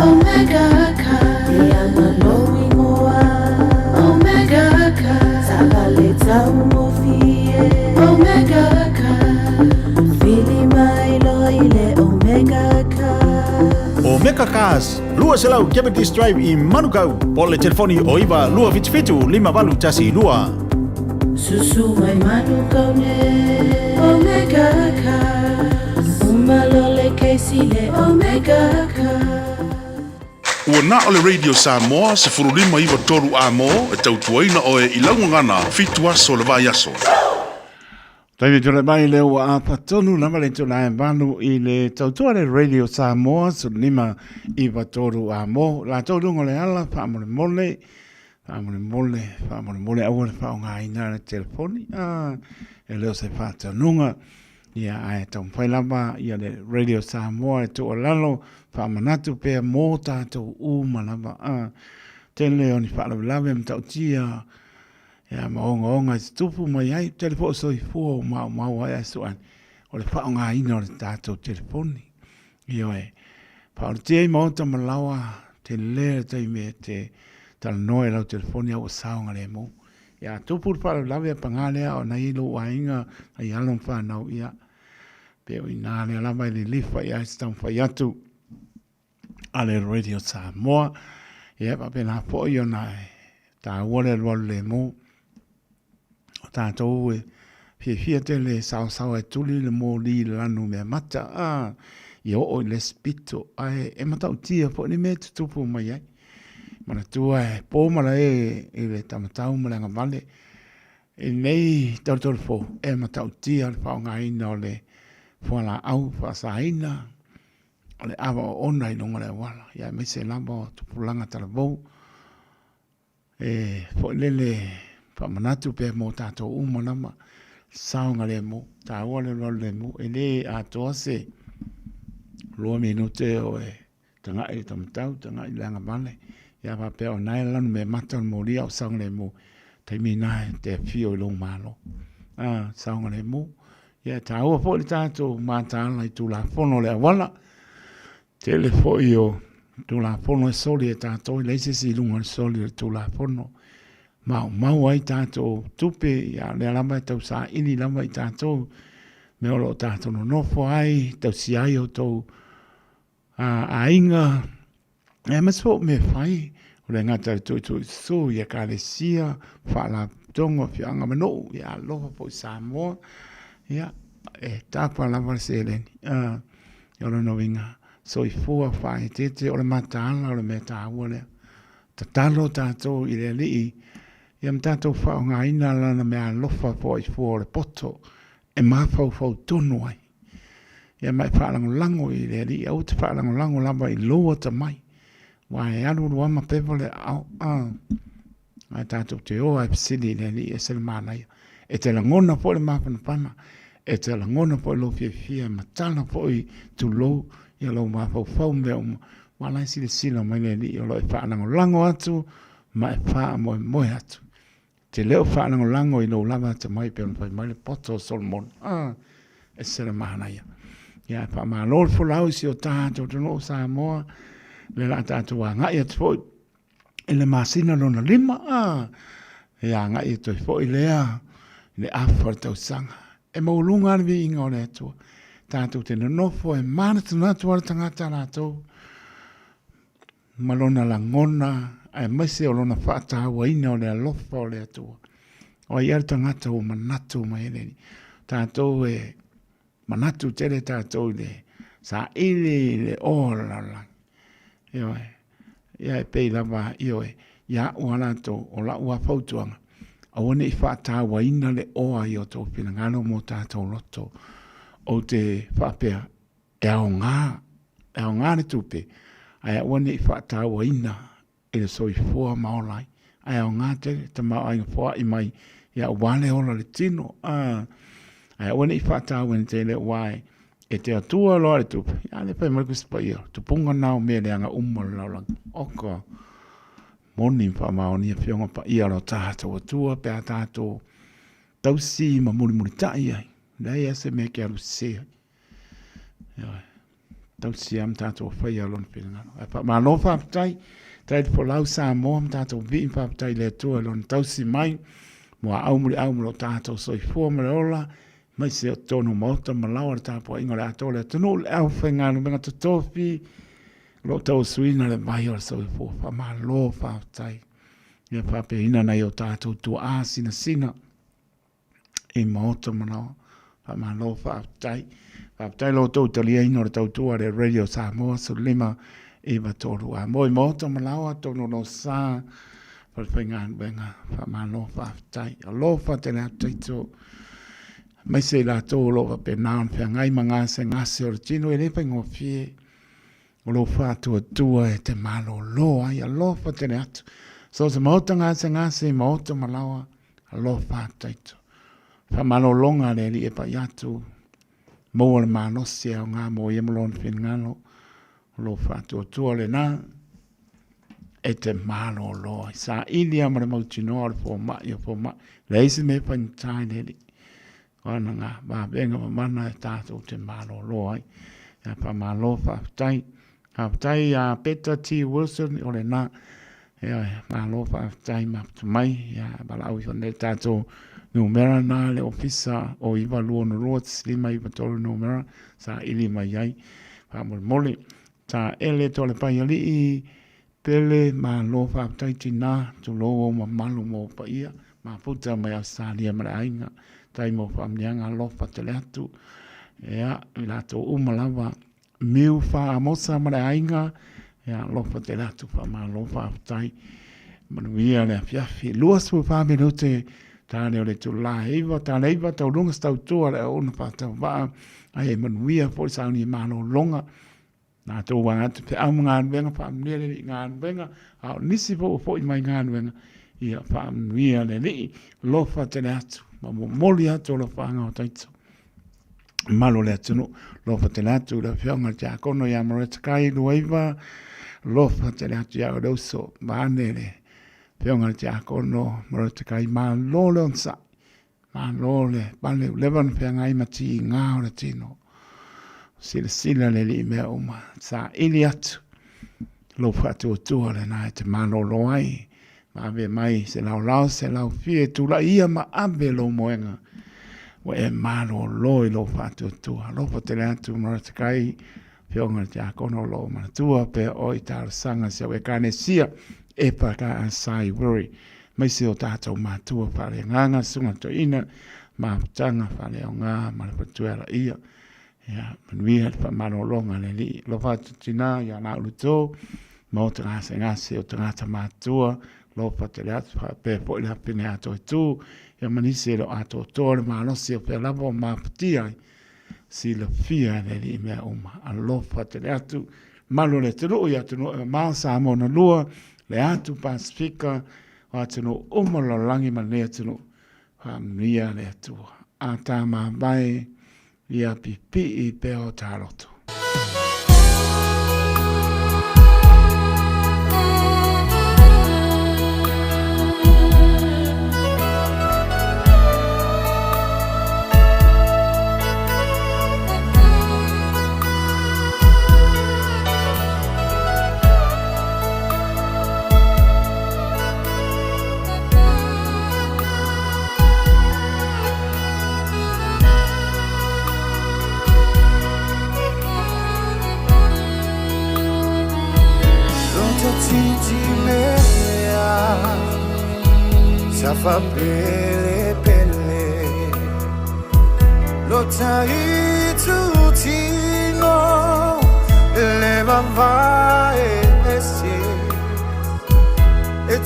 Omega Car Ia malo ingoa Omega Car Taavale taugofie Omega Car Vili mai loa i le Omega Car Omega Cars, 200 Cavendish Drive i Manukau, po o le telefoni o 9 277 5812. Susu mai Manukau nei Omega Cars Uma loa le kesi le Omega Cars. Ua na o le Radio Samoa 1593 A mo e tautuaina oe i lau gagana fitu aso o le vaiaso. Taimi tole mai le ua apa tonu lava le tula e valu i le tautua le Radio Samoa 15 iva tolu a mo latou luga o le ala faamolemole faamolemole faamolemole aua le faaaogaina le telefoni a e le o se faatanuga ia ae taumafai lava ia le Radio Samoa e tuualalo faamanatu pea mo tatou uma lava a tele o ni faalavelave matautia Ia ma ogaoga e tutupu mai ai, tele foi o soifua ua maumau ai ae su'ani, o le faaaogaina o le tatou telefoni. Ioe, faaolotia i maota ma laoa, tele le taimi e te talanoa i lau telefoni a ua saogalemu. Ia a tupu le faalavelave a paga lea o na i ai lou aiga, nai alo ma fanau, ia, pe o i ina lea lava e lilifa i ai se taumafai atu a le Radio Samoa. Ia, faapena foi ona e taua le alualu lemu. O tatou e fiafia tele e saosaoa e tuli le moli i le lanu meamata, a, ia oo i le isi pito, ae e matautia foi le mea e tutupu mai ai. Manatua e po malae i le taumatau ma le agavale, i lenei tolotolo fou, e matautia le faaaogaina o le fualaau faasaina, o le ava oona i luga o le auala, ia aemaise lava o tupulaga talavou e foi lele faamanatu pea mo tatou uma lava, saogalemu, taua le alualu lemu, e le atoa se 2 minute o e tagai i le taumatau, tagai i le agavale, ia faapea o lena e lanu meamata o le molia o saogalemu, taimi lena e te afio i lou malo. A, saogalemu. Ia e taua foi le tatou mataala i Tulafono o le auala. Tele foi o Tulafono e soli e tatou, e leai se isi i luga o le soli o le Tulafono. Maumau ai tatou tupe, ia lea lava e tau saili lava i tatou mea o lo o tatou nonofo ai, tausia ai outou aiga, aemaise foi o mea fai, o le gata i le tuutuususu i ekalesia, faalapotopotoga, afioaga ma nuu, ia alofa foi Samoa, ia e tapa lava le seleni. O lona uiga, soifua faaeteete, o le mataala o le mea taua lea. Tatalo tatou i le Alii, ia ma tatou faaaogaina lana meaalofa foaifua o le poto e mafaufau tonu ai. Ia ma e faalagolago i le Alii, aua te faalagolago lava i lou atamai, aua e alu alu lava ma pepa le aao, a, ae tatou te o lava e fesili i le Alii, e ese le manaia. E te lagona foi le mafanafana, e te lagona foi lou fiafia, e matala foi, tulou, ia lou mafaufau ma mea uma, aua o la e silasila mai le Alii o lo o e faalagolago atu ma e faamoemoe atu. Te le o faalagolago i lou lava atamai pei ona fai mai le poto o Solomona. Ah, ese le manaia. Ia, e faamalo le folau i si o tatou atunuu o Samoa, le la tatou agai atu foi i le masina lona lima. Ah, e agai atu ai foi lea i le afa o le tausaga. E maualuga lava le viiga o le Atua. Tatou te nonofo e manatunatu lava le tagata latou ma lona lagona aemaise o lona faatauaina o le alofa o le Atua. O ai ea le tagata ua manatu mai ai le Alii? Tatou e manatu tele tatou i le saili i le o o le lalolagi. Ioe. Ia e pei lava, ioe, ia au a latou, o lau lava fautuaga, Aua ne i faatauaina le oa i o tou finagalo mo tatou loto. Ou te faapea, e aoga, e aoga le tupe, ae aua ne i faatauaina i le soifua ma ola ai. Ae aoga tele, tamaoaiga foai mai ia aua le ola o le tino. Ae aua ne i faatauaina tele aua e te Atua loa le tupe, ia le fai mai le Tusi Paia, tupuga na o mea leaga uma o le lalolagi. Oka, moni ma faamaonia Afioga Paia o lo tatou Atua pe a tatou tausi ma mulimulitai ai. Leai lava se mea e te alu sese ai. Ioe. Tausi lava ma tatou faia lona finagalo. Ae faamalo faafetai, tai le folau Samoa ma tatou vii ma faafetai i le Atua i lona tausi mai muaau muliau ma lo tatou soifua ma le ola mai se o totonu o maota ma laoa le tapuaiga o le atoa o le atunuu le aufaigaluega totofi o lo o tauasuina le vai o le soifua. Faamalo faafetai. Ia faapeina nai o tatou tuaa sinasina i maota ma laoa. Faamalo faafetai. Faafetai lo outou taliaina o le tautua a le Radio Samoa 1593. A mo i maota ma laoa tonu lo sa falefaigaluega. Faamalo faafetai. Alofa tele atu taito. Aemaise i latou o lo o faapena ona feagai ma gasegase o le tino e le faigofie o lou faatuatua e te malolo ai. Alofa tele atu. So se maota gasegase i maota ma laoa, alofa atu taito. Faamalologa a le Alii e pai atu, maua le malosi e aoga mo ia ma lona finagalo, o lou faatuatua lena e te malolo ai. Saili lava ma le mautinoa o le fomai o fomai. Leai se mea e faigata i le Alii. O ana ngā vāvenga mamana e tātou te malolo ai. Ia whamalo whaafetai. Whaafetai a Peta T. Wilson o le nā. Ia, malo whaafetai maputu mai. Ia, wala au i nei tātou numera nā le ofisa o iwa lua ono lua lima iwa tolu numera sa ili mai ai. Whaamolemole. Tā ele tō le pai alii Pele, Malo faafetai tinā, tulou ou mamalu ma ou paia, mafuta mai Ausetalia ma le aiga, tai mo faamanuiaga alofa tele atu, ia, i latou uma lava, Miu Faamosa ma le aiga, ia, alofa tele atu, faamalo faafetai, manuia le afiafi. 24 minute, tane o le itula e 9, tane 9, tauluga se tautua le auauna faatauvaa, ai e manuia foi sauni malologa, Nā tō wā atu te au ma galuega, faamanuia le Alii i galuega, a o nisi foi ua foi mai galuega, ia faamanuia le Alii, lofa tele atu, ma momoli atu alofaaga o taito. Malo le atunuu, lofa tele atu le afioga i le tiakono ia Maretta Kai Luaiva, lofa tele atu ia oe le uso, vaeane le afioga i le tiakono Maretta Kai, malo le onosai, Malo le pale ua leva ona feagai ma tiga o le tino. Silasila le Alii i mea uma, saili atu lou faatuatua lena e te malolo ai, ma ave mai se laolao se laufie e tulai ia ma ave lou moega ua e malolo i lou faatuatua. Alofa tele atu Maratekai, Afioga i le Tiakono o lo o manatua pea oe i talosaga si au Ekalesia e Whakaasai Wiri, aemaise o tātou mātua faaleagaga, susuga toeaina, mafutaga faaleaoga ma le faletuala ia. Ia, manuia le faamalologa a le Alii. Alofa atu tinā ia Laulu-tō, ma o tagasegase o tagata mātua, alofa tele atu faapea foi le hapene atoa-tū, ia ma nisi e le o atoatoa le malosi o fea lava o mafatia ai, silafia e le Alii mea uma. Alofa tele atu, malu o le atunuu i atunuu e mamao, Samoa na lua, le atu Pasifika, o atunuu uma o le lalolagi ma lenei atunuu, faamanuia le Atua. A tā mavae ia pipii pea o tā loto.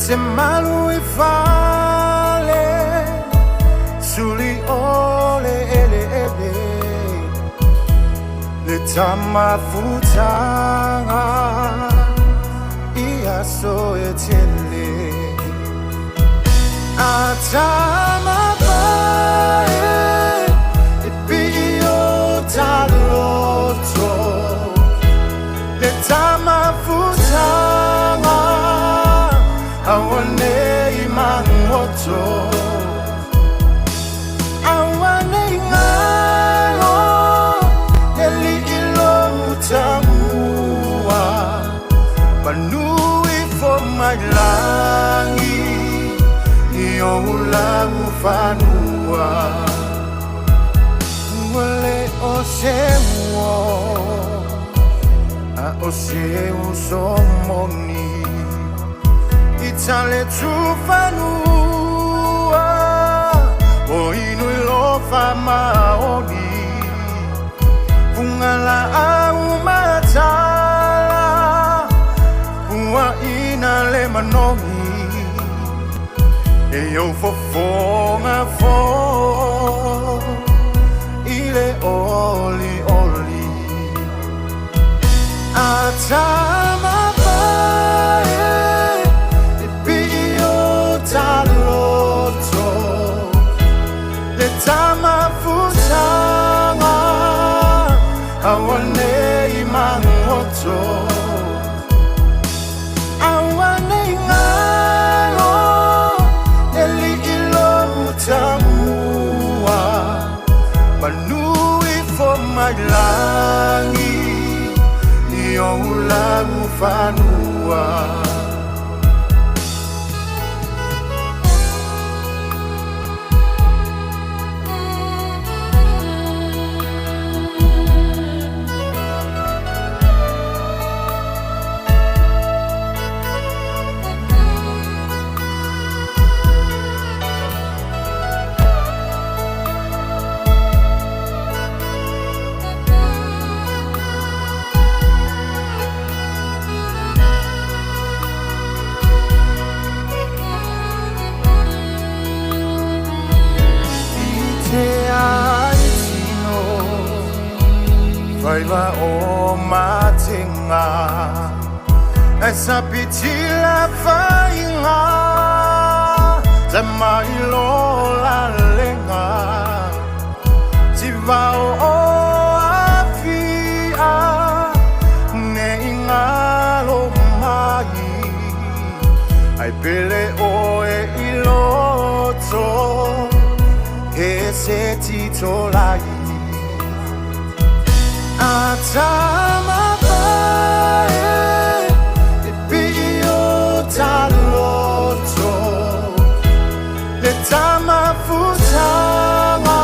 Te malu i fale. tamafutanga i aso e tele Atamapae e pio taloto Le tamafutanga awane i mangoto Awane i ngalo le li ilo tamua Manui fo mai langi i o lau fanua Ua le o se ua A o se uso moni I tale tufanua O inu i lofa maoni Fungala au matala Ua ina le manogi E au fofonga fo I le oli oli Atamapae e pio taloto Le tamafutanga awane i mangoto Awane i ngalo le li ilo tamua Manui fo mai langi i o lau fanua. I te ai tino Whaila o matenga E sa pitila whainga Te mai lola lenga Ti vao o awhia Ne i ngalo mai Ai pele oe i loto He se tito lai Atamapae e pio taloto Le tamafutanga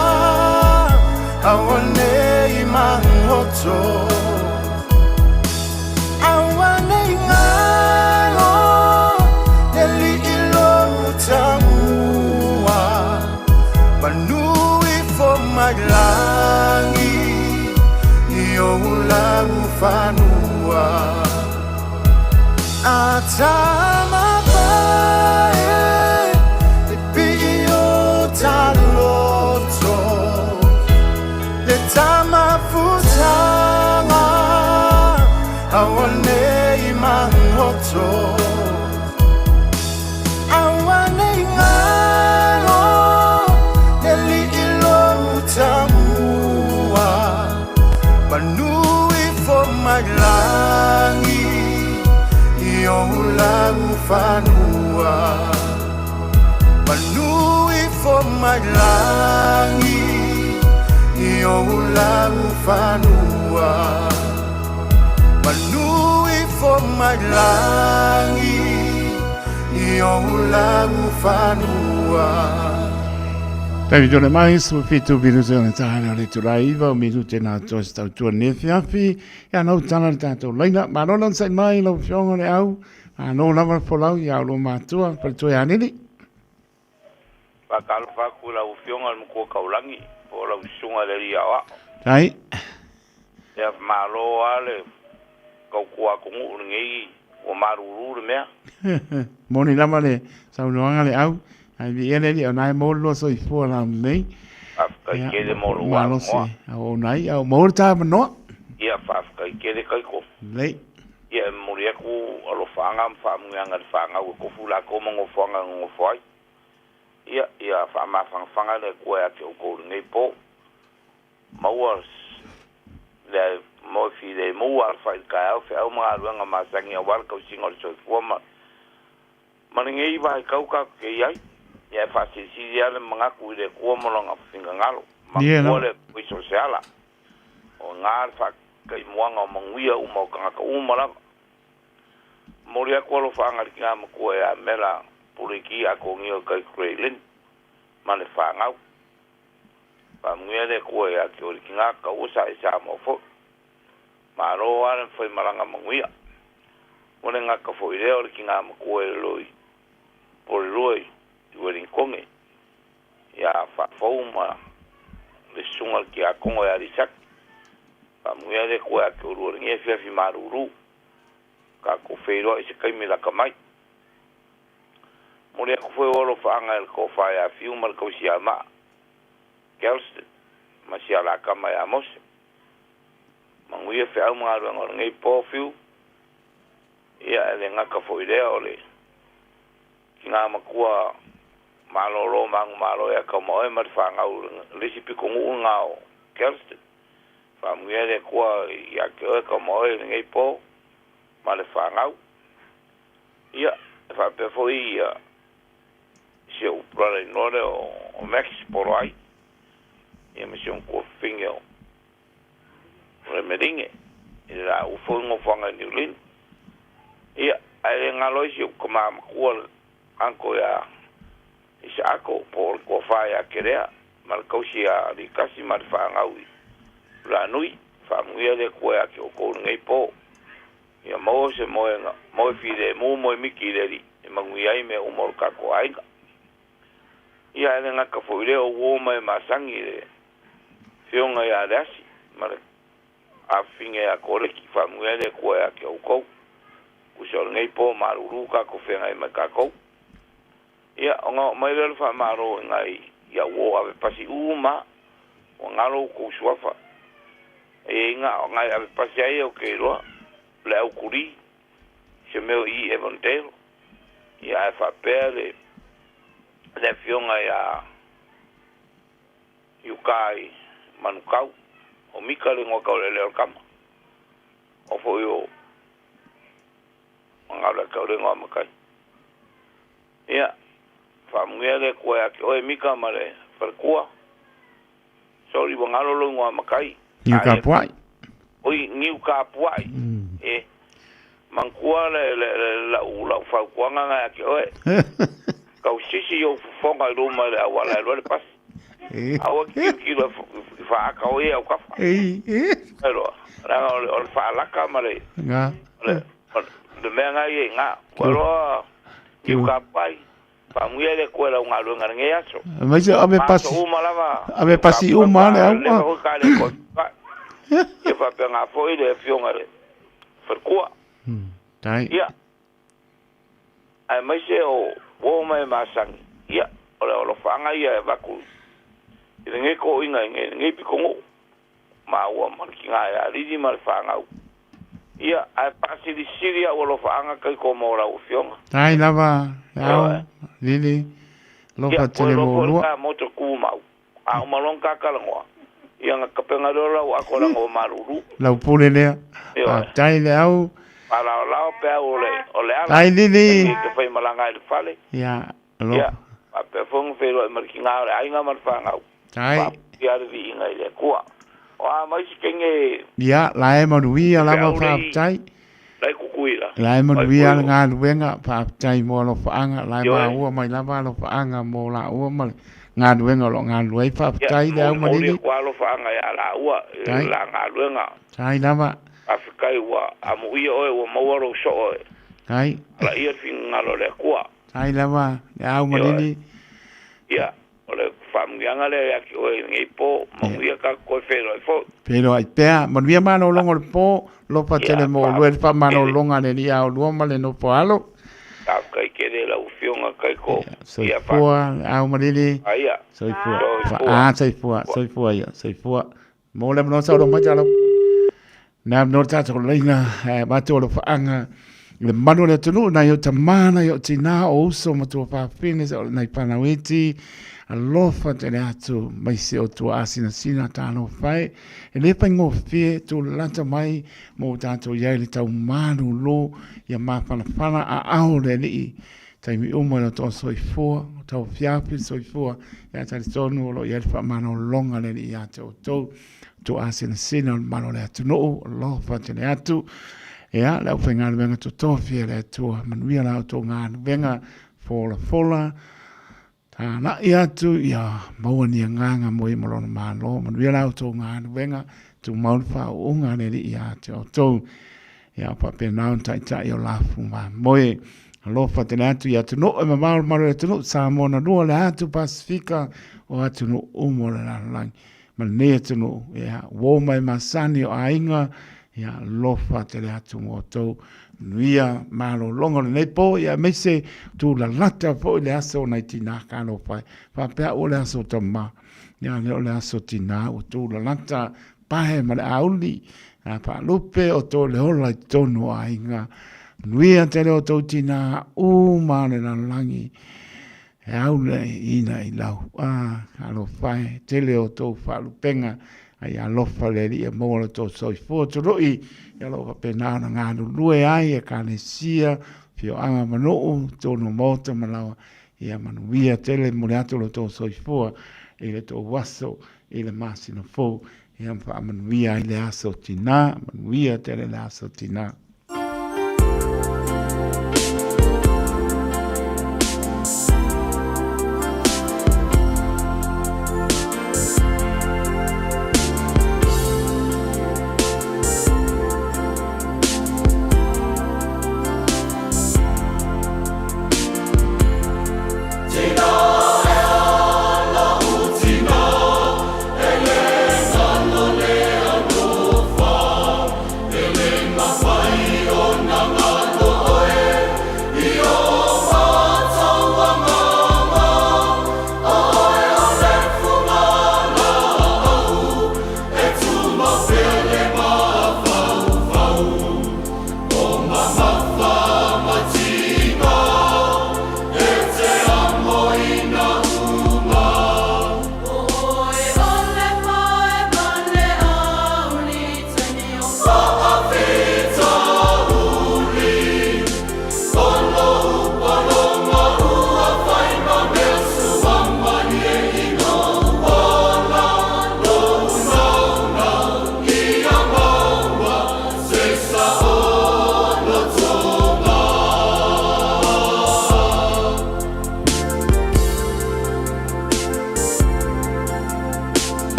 awane i mangoto Awane i ngalo le li ilo tamua Manui fo mai langi i o lau fanua Atamapae e pio taloto Le tamafutanga awane i mangoto Awane i ngalo le li ilo tamua Manui fo mai langi i o lau fanua Manui fo mai langi i o lau fanua Manui fo mai langi i o lau fanua. Taimi tole mai, su fitu minute o le tahale o le tula iva, o minute nā toa se tautua nefi afi, ia nau tala le tātou laina. Malo lan sai mai lau fionga le au, a nō lava le folau i au lo mātua, pale toe anini. Whakalofa aku lau fionga le mkua kaulangi, o lau sunga le ria o ao. Tai. Ia malo ale kau kua kungu ngei o maruru le mea. Moni lava le saunoaga le au, ai vi ele li o nai mo lo so i fua la nei. Afka Ia, kele mo lo malosi, wa. au o nai, au mo le tā manoa. Ia tele kaiko. Lei. Ia e momoli aku alofaaga ma faamuiaga i le fagau e kofu lakou ma gofoaga e gogofo ai. Ia, ia faamafagafaga le Atua ia te outou i lenei po. Maua le moe filemu ua alafai i le taeao feau ma galuega masani aua le tausiga o le soifua ma ma lenei vaitau tatou te i ai. Ia e faasilisili lava le manatu i le Atua ma Lona finagalo. Matua le Atua i so o se ala. O i ina le faataimuaga o manuia uma o tagata uma lava. Momoli atu alofaaga i le tina matua ia Mela Puleki Akogia o tai Grey Lynn ma le fanau. Faamanuia le Atua ia te oe le tina, taua sa e Samoa foi. Malo lava le faimalaga manuia. Ua le gata foi lea o le tina matua e loi Polelua i Ueligitone ia Faafou ma le susuga i le Tiakono ia Lisaki. Faamanuia le Atua ia te oulua i lenei afiafi malulu. Tatou feiloai i se taimi lata mai. Momoli atu foi ou alofaaga i le tofa ia Fiu ma le tausiamaa Gelston ma si alakama ia Mose. Manuia feau ma galuega o lenei po Fiu. Ia e le gata foi i lea o le tina matua malolo manumalo ia Taumaoe ma le fanau i le isi pitonuu lena o Gelston. Faamanuia le Atua ia te oe Taumaoe i lenei po ma le fanau. Ia, e faapea foi ia si ou brother in law lea o Max Poloai, ia ma si ou tuafafine o Remelinge i le laua foi nofoaga i Niu Lini. Ia, ae le galo ai si ou tama matua le uncle ia Isaako po o le tofa ia Kelea ma le tausi ia Likasi ma le fanau i Ulanui. Faamanuia le Atua ia te outou i lenei po. Ia maua se moega, moe filemu, moe miki i le Alii, e manuia ai mea uma o le tatou aiga. Ia, ae le gata foi i lea, o uo ma e masani i le Afioga ia Leasi ma le afafine ia Koleki, faamanuia ai le Atua ia te outou. Tusa o lenei po malulu tatou feagai ma tatou. Ia, ona oo mai lea o le faamalo i nai i au uo ave pasi uma, ua galo outou suafa. E i ai na o nai ave pasi ai ou te iloa, le au kuli, se mea o i Evandale. Ia, ae faapea le, le afioga ia i uka i Manukau, o Mika le igoa taulealea o le tama, o foi o Galo e tau le igoa matai. Ia, faamanuia le Atua ia te oe Mika ma le faletua. Sorry ua galo lou igoa matai. Niu Kapua'i. Oi, Niu Kapua'i. E, manatua le, le, le, lau, lau fautuaga na ia te oe. Tau sisi ou fofoga i luma i le auala e alu ai le pasi. Aua e te tilotilo i faata o ia au kafa. Ailoa, leaga o le, o le faalaka ma le, o le, o le mea na ia i ina. Ua iloa, Niu Kapua'i, faamanuia le Atua i lau galuega i lenei aso. Aemaise o ave pasi. Aso uma lava. Ave pasi uma le au. Leva foi ka le koe. Ia faapena foi le afioga i le faletua. Tai. Ia. Aemaise o uo ma e masani. Ia, o le alofaaga ia e avatu i lenei toeaina i lenei pitonuu. Maua ma le tina ia Lili ma le fanau. Ia, ae faasilisili au alofaaga taito mo lau afioga. Tai lava, au, Lili, alofa tele mo olua. Ia, moto tumau. A uma loa ona ta talanoa, ia ona tapena lea o lau ato leaga ua malulu. Lau pule lea. Faafetai le au. Faalaolao peau o le, o le ala. Tai Lili. E te faimalaga ai i le fale. Ia, alofa. Ia, faapea foi ona feiloai ma le tina o le aiga ma le fanau. Tai. Faamanuia le viiga i le Atua. O a mai se taimi e. Ia, la e manuia lava, faafetai. La e Tutuila. La e manuia le galuega, faafetai mo alofaaga, la e maua mai lava alofaaga mo laua ma le galuega o lo o galulue ai, faafetai le au ma Lili. Ia, momoli atu alofaaga ia laua i le la galuega. Tai lava. Faafetai ua amuia oe ua maua lou soo e. Tai. Alaia le finagalo o le Atua. Tai lava le au ma Lili. Ia, O le faamanuiaga lea ia te oe i lenei po, manuia tatou toe feiloai foi. Feiloai pea, manuia malologa o le po, lofa tele mo olua i le faamalologa a le Alii a olua ma le nofo alo. Faafetai tele i lau Afioga Taito. Soifua le au malili. Soifua. Ah, soifua, soifua ia, soifua. Mo le avanoa saunoa mai Tala. Nā no tātou leina, e mātou o whaanga, i le manu o le atunuu, nai o tamā, nai o tinā, o uso matua whawhine, o nai whanau iti, alofa te le atu, mai se o tua asinasina tālo whai, e le pai ngōwhie, tū lata mai, mō tātou iai le tau malu lō, ia māwhanawhana a ao le alii, taimi uma le tō soifua, o tau fiafi soifua, ia tari tonu o lo ia le whaamanologa le alii ia te o tau, tuaasinasina o le malo o le atunuu, alofa tele atu. Ia, le aufaigaluega totofi a le Atua, manuia la outou galuega folafola, tāna'i atu, ia maua ni agaga mo ia ma lona Malo, manuia la outou galuega, tumau le faauuga a le Alii ia te outou. Ia, faapena ona taitai o lafu mamoe. Alofa tele atu i atunuu e mamao le malo o le atunuu, Samoa na lua le atu Pasifika o atunuu uma o le lalolagi. Ma lenei atunuu, ia, uo mai masani o aiga, ia, alofa tele atu mo outou. Manuia malologa o lenei po, ia, aemaise tūlalata foi le aso o nai tinā talofa e. Faapea ua le aso tamā, ia, lea o le aso tinā ua tūlalata pae ma le auli, a faalupe o tō le ola i totonu o aiga. Manuia tele o tou tinā uma o le lalolagi. E au le ina i lau a alofa e tele o tou faalupega ai alofa le Alii e maua lo tou soifua tolo'i ia lo faapena ona galulue ai ekalesia afioaga ma nuu totonu o maota ma laoa ia manuia tele momoli atu lo tou soifua i le tou aso i le masina fou ia ma faamanuia ai le aso tinā manuia tele le aso tinā.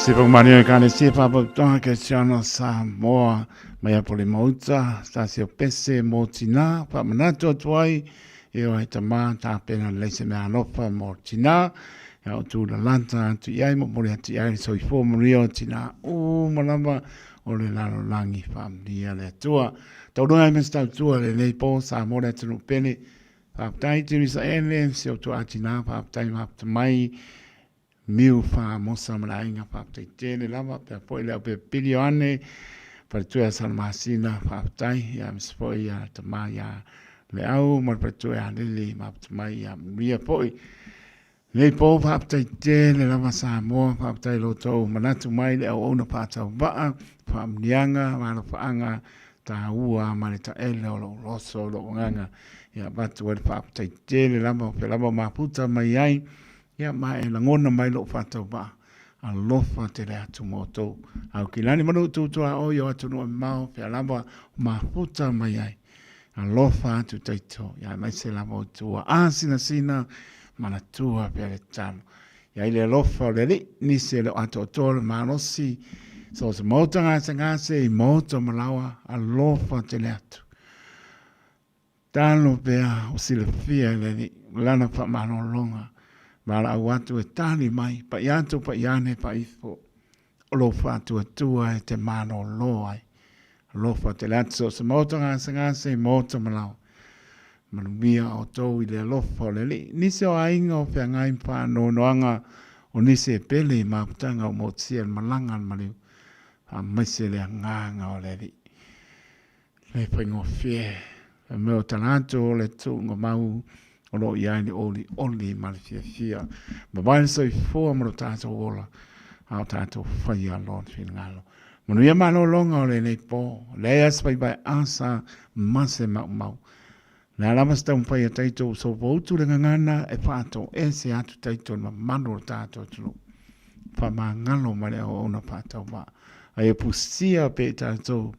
Se whakamanio i kāne se whāpautoa ke Tiana Samoa mai a Pole Mauta, Stasio Pese mō Tina, whaamanatu atu ai e o he tamā tāpena lei se mea alofa mō Tina, ia o tūra lata atu i ai mo mori atu i ai soifua manuia o Tina ū malama o le lalo langi whaamanuia le Atua. Taurunga i me tautua le nei pō Samoa le atunuu pele. Whaapetai te Misaele, se o tua Tina, whaapetai mapta mai Miu wha mosa ma le aiga faafetai tele lava pea foi le au pepili o ane faletua ia Salamasina faafetai ia aemaise foi ia tama ia le au ma le faletua ia Lili mafute mai ia manuia foi lenei po. Faafetai tele lava Samoa, faafetai lo tou manatu mai le auauna faatauvaa faamuniaga ma alofaaga taua ma le taele o lou loso o lou agaga ia avatu ai le faafetai tele lava o fea lava mafuta mai ai. Ia, ma e lagona mai lou faatauvaa, alofa tele atu ma outou. Au kilani ma lou tutuaoi o atunuu e mamao, fea lava o mafuta mai ai. Alofa atu taito, ia aemaise lava o tua asinasina manatua pea le tatalo. Ia i le alofa o le Alii, nisi e le o atoatoa le malosi, so se maota gasegase i maota malaoa, alofa tele atu. Talo pea o silafia e le Alii lana faamalologa, valaau atu e tali mai, pai atu pai ane pai ifo, o lou faatuatua e te malolo ai. Alofa tele atu so o se maota gasegase i maota malao. Manuia outou i le alofa o le Alii. Nisi o aiga o feagai ma faanoanoaga o nisi e pele i mafutaga o motusia i le malaga a le maliu, faamaise le agaga o le Alii. Le faigofie, le mea o tagata o le tuuga mau o lo o i ai le olioli ma le fiafia. Mavae le soifua ma lo tatou ola, a o tatou faia lona finagalo. Manuia malologa o lenei po, leai a se faivae asa ma se maumau. Le a lava se taumafai a tatou sopoutu le gagana e faatoese atu tatou i le mamalu o le tatou atunuu. Faamagalo ma le auauna faatauvaa. A ia pusia pea i tatou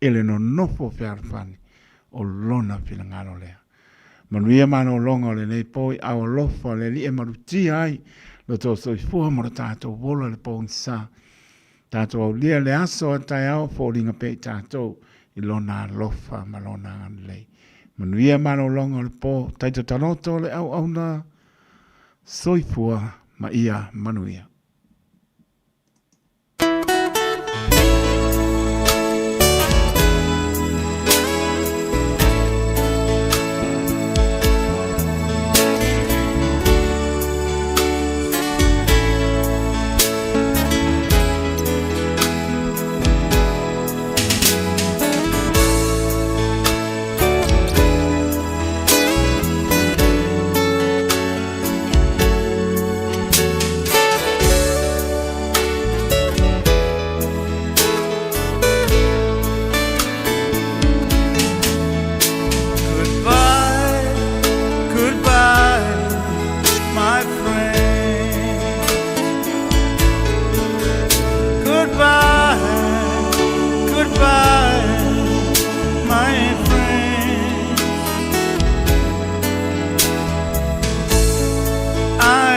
e le nonofo fealofani o lona finagalo lea. Manuia malologa o lenei po i ao alofa o le Alii e malutia ai lo tou soifua ma lo tatou ola i le pogisa. Tatou aulia le aso a taeao foliga pea i tatou i lona alofa ma lona agalelei. Manuia malologa o le po, taito taloto le auauna, soifua ma ia manuia.